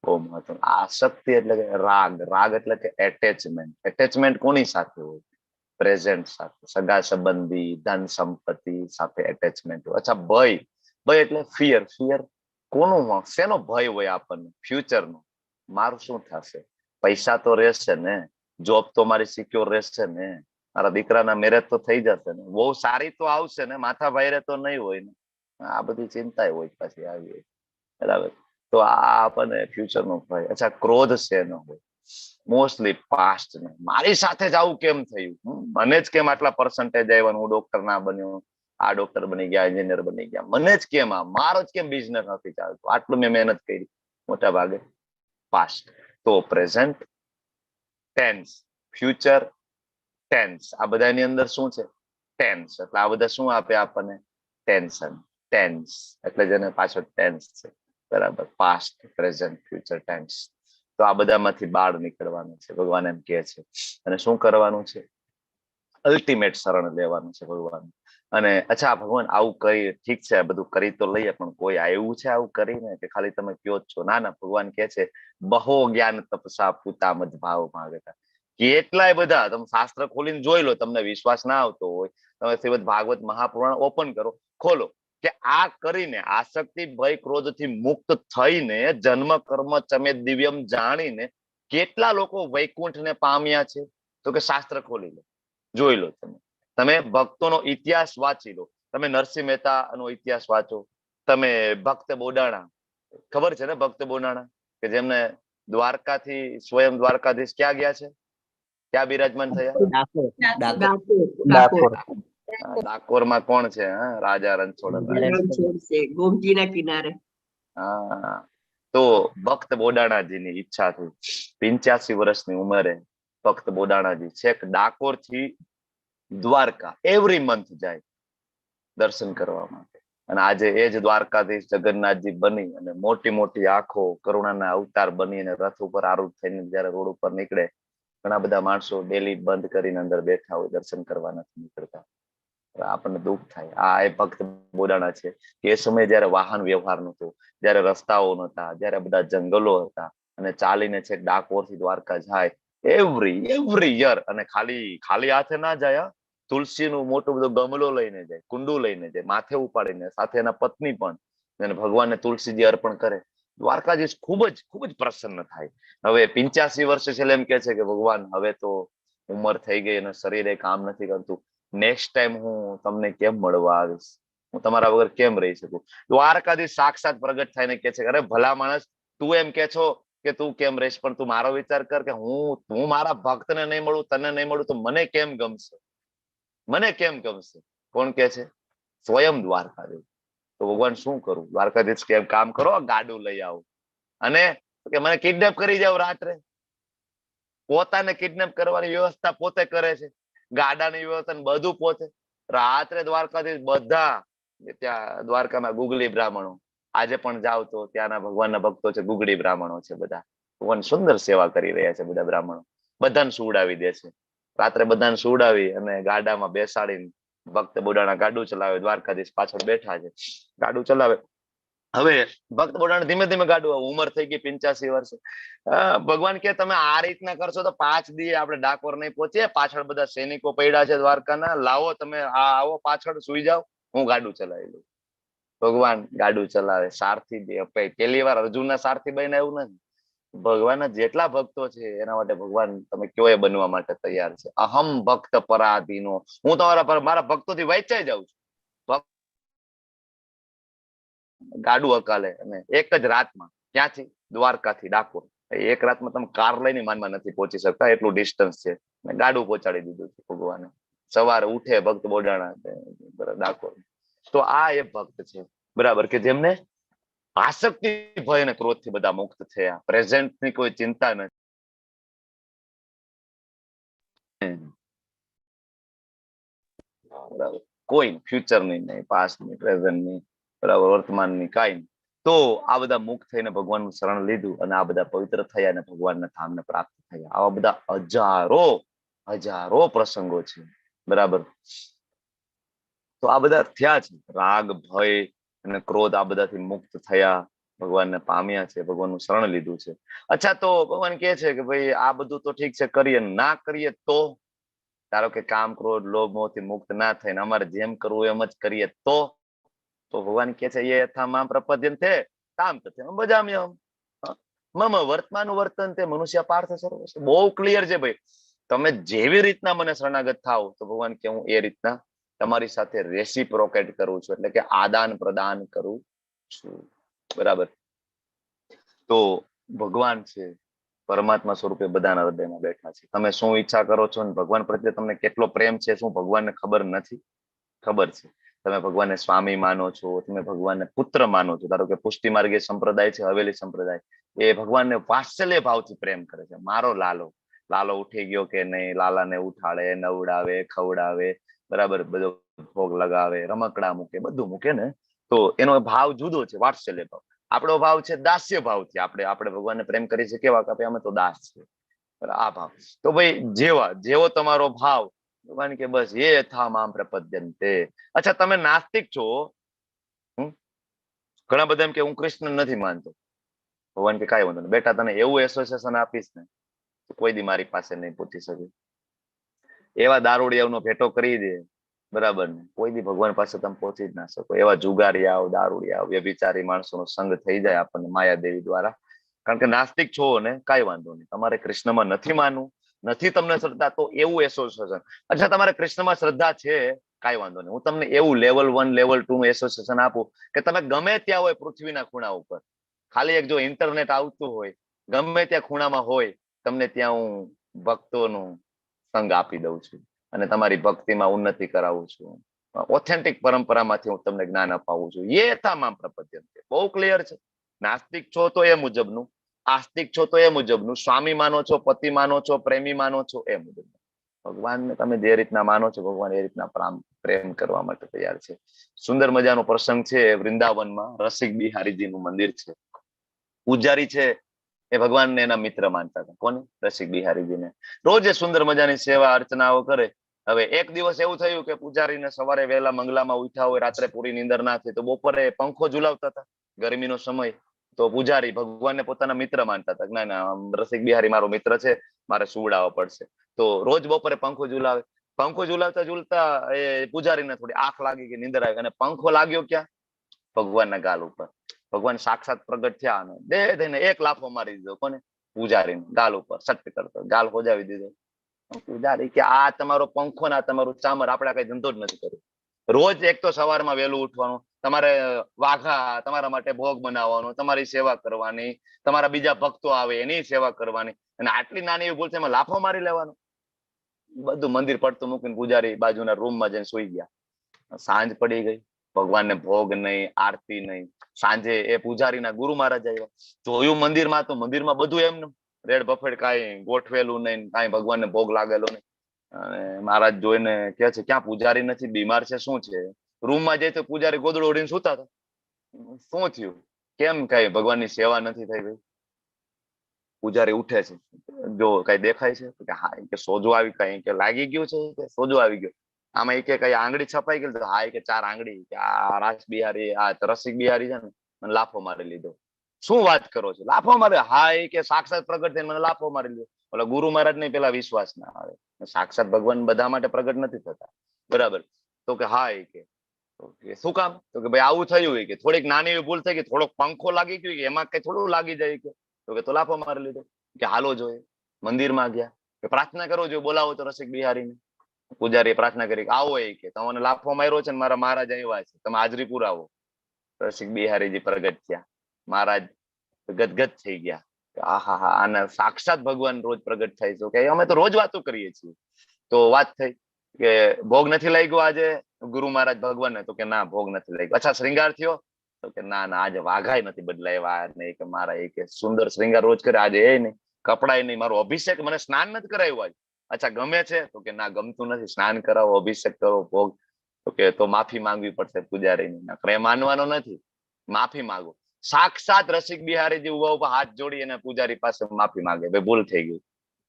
બહુ મહત્વનું. આસક્તિ એટલે કે રાગ, રાગ એટલે કે એટેચમેન્ટ. એટેચમેન્ટ કોની સાથે હોય? પ્રેઝન્ટ સાથે, સગા સંબંધી, ધન સંપત્તિ સાથે એટેચમેન્ટ હોય. અચ્છા, ભય, ભય એટલે ફિયર. ફિયર કોનું હોય? શેનો ભય હોય આપણને? ફ્યુચરનો. મારું શું થશે? પૈસા તો રહેશે ને, જોબ તો મારી સિક્યોર રહેશે ને, મારા દીકરાના મેરેજ તો થઈ જશે ને, બહુ સારી તો આવશે ને, માથા ભાઈરે તો નહીં હોય ને, આ બધી ચિંતા હોય પાછી આવી હોય, બરાબર. તો આ આપણને ફ્યુચરનો ભય. અચ્છા, ક્રોધ શેનો હોય? મોસ્ટલી પાસ્ટ નો. મારી સાથે જ આવું કેમ થયું, મને જ કેમ આટલા પર્સન્ટેજ આવ્યા, હું ડોક્ટર ના બન્યો, આ ડોક્ટર બની ગયા, એન્જિનિયર બની ગયા, મને જ કેમ આ, મારો જ કેમ બિઝનેસ નથી ચાલતો, આટલું મેં મહેનત કરી. મોટા ભાગે પાસ્ટ. તો present tense, future tense, આ બધાની અંદર શું છે? ટેન્સ. એટલે આ બધા શું આપે આપણને? ટેન્શન. ટેન્સ એટલે જેને પાછળ ટેન્સ છે, બરાબર. Past, present, future tense. તો આ બધામાંથી બહાર નીકળવાનું છે, ભગવાન એમ કહે છે. અને શું કરવાનું છે? અલ્ટિમેટ શરણ લેવાનું છે ભગવાન. અને અચ્છા, ભગવાન આવું કરી, ઠીક છે, બધું કરી તો લઈએ, પણ કોઈ આવ્યું છે આવું કરીને કે ખાલી તમે કયો જ છો? ના ના, ભગવાન કહે છે બહો જ્ઞાન તપસા પૂતા મદ ભાવ માંગતા. કેટલાય બધા, તમે શાસ્ત્ર ખોલીને જોઈ લો, તમને વિશ્વાસ ના આવતો હોય, તમે શ્રીમદ ભાગવત મહાપુરાણ ઓપન કરો, ખોલો, કે આ કરીને આસક્તિ, ભય, ક્રોધ થી મુક્ત થઈને જન્મ કર્મ ચમે દિવ્યમ જાણીને કેટલા લોકો વૈકુંઠ ને પામ્યા છે? તો કે શાસ્ત્ર ખોલી લો, જોઈ લો, તમે તમે ભક્તોનો ઇતિહાસ વાંચી લો. તમે નરસિંહ મહેતા નો ઇતિહાસ વાંચો, તમે ભક્ત બોડાણા, ખબર છે ને ભક્ત બોડાણા, કે જેમને દ્વારકાથી સ્વયં દ્વારકાધીશ ક્યાં ગયા છે, ક્યાં બિરાજમાન થયા? ડાકોર. ડાકોરમાં કોણ છે? હા, રાજા રણછોડ. રણછોડ છે ગોમતીના કિનારે. હા, તો ભક્ત બોડાણાજીની ઈચ્છાથી 85 વર્ષની ઉંમરે ભક્ત બોડાણાજી છેક ડાકોર થી દ્વારકા એવરી મંથ જાય દર્શન કરવા માટે. અને આજે એ જ દ્વારકાધીશ જગન્નાથજી બની અને મોટી મોટી આંખો, કરુણાના અવતાર બની અને રથ ઉપર આરૂઢ થઈને જયારે રોડ ઉપર નીકળે, ઘણા બધા માણસો ડેલી બંધ કરીને અંદર બેઠા હોય, દર્શન કરવા નથી નીકળતા. આપણને દુઃખ થાય. આ એ ભક્ત બોડાણા છે કે એ સમયે જયારે વાહન વ્યવહાર નહોતો, જયારે રસ્તાઓ નહોતા, જયારે બધા જંગલો હતા, અને ચાલીને છેક ડાકોર થી દ્વારકા જાય એવરી યર. અને ખાલી ખાલી હાથે ના જાય, તુલસી નું મોટું બધું ગમલો લઈને જાય, કુંડું લઈને જાય, માથે ઉપાડીને, સાથે એના પત્ની પણ, અને ભગવાનને તુલસીજી અર્પણ કરે. દ્વારકાધીશ ખૂબ જ ખૂબ જ પ્રસન્ન થાય. હવે 85 વર્ષે છેલ્લે એમ કે છે કે ભગવાન હવે તો ઉંમર થઈ ગઈ અને શરીરે કામ નથી કરતું, નેક્સ્ટ ટાઈમ હું તમને કેમ મળવા આવીશ? હું તમારા વગર કેમ રહી શકું? દ્વારકાધીશ સાક્ષાત પ્રગટ થઈને કે છે, અરે ભલા માણસ, તું એમ કે છો કે તું કેમ રહીશ, પણ તું મારો વિચાર કર કે હું મારા ભક્તને નહીં મળું, તને નહીં મળું તો મને કેમ ગમશે? મને કેમ ગમશે? કોણ કે છે? સ્વયં દ્વારકાધીશ. તો ભગવાન શું કરું? દ્વારકાધીશ કે કામ કરો, ગાડું લઈ આવો અને કે મને કિડનેપ કરી જાવ રાત્રે. પોતાને કિડનેપ કરવાની વ્યવસ્થા પોતે કરે છે, ગાડાની વ્યવસ્થા બધું પોતે. રાત્રે દ્વારકાધીશ બધા ત્યાં દ્વારકામાં ગુગલી બ્રાહ્મણો, આજે પણ જાવ તો ત્યાંના ભગવાનના ભક્તો છે, ગુગળી બ્રાહ્મણો છે બધા. ભગવાન સુંદર સેવા કરી રહ્યા છે બધા બ્રાહ્મણો, બધાને સુવડાવી દે છે. રાત્રે બધાને સુવડાવી અને ગાડામાં બેસાડીને ભક્ત બોડાણા ગાડું ચલાવે, દ્વારકાધીશ પાછળ બેઠા છે, ગાડું ચલાવે. હવે ભક્ત બોડાણા ધીમે ધીમે ગાડું, ઉંમર થઈ ગઈ 85 વર્ષે. ભગવાન કે તમે આ રીતના કરશો તો 5 દી આપણે ડાકોર નહીં પહોંચીએ, પાછળ બધા સૈનિકો પડ્યા છે દ્વારકાના, લાવો તમે આ આવો પાછળ સુઈ જાઓ, હું ગાડું ચલાવી લઉં. ભગવાન ગાડું ચલાવે, સારથી પેલી વાર અર્જુનના સારથી બને એવું નથી. ભગવાનના જેટલા ભક્તો છે એના માટે ભગવાન તમે કયો એ બનવા માટે તૈયાર છે. અહમ ભક્ત પરાધીનો, હું તમારા મારા ભક્તોથી વહેંચાઈ જાઉં છું. ગાડું હકાલે અને એક જ રાતમાં ક્યાંથી? દ્વારકાથી ડાકોર. એક રાતમાં તમે કાર લઈને માનમાં નથી પહોંચી શકતા, એટલું ડિસ્ટન્સ છે. ગાડું પહોંચાડી દીધું છે ભગવાને. સવારે ઉઠે ભક્ત બોડાણા ડાકોર. તો આ એ ભક્ત છે, બરાબર, કે જેમને આસક્તિ, ભય અને ક્રોધ થી બધા મુક્ત થયા. પ્રેઝન્ટ ની કોઈ ચિંતા નથી. બરાબર, કોઈ ફ્યુચર ની નહીં, પાસ્ટ ની, પ્રેઝન્ટ ની, બરાબર, વર્તમાન ની કાંઈ નહીં. તો આ બધા મુક્ત થઈને ભગવાનનું શરણ લીધું અને આ બધા પવિત્ર થયા અને ભગવાનના ધામને પ્રાપ્ત થયા. આવા બધા હજારો હજારો પ્રસંગો છે, બરાબર. તો આ બધા થયા છે. રાગ, ભય અને ક્રોધ આ બધાથી મુક્ત થયા, ભગવાનને પામ્યા છે, ભગવાનનું શરણ લીધું છે. અચ્છા, તો ભગવાન કહે છે કે ભાઈ આ બધું તો ઠીક છે, કરીએ, ના કરીએ તો? ધારો કે કામ, ક્રોધ, લોભ, મોહથી મુક્ત ના થઈને અમારે જેમ કરવું એમ જ કરીએ તો? તો ભગવાન કહે છે એ યથા મામ પ્રપદ્યન્તે તામ તથૈવ ભજામ્યહમ મમ વર્તમાન વર્તન તે મનુષ્ય પાર્થ સર્વસ્વ. બહુ ક્લિયર છે ભાઈ, તમે જેવી રીતના મને શરણાગત થાવ તો ભગવાન કે હું એ રીતના તમારી સાથે રેસિપ્રોકેટ કરું છું, એટલે કે આદાન પ્રદાન કરું છું, બરાબર. તો ભગવાન છે પરમાત્મા સ્વરૂપે બધાના હૃદયમાં બેઠા છે. તમે શું ઈચ્છા કરો છો અને ભગવાન પ્રત્યે તમને કેટલો પ્રેમ છે શું ભગવાનને ખબર નથી? ખબર છે. તમે ભગવાનને સ્વામી માનો છો, તમે ભગવાનને પુત્ર માનો છો. ધારો કે પુષ્ટિ માર્ગીય સંપ્રદાય છે, હવેલી સંપ્રદાય, એ ભગવાનને વાત્સલ્ય ભાવથી પ્રેમ કરે છે. મારો લાલો, લાલો ઉઠી ગયો કે નહીં, લાલાને ઉઠાડે, નવડાવે, ખવડાવે, બરાબર, બધો ભોગ લગાવે, રમકડા મૂકે, બધું મૂકે ને, તો એનો ભાવ જુદો છે, વાત્સલ્ય ભાવ. આપણો ભાવ છે દાસ્ય ભાવથી. આપણે આપણે ભગવાનને પ્રેમ કરી છે કેવા? કે અમે તો દાસ છે, આ ભાવ. તો ભાઈ જેવા જેવો તમારો ભાવ, ભગવાન કે બસ એ યથા મામ પ્રપદ્યંતે. અચ્છા, તમે નાસ્તિક છો, ઘણા બધા એમ કે હું કૃષ્ણ નથી માનતો. ભગવાન કે કાંઈ વાંધો નહીં બેટા, તને એવું એસોસિએશન આપીશ ને તો કોઈ દી મારી પાસે નહીં પહોંચી શકે. એવા દારૂડિયાઓનો ભેટો કરી દે, બરાબર ને, કોઈ દી ભગવાન પાસે તમે પહોંચી જ ના શકો. એવા જુગારિયાઓ, દારૂડિયાઓ, વ્યભિચારી માણસોનો સંગ થઈ જાય આપણને માયાદેવી દ્વારા. કારણ કે નાસ્તિક છો ને, કાંઈ વાંધો નહીં, તમારે કૃષ્ણમાં નથી માનવું, નથી તમને શ્રદ્ધા, તો એવું એસોસિએશન. અચ્છા, તમારે કૃષ્ણમાં શ્રદ્ધા છે, કાંઈ વાંધો નહીં, હું તમને એવું લેવલ 1 લેવલ 2 નું એસોસિએશન આપું કે તમે ગમે ત્યાં હોય પૃથ્વીના ખૂણા ઉપર, ખાલી એક જો ઇન્ટરનેટ આવતું હોય, ગમે ત્યાં ખૂણામાં હોય, તમને ત્યાં હું ભક્તોનું સંગ આપી દઉં છું અને તમારી ભક્તિમાં ઉન્નતિ કરાવું છું. ઓથેન્ટિક પરંપરામાંથી હું તમને જ્ઞાન અપાવું છું. એ તમામ પ્રપદ્યંતે. બહુ ક્લિયર છે. નાસ્તિક છો તો એ મુજબનું, આસ્તિક છો તો એ મુજબનું, સ્વામી માનો છો, પતિ માનો છો, પ્રેમી માનો છો એ મુજબનું. ભગવાનને તમે જે રીતના માનો છો, ભગવાન એ રીતના પ્રેમ કરવા માટે તૈયાર છે. સુંદર મજાનો પ્રસંગ છે વૃંદાવનમાં, રસિક બિહારીજીનું મંદિર છે. પૂજારી છે એ ભગવાનને એના મિત્ર માનતા હતા. કોને? રસિક બિહારીજીને. રોજ એ સુંદર મજાની સેવા અર્ચનાઓ કરે. હવે એક દિવસ એવું થયું કે પૂજારીને સવારે વહેલા મંગલામાં ઉઠ્યા હોય, રાત્રે પૂરી નીંદર ના થઈ, તો બપોરે પંખો ઝુલાવતા હતા, ગરમીનો સમય. તો પૂજારી ભગવાનને પોતાના મિત્ર માનતા હતા. ના ના, રસિક બિહારી મારો મિત્ર છે, મારે સુવડાવવા પડશે. તો રોજ બપોરે પંખો ઝુલાવે. પંખો ઝુલાવતા ઝુલતા એ પૂજારીને થોડી આંખ લાગી કે નીંદર આવી, અને પંખો લાગ્યો ક્યાં? ભગવાનના ગાલ ઉપર. ભગવાન સાક્ષાત પ્રગટ થયા અને દે થઈને એક લાફો મારી દીધો. કોને? પૂજારીને ગાલ ઉપર, સટ્ટ કરતો ગાલ હોજાવી દીધો. પૂજારી કે આ તમારો પંખો ના તમારું ચામર, આપણે કઈ ધંધો જ નથી કર્યો. રોજ એક તો સવારમાં વહેલું ઉઠવાનું, તમારે વાઘા તમારા માટે ભોગ બનાવવાનો, તમારી સેવા કરવાની, તમારા બીજા ભક્તો આવે એની સેવા કરવાની, અને આટલી નાની એવી ભૂલ છે એમાં લાફો મારી લેવાનો. બધું મંદિર પડતું મૂકીને પૂજારી બાજુના રૂમમાં જઈને સુઈ ગયા. સાંજ પડી ગઈ, ભગવાનને ભોગ નહીં, આરતી નહીં. સાંજે એ પૂજારીના ગુરુ મહારાજ આવ્યા, જોયું મંદિરમાં તો મંદિરમાં બધું એમનું રેડ બફેટ, કાંઈ ગોઠવેલું નહીં, કાંઈ ભગવાનને ભોગ લાગેલો નહીં. અને મહારાજ જોઈને કહે છે ક્યાં પૂજારી નથી, બીમાર છે, શું છે? રૂમમાં જઈ તો પૂજારી ગોદડું ઓઢીને સુતા હતા. શું થયું, કેમ કઈ ભગવાનની સેવા નથી થઈ ગઈ? પૂજારી ઉઠે છે, જો કઈ દેખાય છે? કે હા, કે સોજો આવી કઈ કે લાગી ગયું છે, કે સોજો આવી ગયો. આમાં એ કે કઈ આંગળી છપાઈ ગઈ? તો હા, એ કે 4 આંગળી, કે આ રાસ બિહારી, આ રસિક બિહારી છે ને, મને લાફો મારી લીધો. શું વાત કરો છો, લાફો મારે? હા, એ કે સાક્ષાત પ્રગટ થઈને મને લાફો મારી લીધો. ઓલા ગુરુ મહારાજ ને પેલા વિશ્વાસ ના આવે, સાક્ષાત ભગવાન બધા માટે પ્રગટ નથી થતા, બરાબર? તો કે હા, એ કે તો શું કામ? તો કે ભાઈ આવું થયું, કે થોડીક નાની એવી ભૂલ થઈ કે થોડોક પંખો લાગી ગયો, કે એમાં કઈ થોડું લાગી જાય, કે તો કે તો લાફો મારી લીધો. કે હાલો જોઈએ, મંદિરમાં ગયા, કે પ્રાર્થના કરો જોઈએ, બોલાવો તો રસિક બિહારીને. પૂજારીએ પ્રાર્થના કરી, આવો એ કે તમને લાફો માર્યો છે ને મારા મહારાજ આવ્યા છે, તમે હાજરી પુરાવો. રસિક બિહારીજી પ્રગટ થયા, મહારાજ ગદગદ થઈ ગયા, આહા હા, આના સાક્ષાત ભગવાન રોજ પ્રગટ થાય છે, કે અમે તો રોજ વાતો કરીએ છીએ. તો વાત થઈ કે ભોગ નથી લાગ્યો આજે ગુરુ મહારાજ ભગવાનને? તો કે ના, ભોગ નથી લાગ્યો. અચ્છા, શ્રૃંગાર થયો? તો કે ના ના, આજે વાઘાય નથી બદલાવ્યા ને, કે મારા એ કે સુંદર શ્રૃંગાર રોજ કરે, આજે એ નહીં, કપડાય નહીં, મારો અભિષેક, મને સ્નાન નથી કરાવ્યું આજે. અચ્છા, ગમે છે? તો કે ના, ગમતું નથી, સ્નાન કરાવો, અભિષેક કરો, ભોગ. તો કે તો માફી માંગવી પડશે પૂજારીની, નકર એ માનવાનો નથી, માફી માંગો. સાક્ષાત રસિક બિહારીજી ઉભા ઉભા હાથ જોડી અને પૂજારી પાસે માફી માંગે, ભાઈ ભૂલ થઈ ગઈ,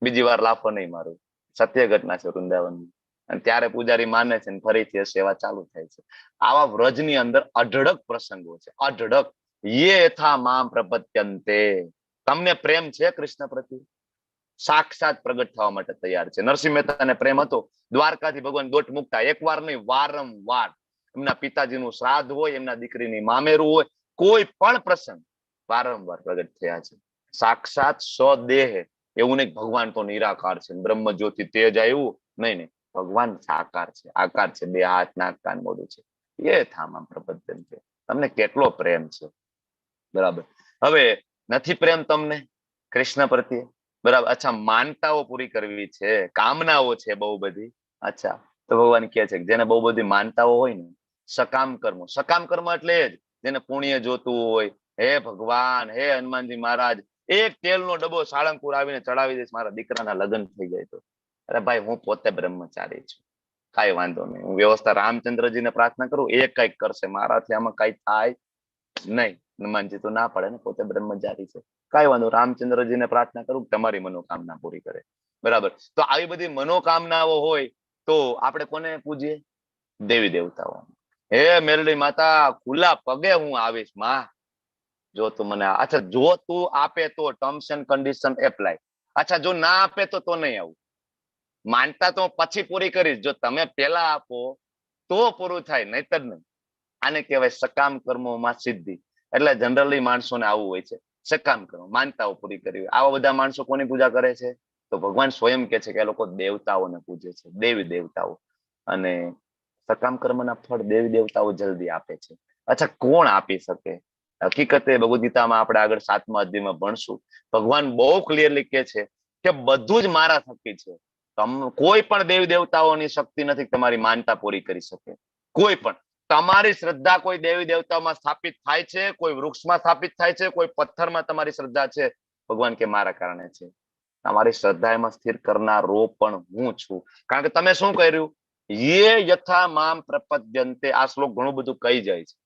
બીજી વાર લાફો નહીં મારું. સત્ય ઘટના છે વૃંદાવનની. અને ત્યારે પૂજારી માને છે અને ફરીથી એ સેવા ચાલુ થાય છે. આવા વ્રજની અંદર અઢળક પ્રસંગો છે, અઢળક. યે યથા મામ પ્રપદ્યંતે, તમને પ્રેમ છે કૃષ્ણ પ્રત્યે, સાક્ષાત પ્રગટ થવા માટે તૈયાર છે. નરસિંહ મહેતાને પ્રેમ હતો, દ્વારકાથી ભગવાન દોટ મુકતા, એક વાર નહીં વારંવાર. એમના પિતાજીનું શ્રાદ્ધ હોય, એમના દીકરીની મામેરું હોય, કોઈ પણ પ્રસંગ વારંવાર પ્રગટ થયા છે. સાક્ષાત સ્વદેહ, એવું નહીં ભગવાન તો નિરાકાર છે, બ્રહ્મ જ્યોતિ તેજ આવ્યું, નહીં નહીં, ભગવાન સાકાર છે, આકાર છે, બે હાથ નાક કાન મોઢું છે. એ થામા પ્રપદ્યંતે, તમને કેટલો પ્રેમ છે, બરાબર? હવે નથી પ્રેમ તમને કૃષ્ણ પ્રત્યે, બરાબર? અચ્છા, માનતાઓ પૂરી કરવી છે, કામનાઓ છે બહુ બધી. અચ્છા, તો ભગવાન કહે છે કે જેને બહુ બધી માનતાઓ હોય ને, સકામ કર્મ, સકામ કર્મ એટલે જ જેને પુણ્ય જોતું હોય, હે ભગવાન, હે હનુમાનજી મહારાજ, એક તેલનો ડબ્બો સાળંગપુર આવીને ચડાવી દઈશ, મારા દીકરાના લગ્ન થઈ જાય તો. અરે ભાઈ, હું પોતે બ્રહ્મચારી છું, કાંઈ વાંધો નહીં, હું વ્યવસ્થા રામચંદ્રજીને પ્રાર્થના કરું, એ કંઈક કરશે, મારાથી આમાં કઈ થાય નહીં. હનુમાનજી તો ના પડે ને, પોતે બ્રહ્મચારી છે, કાંઈ વાંધો, રામચંદ્રજીને પ્રાર્થના કરું તમારી મનોકામના પૂરી કરે, બરાબર? તો આવી બધી મનોકામનાઓ હોય તો આપણે કોને પૂજીએ? દેવી દેવતાઓ. હે મેલડી માતા, ખુલ્લા પગે હું આવીશ માં, જો તું મને, અચ્છા જો તું આપે તો ટર્મ્સ એન્ડ કન્ડિશન એપ્લાય, અચ્છા જો ના આપે તો નહીં આવું, માનતા તો પછી પૂરી કરીશ, જો તમે પેલા આપો તો પૂરું થાય, નહીતર નહીં. આને કહેવાય સકામ કર્મોમાં સિદ્ધિ. એટલે જનરલી માણસોને આવું હોય છે, સકામ કર્મ, માનતાઓ પૂરી કરવી. આવા બધા માણસો કોની પૂજા કરે છે? તો ભગવાન સ્વયં કહે છે કે એ લોકો દેવતાઓને પૂજે છે, દેવી દેવતાઓ. અને સકામ કર્મના ફળ દેવી દેવતાઓ જલ્દી આપે છે. અચ્છા, કોણ આપી શકે? હકીકતે ભગવદ ગીતામાં આપણે આગળ 7મા અધ્યાયમાં ભણશું, ભગવાન બહુ ક્લિયરલી કહે છે કે બધું જ મારા થકી છે. કોઈ પણ દેવી દેવતાઓની શક્તિ નથી તમારી માનતા પૂરી કરી શકે. કોઈ પણ તમારી શ્રદ્ધા કોઈ દેવી દેવતામાં સ્થાપિત થાય છે, કોઈ વૃક્ષમાં સ્થાપિત થાય છે, કોઈ પથ્થરમાં તમારી શ્રદ્ધા છે, ભગવાન કે મારા કારણે છે. તમારી શ્રદ્ધા એમાં સ્થિર કરનારો પણ હું છું. કારણ કે તમે શું કર્યું? યે યથા મામ પ્રપદ્યંતે. આ શ્લોક ઘણું બધું કહી જાય છે.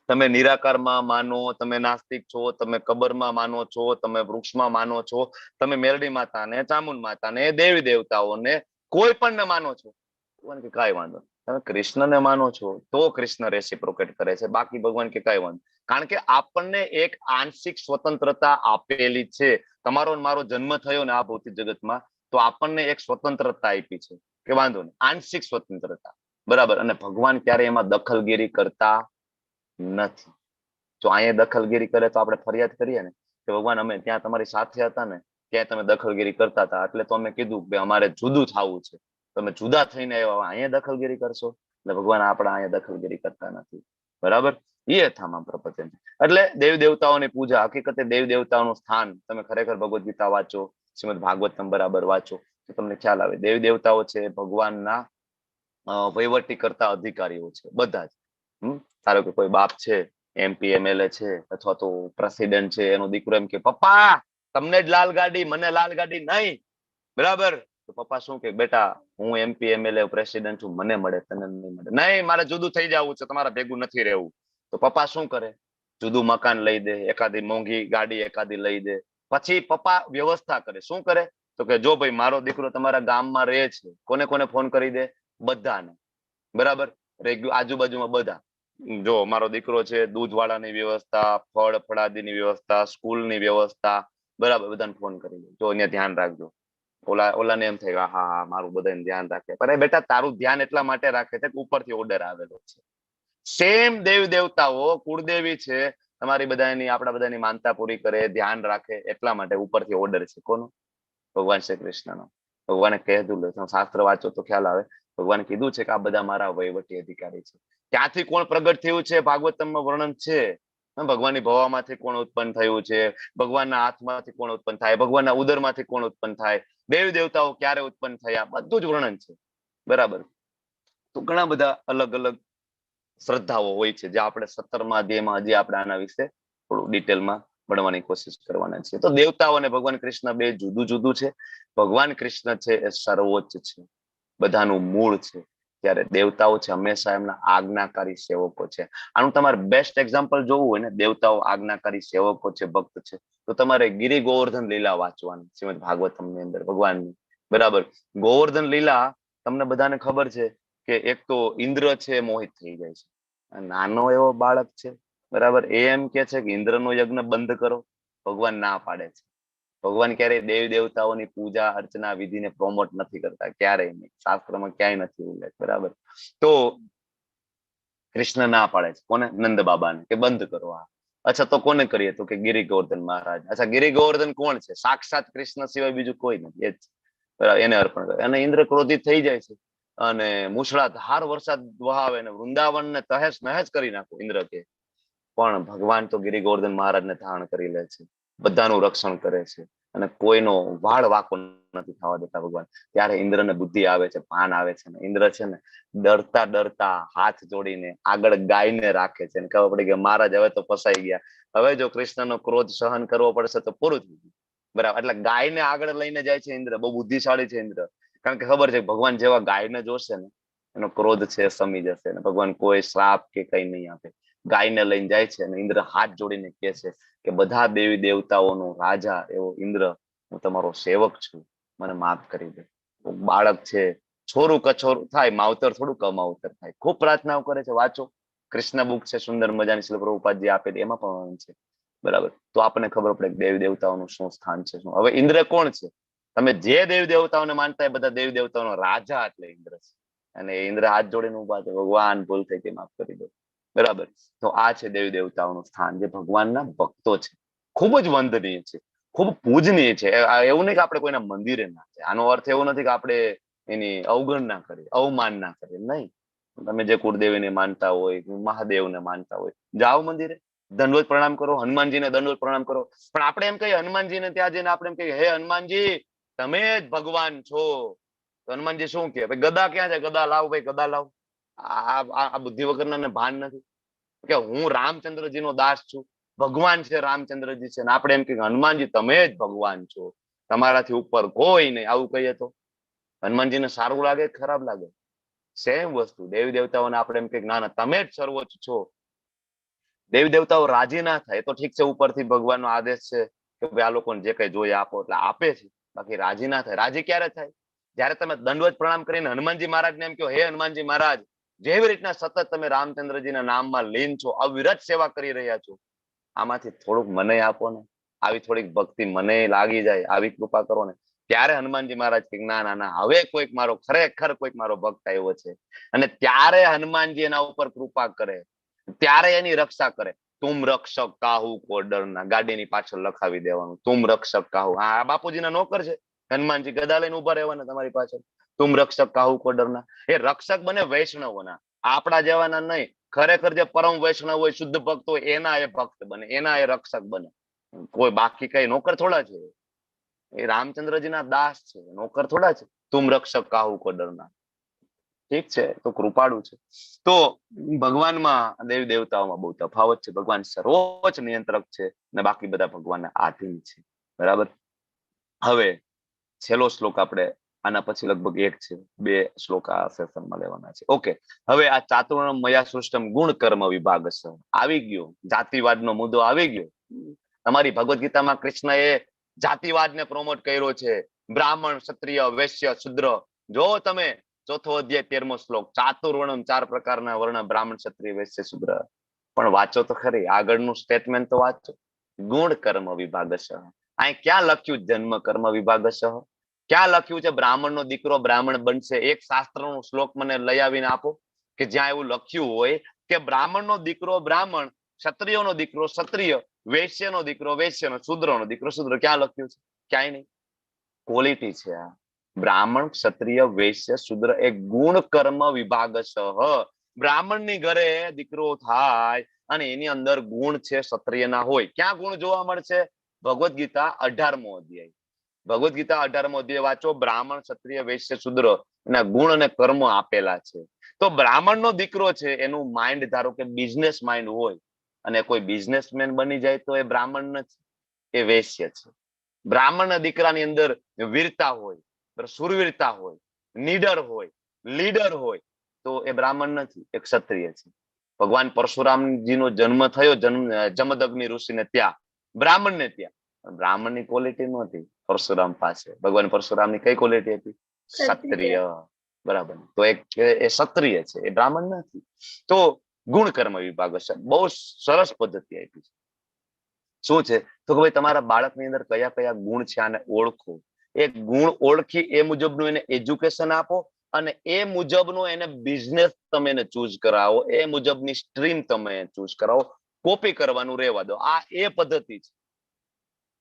તમે નિરાકારમાં માનો, તમે નાસ્તિક છો, તમે કબરમાં માનો છો, તમે વૃક્ષમાં માનો છો, તમે મેલડી માતાને, ચામુંડ માતાને, દેવી દેવતાઓને, કોઈ પણ ને માનો છો, ભગવાન કે કાંઈ વાંધો નહીં. તમે કૃષ્ણને માનો છો તો કૃષ્ણ રેસિપ્રોકેટ કરે છે, બાકી ભગવાન કે કાંઈ વાંધો. કારણ કે આપણને એક આંશિક સ્વતંત્રતા આપેલી છે. તમારો ને મારો જન્મ થયો ને આ ભૌતિક જગતમાં, તો આપણને એક સ્વતંત્રતા આપી છે કે વાંધો નહીં, આંશિક સ્વતંત્રતા, બરાબર? અને ભગવાન ક્યારે એમાં દખલગીરી કરતા નથી. જો અહીંયા દખલગીરી કરે તો આપણે ફરિયાદ કરીએ ને કે ભગવાન અમે ત્યાં તમારી સાથે હતા ને, ત્યાં તમે દખલગીરી કરતા હતા, એટલે તો અમે કીધું કે અમારે જુદું થવું છે, તમે જુદા થઈને આવ્યા, અહીંયા દખલગીરી કરશો? એટલે ભગવાન આપણા અહીંયા દખલગીરી કરતા નથી. બરાબર? યથામાં પ્રપદ્યન્તે. એટલે દેવ દેવતાઓની પૂજા, હકીકતે દેવ દેવતાઓનું સ્થાન, તમે ખરેખર ભગવદ્ ગીતા વાંચો, શ્રીમદ ભાગવતમ બરાબર વાંચો તો તમને ખ્યાલ આવે, દેવ દેવતાઓ છે ભગવાનના વહીવટી કરતા અધિકારીઓ છે બધા જ. ધારો કે કોઈ બાપ છે, એમપી એમએલએ છે અથવા તો પ્રેસિડેન્ટ છે, એનો દીકરો એમ કે પપ્પા તમને જ લાલ ગાડી, મને લાલ ગાડી નહીં. બરાબર? તો પપ્પા શું કે બેટા હું એમપી એમએલએ પ્રેસિડેન્ટ છું, મને મળે, તને નહીં મળે. નહીં, મારે જુદું થઈ જવું છે, તમારા ભેગું નથી રહેવું. તો પપ્પા શું કરે? જુદું મકાન લઈ દે, એકાદી મોંઘી ગાડી એકાદી લઈ દે. પછી પપ્પા વ્યવસ્થા કરે. શું કરે? તો કે જો ભાઈ મારો દીકરો તમારા ગામમાં રહે છે, કોને કોને ફોન કરી દે? બધાને. બરાબર? આજુબાજુમાં બધા, જો મારો દીકરો છે, દૂધવાળાની વ્યવસ્થા, ફળ ફળાદીની વ્યવસ્થા, સ્કૂલની વ્યવસ્થા, બરાબર, બધાને ફોન કરી દે, જો અહીંયા ધ્યાન રાખજો. ઓલા ઓલાને એમ થાય હા હા મારું બધાને ધ્યાન રાખે. પણ બેટા તારું ધ્યાન એટલા માટે રાખે છે કે ઉપરથી ઓર્ડર આવેલો છે. સેમ દેવ દેવતાઓ, કુળદેવી છે તમારી બધાની, આપણા બધાની માનતા પૂરી કરે, ધ્યાન રાખે, એટલા માટે ઉપરથી ઓર્ડર છે. કોનો? ભગવાન શ્રી કૃષ્ણનો. ભગવાને કહેતું, શાસ્ત્ર વાંચો તો ખ્યાલ આવે, ભગવાને કીધું છે કે આ બધા મારા વહીવટી અધિકારી છે. ત્યાંથી કોણ પ્રગટ થયું છે ભાગવતમમાં વર્ણન છે. ભગવાનની ભવામાંથી કોણ ઉત્પન્ન થયું છે, ભગવાનના હાથમાંથી કોણ ઉત્પન્ન થાય, ભગવાનના ઉદરમાંથી કોણ ઉત્પન્ન થાય, દેવ દેવતાઓ ક્યારે ઉત્પન્ન થયા, બધું જ વર્ણન છે. બરાબર? તો ઘણા બધા અલગ અલગ શ્રદ્ધાઓ હોય છે, જે આપણે 17મા અધ્યાયમાં હજી આપણે આના વિશે થોડું ડિટેલમાં ભણવાની કોશિશ કરવાના છીએ. તો દેવતાઓ અને ભગવાન કૃષ્ણ બે જુદું જુદું છે. ભગવાન કૃષ્ણ છે એ સર્વોચ્ચ છે, બધાનું મૂળ છે. ત્યારે દેવતાઓ છે હંમેશા એમના આજ્ઞાકારી સેવકો છે. આનું તમારે બેસ્ટ એક્ઝામ્પલ જોવું હોય ને, દેવતાઓ આજ્ઞાકારી સેવકો છે, ભક્ત છે, તો તમારે ગિરી ગોવર્ધન લીલા વાંચવાની શ્રીમદ ભાગવતમની અંદર ભગવાનની. બરાબર? ગોવર્ધન લીલા તમને બધાને ખબર છે કે એક તો ઇન્દ્ર છે મોહિત થઈ જાય છે, નાનો એવો બાળક છે, બરાબર, એ એમ કે છે કે ઇન્દ્રનો યજ્ઞ બંધ કરો. ભગવાન ના પાડે છે. ભગવાન ક્યારેય દેવ દેવતાઓની પૂજા અર્ચના વિધિને પ્રોમોટ નથી કરતા, ક્યારેય નહીં, શાસ્ત્રમાં ક્યાંય નથી ઉલ્લેખ. બરાબર? તો કૃષ્ણ ના પાડે છે. કોને? નંદ બાબાને, કે બંધ કરો આ. અચ્છા, તો કોને કરીએ? તો કે ગિરી ગોવર્ધન મહારાજ. અચ્છા, ગિરી ગોવર્ધન કોણ છે? સાક્ષાત કૃષ્ણ સિવાય બીજું કોઈ નથી, એ જ. બરાબર? એને અર્પણ કરે. અને ઇન્દ્ર ક્રોધિત થઈ જાય છે અને મુસળાધાર વરસાદ વહાવે ને વૃંદાવન ને તહેસ નહેસ કરી નાખો ઇન્દ્ર કે. પણ ભગવાન તો ગિરી ગોવર્ધન મહારાજને ધારણ કરી લે છે, બધાનું રક્ષણ કરે છે અને કોઈનો વાળ વાંકો નથી થવા દેતા ભગવાન. ત્યારે ઇન્દ્રને બુદ્ધિ આવે છે, ભાન આવે છે ને ઇન્દ્ર છે ને ડરતા ડરતા હાથ જોડીને આગળ ગાયને રાખે છે અને ખબર પડી કે મહારાજ હવે તો ફસાઈ ગયા, હવે જો કૃષ્ણનો ક્રોધ સહન કરવો પડશે તો પૂરું થઈ ગયું. બરાબર? એટલે ગાયને આગળ લઈને જાય છે ઇન્દ્ર. બહુ બુદ્ધિશાળી છે ઇન્દ્ર, કારણ કે ખબર છે ભગવાન જેવા ગાયને જોશે ને એનો ક્રોધ છે સમી જશે ને ભગવાન કોઈ શ્રાપ કે કઈ નહીં આપે. ગાયને લઈને જાય છે અને ઇન્દ્ર હાથ જોડીને કહે છે કે બધા દેવી દેવતાઓનો રાજા એવો ઇન્દ્ર, હું તમારો સેવક છું, મને માફ કરી દે. બાળક છે, છોરું કછોરું થાય, માવતર થોડું કમાવતર થાય. ખૂબ પ્રાર્થનાઓ કરે છે. વાંચો, કૃષ્ણ બુક છે સુંદર મજાની, શ્રી પ્રભુપાદજી આપેલી, એમાં પણ છે. બરાબર? તો આપણને ખબર પડે કે દેવી દેવતાઓનું શું સ્થાન છે, શું. હવે ઇન્દ્ર કોણ છે? તમે જે દેવી દેવતાઓને માનતા એ બધા દેવી દેવતાઓનો રાજા એટલે ઇન્દ્ર છે. અને ઇન્દ્ર હાથ જોડીને ઉભા છે, ભગવાન ભૂલ થઈ ગઈ, માફ કરી દો. બરાબર? તો આ છે દેવી દેવતાઓનું સ્થાન, જે ભગવાનના ભક્તો છે. ખૂબ જ વંદનીય છે, ખૂબ પૂજનીય છે. એવું નહીં કે આપણે કોઈના મંદિરે ના જાય, આનો અર્થ એવો નથી કે આપણે એની અવગણના કરીએ, અવમાન ના કરીએ, નહીં. તમે જે કુળદેવીને માનતા હોય, મહાદેવને માનતા હોય, જાઓ મંદિરે, દંડવત પ્રણામ કરો, હનુમાનજીને દંડવત પ્રણામ કરો. પણ આપણે એમ કહીએ હનુમાનજીને ત્યાં જઈને આપણે એમ કહીએ હે હનુમાનજી તમે જ ભગવાન છો, તો હનુમાનજી શું કહે? ભાઈ ગદા ક્યાં છે? ગદા લાવ ભાઈ, ગદા લાવ. આ બુદ્ધિ વગરના ભાન નથી કે હું રામચંદ્રજીનો દાસ છું, ભગવાન છે રામચંદ્રજી છે, અને આપણે એમ કહીએ હનુમાનજી તમે જ ભગવાન છો, તમારાથી ઉપર કોઈ નહીં, આવું કહીએ તો હનુમાનજીને સારું લાગે ખરાબ લાગે? સેમ વસ્તુ દેવી દેવતાઓને આપણે એમ કહીએ ના ના તમે જ સર્વોચ્ચ છો, દેવી દેવતાઓ રાજી ના થાય તો ઠીક છે, ઉપરથી ભગવાનનો આદેશ છે કે ભાઈ આ લોકોને જે કઈ જોઈએ આપો, એટલે આપે છે, બાકી રાજી ના થાય. રાજી ક્યારે થાય? જ્યારે તમે દંડવત પ્રણામ કરીને હનુમાનજી મહારાજને એમ કહો હે હનુમાનજી મહારાજ, જેવી રીતના સતત તમે રામચંદ્રજીના નામમાં લીન છો, અવિરત સેવા કરી રહ્યા છો, આમાંથી થોડુંક મને આપો ને, આવી થોડીક ભક્તિ મને લાગી જાય, આવી કૃપા કરો ને. ત્યારે હનુમાનજી મહારાજ કે ના ના ના, હવે કોઈક મારો ખરેખર કોઈક મારો ભક્ત આવ્યો છે, અને ત્યારે હનુમાનજી એના ઉપર કૃપા કરે, ત્યારે એની રક્ષા કરે. તુમ રક્ષક કાહુ કો ડરના, ગાડીની પાછળ લખાવી દેવાનું તુમ રક્ષક કાહુ. આ બાપુજીના નોકર છે હનુમાનજી, ગદા લઈને ઉભા રહેવાના તમારી પાછળ. તુમ રક્ષક કાહુ કો ડરના, એ રક્ષક બને વૈષ્ણવોના. આપણા જેવાના નહીં, ખરેખર જે પરમ વૈષ્ણવ હોય, શુદ્ધ ભક્ત હોય, એના એ ભક્ત બને, એના એ રક્ષક બને. કોઈ બાકી કઈ નોકર થોડા છે? એ રામચંદ્રજીના દાસ છે, નોકર થોડા છે. તુમ રક્ષક કાહુ કો ડરના. ઠીક છે, તો કૃપાળુ છે. તો ભગવાનમાં, દેવી દેવતાઓમાં બહુ તફાવત છે. ભગવાન સર્વોચ્ચ નિયંત્રક છે ને બાકી બધા ભગવાનના આધીન છે. બરાબર. હવે છેલ્લો શ્લોક આપણે આના પછી લગભગ એક છે, બે શ્લોક આ સેશનમાં લેવાના છે. ઓકે, હવે આ ચાતુર્ણમ મયા સૃષ્ટમ ગુણ કર્મ વિભાગ આવી ગયો, જાતિવાદનો મુદ્દો આવી ગયો. તમારી ભગવદ્ ગીતામાં કૃષ્ણએ જાતિવાદને પ્રમોટ કર્યો છે. બ્રાહ્મણ, ક્ષત્રિય, વૈશ્ય, શુદ્ર. જો તમે ચોથો અધ્યાય 13મો શ્લોક, ચાતુર્વર્ણમ, ચાર પ્રકારના વર્ણ, બ્રાહ્મણ, ક્ષત્રિય, વૈશ્ય, શુદ્ર. પણ વાંચો તો ખરી, આગળનું સ્ટેટમેન્ટ તો વાંચો. ગુણ કર્મ વિભાગ. અહીં ક્યાં લખ્યું જન્મ કર્મ વિભાગ? ક્યાં લખ્યું છે બ્રાહ્મણનો દીકરો બ્રાહ્મણ બનશે? એક શાસ્ત્રનો શ્લોક મને લઈ આવીને આપો કે જ્યાં એવું લખ્યું હોય કે બ્રાહ્મણનો દીકરો બ્રાહ્મણ, ક્ષત્રિયનો દીકરો ક્ષત્રિય, વૈશ્યનો દીકરો વૈશ્યનો, શૂદ્રનો દીકરો શૂદ્ર. ક્યાં લખ્યું છે? ક્યાંય નહીં. ક્વોલિટી છે આ. બ્રાહ્મણ, ક્ષત્રિય, વૈશ્ય, શૂદ્ર એ ગુણ કર્મ વિભાગ. બ્રાહ્મણની ઘરે દીકરો થાય અને એની અંદર ગુણ છે ક્ષત્રિયના હોય. ક્યાં ગુણ જોવા મળશે? ભગવદ્ ગીતા 18મો અધ્યાય. ભગવદ્ ગીતા 18મો અધ્યાય વાંચો. બ્રાહ્મણ, ક્ષત્રિય, વૈશ્ય, શૂદ્ર એના ગુણ અને કર્મ આપેલા છે. તો બ્રાહ્મણનો દીકરો છે, એનું માઇન્ડ ધારો કે બિઝનેસ માઇન્ડ હોય અને કોઈ બિઝનેસમેન બની જાય તો એ બ્રાહ્મણ નથી, એ વૈશ્ય છે. બ્રાહ્મણના દીકરાની અંદર વીરતા હોય, સુરવીરતા હોય, નીડર હોય, લીડર હોય, તો એ બ્રાહ્મણ નથી, એ ક્ષત્રિય છે. ભગવાન પરશુરામજીનો જન્મ થયો જન્મ જમદગ્નિ ઋષિને ત્યાં, બ્રાહ્મણને ત્યાં. બ્રાહ્મણની ક્વોલિટી નહોતી પરશુરામ પાસે. ભગવાન પરશુરામની કઈ ક્વોલિટી હતી? ક્ષત્રિય. બરાબર. તો એક એ ક્ષત્રિય છે, એ બ્રાહ્મણ નથી. તો ગુણ કર્મ વિભાગ હશે. બહુ સરસ પદ્ધતિ આપી છે. શું છે? તો કે ભાઈ તમારા બાળકની અંદર કયા કયા ગુણ છે આને ઓળખો. એ ગુણ ઓળખી એ મુજબનું એને એજ્યુકેશન આપો અને એ મુજબનું એને બિઝનેસ તમે એને ચૂઝ કરાવો, એ મુજબની સ્ટ્રીમ તમે ચૂઝ કરાવો. કોપી કરવાનું રહેવા દો. આ એ પદ્ધતિ છે.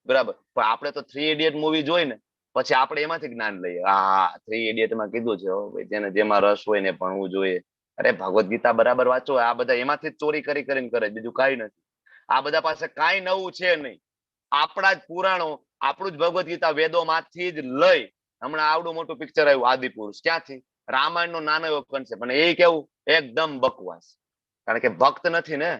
બરાબર. પણ આપણે તો થ્રી ઇડિયટ મૂવી જોઈ ને પછી આપણે એમાંથી જ્ઞાન લઈએ. હા, થ્રી ઇડિયટમાં કીધું છે ભાઈ જેને જેમાં રસ હોય ને ભણવું જોઈએ. અરે ભગવદ્ ગીતા બરાબર વાંચો. આ બધા એમાંથી જ ચોરી કરી કરીને કરે, બીજું કાંઈ નથી. આ બધા પાસે કાંઈ નવું છે નહીં. આપણા જ પુરાણો, આપણું જ ભગવદ્ ગીતા વેદોમાંથી જ લઈ હમણાં આવડું મોટું પિક્ચર આવ્યું આદિપુરુષ. ક્યાંથી? રામાયણ નો નાનો એવો કન્સેપ્ટ, અને એ કેવું એકદમ બકવાસ. કારણ કે ભક્ત નથી ને,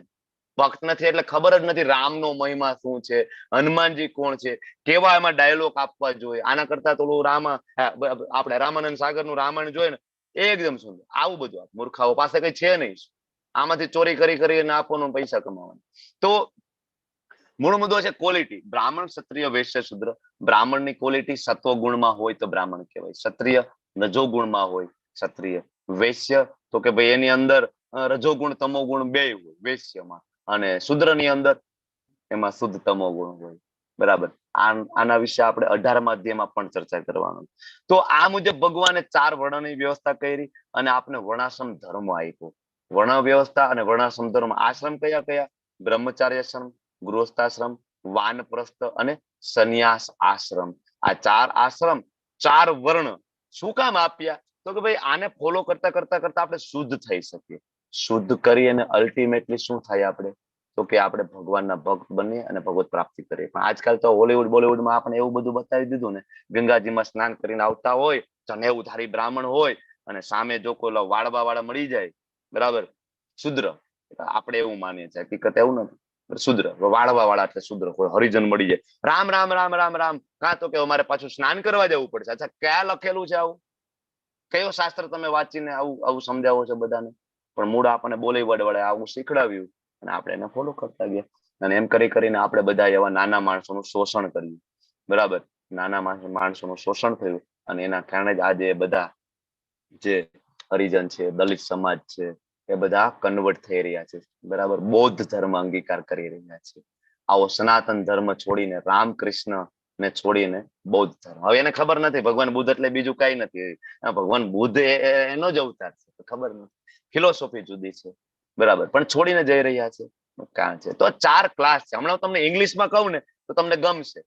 ભક્ત નથી એટલે ખબર જ નથી રામનો મહિમા શું છે, હનુમાનજી કોણ છે, કેવા એમાં ડાયલોગ આપવા જોઈએ. આના કરતા તો રામા આપણે રામાનંદ સાગર નું રામાયણ જોઈએ ને, એકદમ સુંદર. આવું બધું મૂર્ખાઓ પાસે કઈ છે નહીં. આમાંથી ચોરી કરી કરીને આપવાનું, પૈસા કમાવાનું. તો મૂળ મુદ્દો છે ક્વોલિટી. બ્રાહ્મણ, ક્ષત્રિય, વૈશ્ય, શુદ્ર. બ્રાહ્મણની ક્વોલિટી સત્વ ગુણમાં હોય તો બ્રાહ્મણ કહેવાય. ક્ષત્રિય રજોગુણમાં હોય ક્ષત્રિય. વૈશ્ય તો કે ભાઈ એની અંદર રજોગુણ તમોગુણ બે હોય વૈશ્યમાં, અને શુદ્રની અંદર એમાં શુદ્ધ તમોગુણ હોય. બરાબર. આના વિશે આપણે 18મા અધ્યાયમાં પણ ચર્ચા કરવાનું. તો આ મુજબ ભગવાને ચાર વર્ણની વ્યવસ્થા કરી અને આપને વર્ણાશ્રમ ધર્મ આપ્યો. વર્ણ વ્યવસ્થા અને વર્ણાશ્રમ ધર્મ. આશ્રમ કયા કયા? બ્રહ્મચાર્યાશ્રમ, ગૃહસ્થાશ્રમ, વાનપ્રસ્થ અને સંન્યાસ આશ્રમ. આ ચાર આશ્રમ, ચાર વર્ણ શું કામ આપ્યા? તો કે ભાઈ આને ફોલો કરતા કરતા કરતા આપણે શુદ્ધ થઈ શકીએ. શુદ્ધ કરી અને અલ્ટિમેટલી શું થાય આપણે? તો કે આપણે ભગવાનના ભક્ત બનીએ અને ભગવત પ્રાપ્તિ કરીએ. પણ આજકાલ તો હોલીવુડ બોલીવુડમાં આપણે એવું બધું બતાવી દીધું ને, ગંગાજીમાં સ્નાન કરીને આવતા હોય, જનેઉધારી બ્રાહ્મણ હોય અને સામે જો કોઈ વાળવા વાળા મળી જાય, બરાબર, શુદ્ર, આપણે એવું માનીએ છીએ, હકીકત એવું નથી. શુદ્ર વાળવા વાળા એટલે શુદ્ર, કોઈ હરિજન મળી જાય, રામ રામ રામ રામ રામ, કાં તો કે અમારે પાછું સ્નાન કરવા જવું પડશે. અચ્છા, ક્યાં લખેલું છે આવું? કયો શાસ્ત્ર તમે વાંચીને આવું આવું સમજાવો છો બધાને? પણ મૂળ આપણને બોલીવુડ વડે આવું શીખડાવ્યું અને આપણે એને ફોલો કરતા ગયા, અને એમ કરી કરીને આપણે બધા એવા નાના માણસોનું શોષણ કર્યું. બરાબર, નાના માણસોનું શોષણ થયું અને એના કારણે જ આજે બધા જે હરિજન છે, દલિત સમાજ છે, એ બધા કન્વર્ટ થઈ રહ્યા છે. બરાબર, બૌદ્ધ ધર્મ અંગીકાર કરી રહ્યા છે. આવો સનાતન ધર્મ છોડીને, રામકૃષ્ણ ને છોડીને બૌદ્ધ ધર્મ. હવે એને ખબર નથી ભગવાન બુદ્ધ એટલે બીજું કઈ નથી, ભગવાન બુદ્ધ એનો જ અવતાર છે, ખબર નથી. ફિલોસોફી જુદી છે, બરાબર, પણ છોડીને જઈ રહ્યા છે. કારણ છે તો ચાર ક્લાસ છે. હમણાં હું તમને ઇંગ્લિશમાં કહું ને તો તમને ગમશે.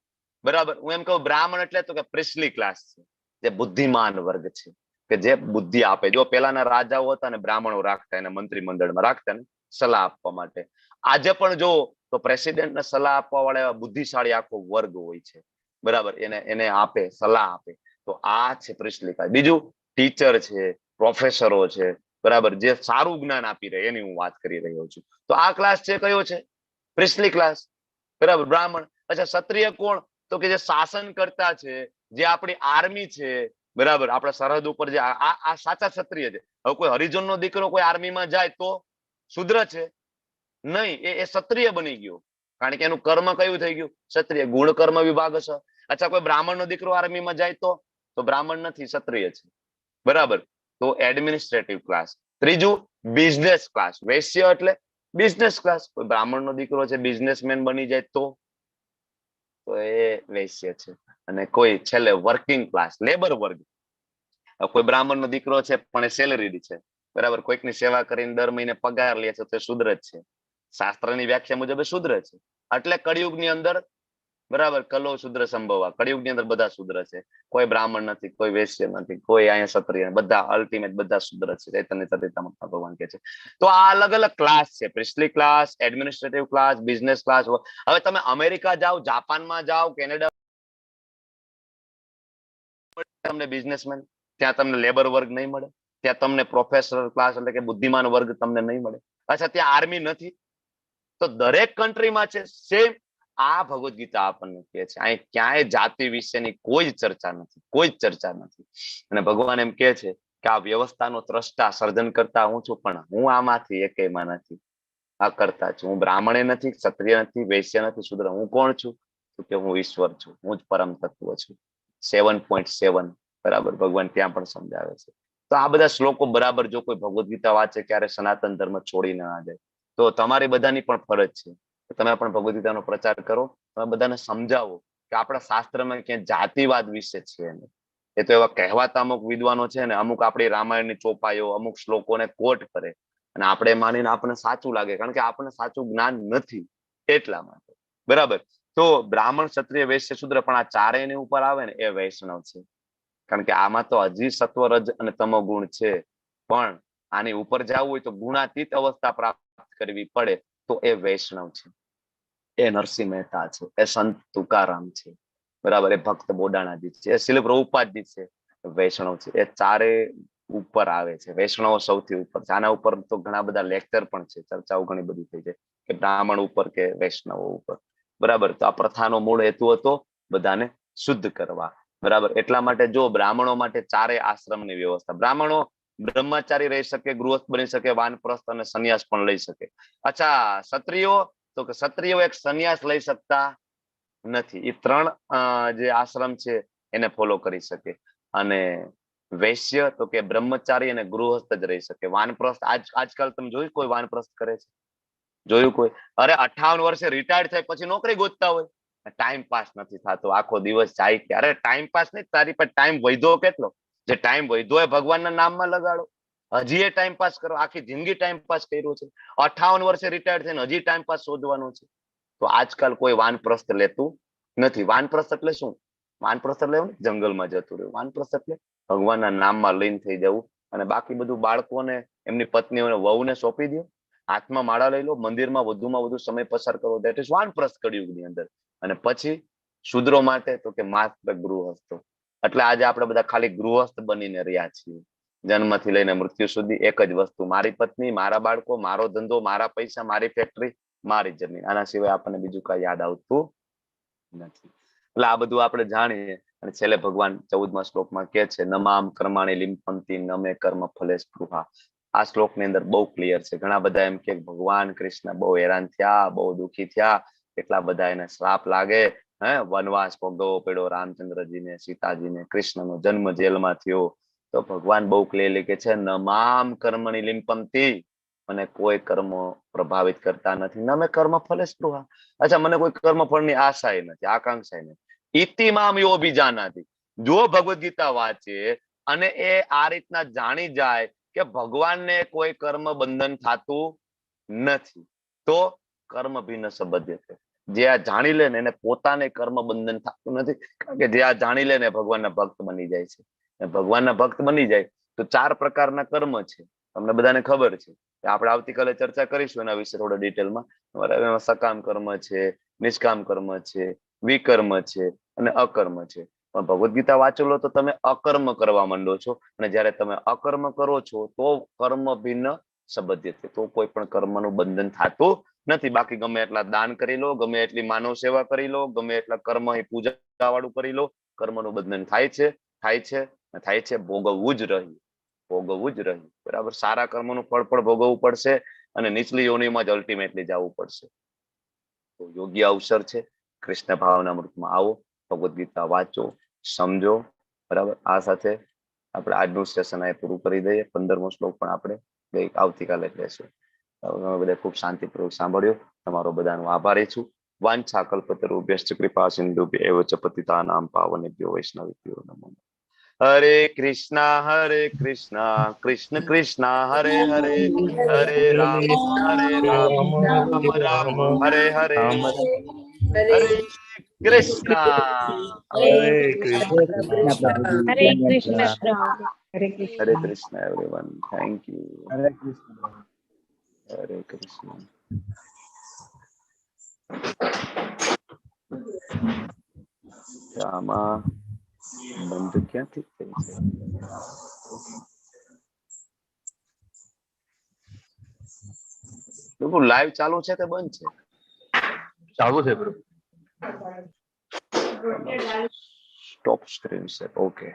બરાબર, હું એમ કહું બ્રાહ્મણ એટલે તો કે પ્રિસ્લી ક્લાસ છે, જે બુદ્ધિમાન વર્ગ છે. કે જે બુદ્ધિ આપે. જો પેલાના રાજાઓ હતા ને બ્રાહ્મણો રાખતા, એને મંત્રીમંડળમાં રાખતા ને સલાહ આપવા માટે. આજે પણ જો તો પ્રેસિડેન્ટને સલાહ આપવા વાળા એવા બુદ્ધિશાળી આખો વર્ગ હોય છે, બરાબર? એને એને આપે, સલાહ આપે. તો આ છે પ્રિસ્ટલી ક્લાસ. બીજું ટીચર છે, પ્રોફેસરો છે, બરાબર? જે સારું જ્ઞાન આપી રહે એની હું વાત કરી રહ્યો છું. તો આ ક્લાસ છે, કયો છે? પ્રિસ્ટલી ક્લાસ, બરાબર, બ્રાહ્મણ. અચ્છા, ક્ષત્રિય કોણ? તો કે જે શાસન કરતા છે, જે આપણી આર્મી છે, બરાબર, આપણા સરહદ ઉપર જે આ આ સાચા ક્ષત્રિય છે. હવે કોઈ હરિજન નો દીકરો કોઈ આર્મીમાં જાય તો શુદ્ર છે નહીં, એ ક્ષત્રિય બની ગયો, કારણ કે એનું કર્મ કયું થઈ ગયું? ક્ષત્રિય. ગુણ કર્મ વિભાગ છે. અચ્છા, કોઈ બ્રાહ્મણ નો દીકરો આર્મીમાં જાય તો બ્રાહ્મણ નથી, ક્ષત્રિય છે, બરાબર? તો એડમિનિસ્ટ્રેટિવ ક્લાસ. ત્રીજું બિઝનેસ ક્લાસ. વૈશ્ય એટલે બિઝનેસ ક્લાસ. કોઈ બ્રાહ્મણ નો દીકરો છે, બિઝનેસમેન બની જાય તો એ વૈશ્ય છે. અને કોઈ છેલ્લે વર્કિંગ ક્લાસ, લેબર વર્ગ. કોઈ બ્રાહ્મણ નો દીકરો છે પણ એ સેલરીડ છે, બરાબર, કોઈકની સેવા કરીને દર મહિને પગાર લે છે, તો એ શુદ્ર જ છે. શાસ્ત્રની વ્યાખ્યા મુજબ એ શુદ્ર છે. એટલે કળિયુગની અંદર, બરાબર, કલો શુદ્ર સંભવા. કળિયુગની અંદર બધા શુદ્ર છે, કોઈ બ્રાહ્મણ નથી, કોઈ વૈશ્ય નથી, કોઈ અહીંયા ક્ષત્રિય, બધા અલ્ટિમેટ બધા શુદ્ર છે. ચૈતન્ય ચરિતામૃતમાં ભગવાન કહે છે. તો આ અલગ અલગ ક્લાસ છે, priestly class, administrative class, business class. હવે તમે અમેરિકા જાઓ, જાપાનમાં જાઓ, કેનેડા, તમને બિઝનેસમેન, ત્યાં તમને લેબર વર્ગ નહીં મળે, ત્યાં તમને પ્રોફેસર ક્લાસ એટલે કે બુદ્ધિમાન વર્ગ તમને નહીં મળે. અચ્છા, ત્યાં આર્મી નથી? તો દરેક કન્ટ્રીમાં છે સેમ. આ ભગવદ્ ગીતા આપણને કહે છે, અહીં ક્યાંય જાતિ વિશેની કોઈ જ ચર્ચા નથી, કોઈ જ ચર્ચા નથી. અને ભગવાન એમ કહે છે કે આ વ્યવસ્થાનો ત્રષ્ટા, સર્જન કરતા હું છું, પણ હું આમાંથી એકેયમાં નથી, આ કરતા છું. હું બ્રાહ્મણે નથી, ક્ષત્રિય નથી, વૈશ્ય નથી, શુદ્ર. હું કોણ છું? તો કે હું ઈશ્વર છું, હું જ પરમ તત્વ છું. 7.7, બરાબર, ભગવાન ત્યાં પણ સમજાવે છે. તો આ બધા શ્લોકો, બરાબર, જો કોઈ ભગવદ્ ગીતા વાંચે ક્યારે સનાતન ધર્મ છોડી ના જાય. તો તમારી બધાની પણ ફરજ છે, તમે પણ ભગવદ્ ગીતાનો પ્રચાર કરો, તમે બધાને સમજાવો કે આપણા શાસ્ત્રમાં ક્યાંય જાતિવાદ વિશે છે નહીં. એ તો એવા કહેવાતા અમુક વિદ્વાનો છે ને, અમુક આપણી રામાયણની ચોપાઈઓ, અમુક શ્લોકોને કોટ કરે અને આપણે માનીને આપણને સાચું લાગે, કારણ કે આપણને સાચું જ્ઞાન નથી એટલા માટે, બરાબર? તો બ્રાહ્મણ, ક્ષત્રિય, વૈશ્ય, શુદ્ર, પણ આ ચારેયની ઉપર આવે ને એ વૈષ્ણવ છે, કારણ કે આમાં તો હજી સત્વ, રજ અને તમો ગુણ છે, પણ આની ઉપર જવું હોય તો ગુણાતીત અવસ્થા પ્રાપ્ત કરવી પડે, તો એ વૈષ્ણવ છે, એ નરસિંહ મહેતા છે, એ સંત તુકારામ છે, બરાબર, એ ભક્ત બોડાણાજી છે, એ શિલ પ્રભુપાદજી છે, વૈષ્ણવ છે. એ ચારે ઉપર આવે છે, વૈષ્ણવો સૌથી ઉપર છે. આના ઉપર તો ઘણા બધા લેક્ચર પણ છે, ચર્ચાઓ ઘણી બધી થઈ છે કે બ્રાહ્મણ ઉપર કે વૈષ્ણવો ઉપર, બરાબર? તો આ પ્રથાનો મૂળ હેતુ હતો બધાને શુદ્ધ કરવા, બરાબર? એટલા માટે જો બ્રાહ્મણો માટે ચારે આશ્રમની વ્યવસ્થા. બ્રાહ્મણો બ્રહ્મચારી રહી શકે, ગૃહસ્થ બની શકે, વાનપ્રસ્થ અને સંન્યાસ પણ લઈ શકે. અચ્છા, ક્ષત્રિયો? તો કે ક્ષત્રિયો એક સંન્યાસ લઈ શકતા નથી, એ ત્રણ જે આશ્રમ છે એને ફોલો કરી શકે. અને વૈશ્ય? તો કે બ્રહ્મચારી અને ગૃહસ્થ જ રહી શકે. વાનપ્રસ્થ, આજકાલ તમે જોયું કોઈ વાનપ્રસ્થ કરે છે? જોયું કોઈ? અરે 58 વર્ષે રિટાયર્ડ થાય પછી નોકરી ગોતતા હોય, ટાઈમ પાસ નથી થતો, આખો દિવસ જાય કે. અરે ટાઈમ પાસ નહીં, તારી પર ટાઈમ વધ્યો કેટલો? જે ટાઈમ વધ્યો એ ભગવાનના નામમાં લગાડો. હજી એ ટાઈમ પાસ કરો? આખી જિંદગી ટાઈમ પાસ કર્યો છે, 58 વર્ષે રિટાયર્ડ થઈને હજી ટાઈમ પાસ શોધવાનો છે? તો આજકાલ કોઈ વાનપ્રસ્થ લેતું નથી. વાનપ્રસ્થ એટલે શું? વાનપ્રસ્થ એટલે એવું, જંગલમાં જતું રહ્યું. વાનપ્રસ્થ એટલે ભગવાનના નામમાં લીન થઈ જવું અને બાકી બધું બાળકોને, એમની પત્નીઓને, વહુને સોંપી દો, હાથમાં માળા લઈ લો, મંદિરમાં વધુમાં વધુ સમય પસાર કરો. That is વાનપ્રસ્થ કળિયુગની અંદર. અને પછી શૂદ્રો માટે તો કે માત્ર ગૃહસ્થો. એટલે આજે આપણે બધા ખાલી ગૃહસ્થ બનીને રહ્યા છીએ. જન્મથી લઈને મૃત્યુ સુધી એક જ વસ્તુ, મારી પત્ની, મારા બાળકો, મારો ધંધો, મારા પૈસા, મારી ફેક્ટરી, મારી જમીન. આના સિવાય આપણને બીજું કઈ યાદ આવતું નથી. એટલે આ બધું આપણે જાણીએ અને છેલ્લે ભગવાન 14મા શ્લોકમાં કે છે, નમામ કર્માણી લિંપંતી નમે કર્મ ફલે સ્પૃહા. આ શ્લોકની અંદર બહુ ક્લિયર છે. ઘણા બધા એમ કે ભગવાન કૃષ્ણ બહુ હેરાન થયા, બહુ દુખી થયા, કેટલા બધા એને શ્રાપ લાગે, હે, વનવાસ ભોગવવો પડ્યો રામચંદ્રજીને, સીતાજીને, કૃષ્ણનો જન્મ જેલમાં થયો. તો ભગવાન બહુ ક્લિયરલી કે છે, નમામ કર્મણી લિંપંતી, મને કોઈ કર્મ પ્રભાવિત કરતા નથી. ન મેં કર્મ ફલે સ્પૃહા. અચ્છા, મને કોઈ કર્મ ફળની આશા નથી, આકાંક્ષા નથી. ઇતિ મામ યો અભિજાનાતિ. જો ભગવદ્ ગીતા વાંચે અને એ આ રીતના જાણી જાય કે ભગવાનને કોઈ કર્મ બંધન થતું નથી, તો કર્મ ભિન્ન સંબંધ્યતે. જે આ જાણી લે ને એને પોતાને કર્મ બંધન થતું નથી, કારણ કે જે આ જાણી લે ને ભગવાનના ભક્ત બની જાય છે. ભગવાનના ભક્ત બની જાય તો ચાર પ્રકારના કર્મ છે, તમને બધાને ખબર છે. આપણે આવતીકાલે ચર્ચા કરીશું એના વિશે થોડા ડિટેલમાં. બરાબર? એમાં સકામ કર્મ છે, નિષ્કામ કર્મ છે, વિકર્મ છે અને અકર્મ છે. પણ ભગવદ્ ગીતા વાંચો તો તમે અકર્મ કરવા માંડો છો, અને જ્યારે તમે અકર્મ કરો છો તો કર્મ ભિન્ન સંબંધિત, તો કોઈ પણ કર્મનું બંધન થતું નથી. બાકી ગમે એટલા દાન કરી લો, ગમે એટલી માનવ સેવા કરી લો, ગમે એટલા કર્મ પૂજા વાળું કરી લો, કર્મનું બંધન થાય છે, થાય છે, થાય છે. ભોગવવું જ રહ્યું, ભોગવવું જ રહ્યું. બરાબર? સારા કર્મનું ફળ પણ ભોગવવું પડશે અને નીચલી યોનિમાં જ અલ્ટિમેટલી જવું પડશે. તો યોગ્ય અવસર છે, કૃષ્ણ ભાવનામૃતમાં આવો, ભગવદ્ ગીતા વાંચો, સમજો. બરાબર? આ સાથે આપણે આજનું સેશન આ પૂરું કરી દઈએ. 15મો શ્લોક પણ આપણે ગઈ આવતીકાલે લેશું. તમે બધા ખૂબ શાંતિપૂર્વક સાંભળ્યો, તમારો બધાનો આભારી છું. વાંછા કલ્પતરુભ્યશ્ચ કૃપા સિંધુભ્ય એવ ચ પતિતાનાં પાવનેભ્યો વૈષ્ણવેભ્યો નમો. હરે કૃષ્ણ હરે કૃષ્ણ કૃષ્ણ કૃષ્ણ હરે હરે, હરે રામ હરે રામ રામ રામ હરે હરે, હરે કૃષ્ણ હરે કૃષ્ણ. હરે કૃષ્ણ. હરે કૃષ્ણ. હરે Krishna everyone, thank you. Hare Krishna. Hare Krishna. આમાં બંધ ક્યાંથી થઈ છે? લાઈવ ચાલુ છે કે બંધ છે? ચાલુ છે પ્રભુ. સ્ટોપ સ્ક્રીન છે, ઓકે.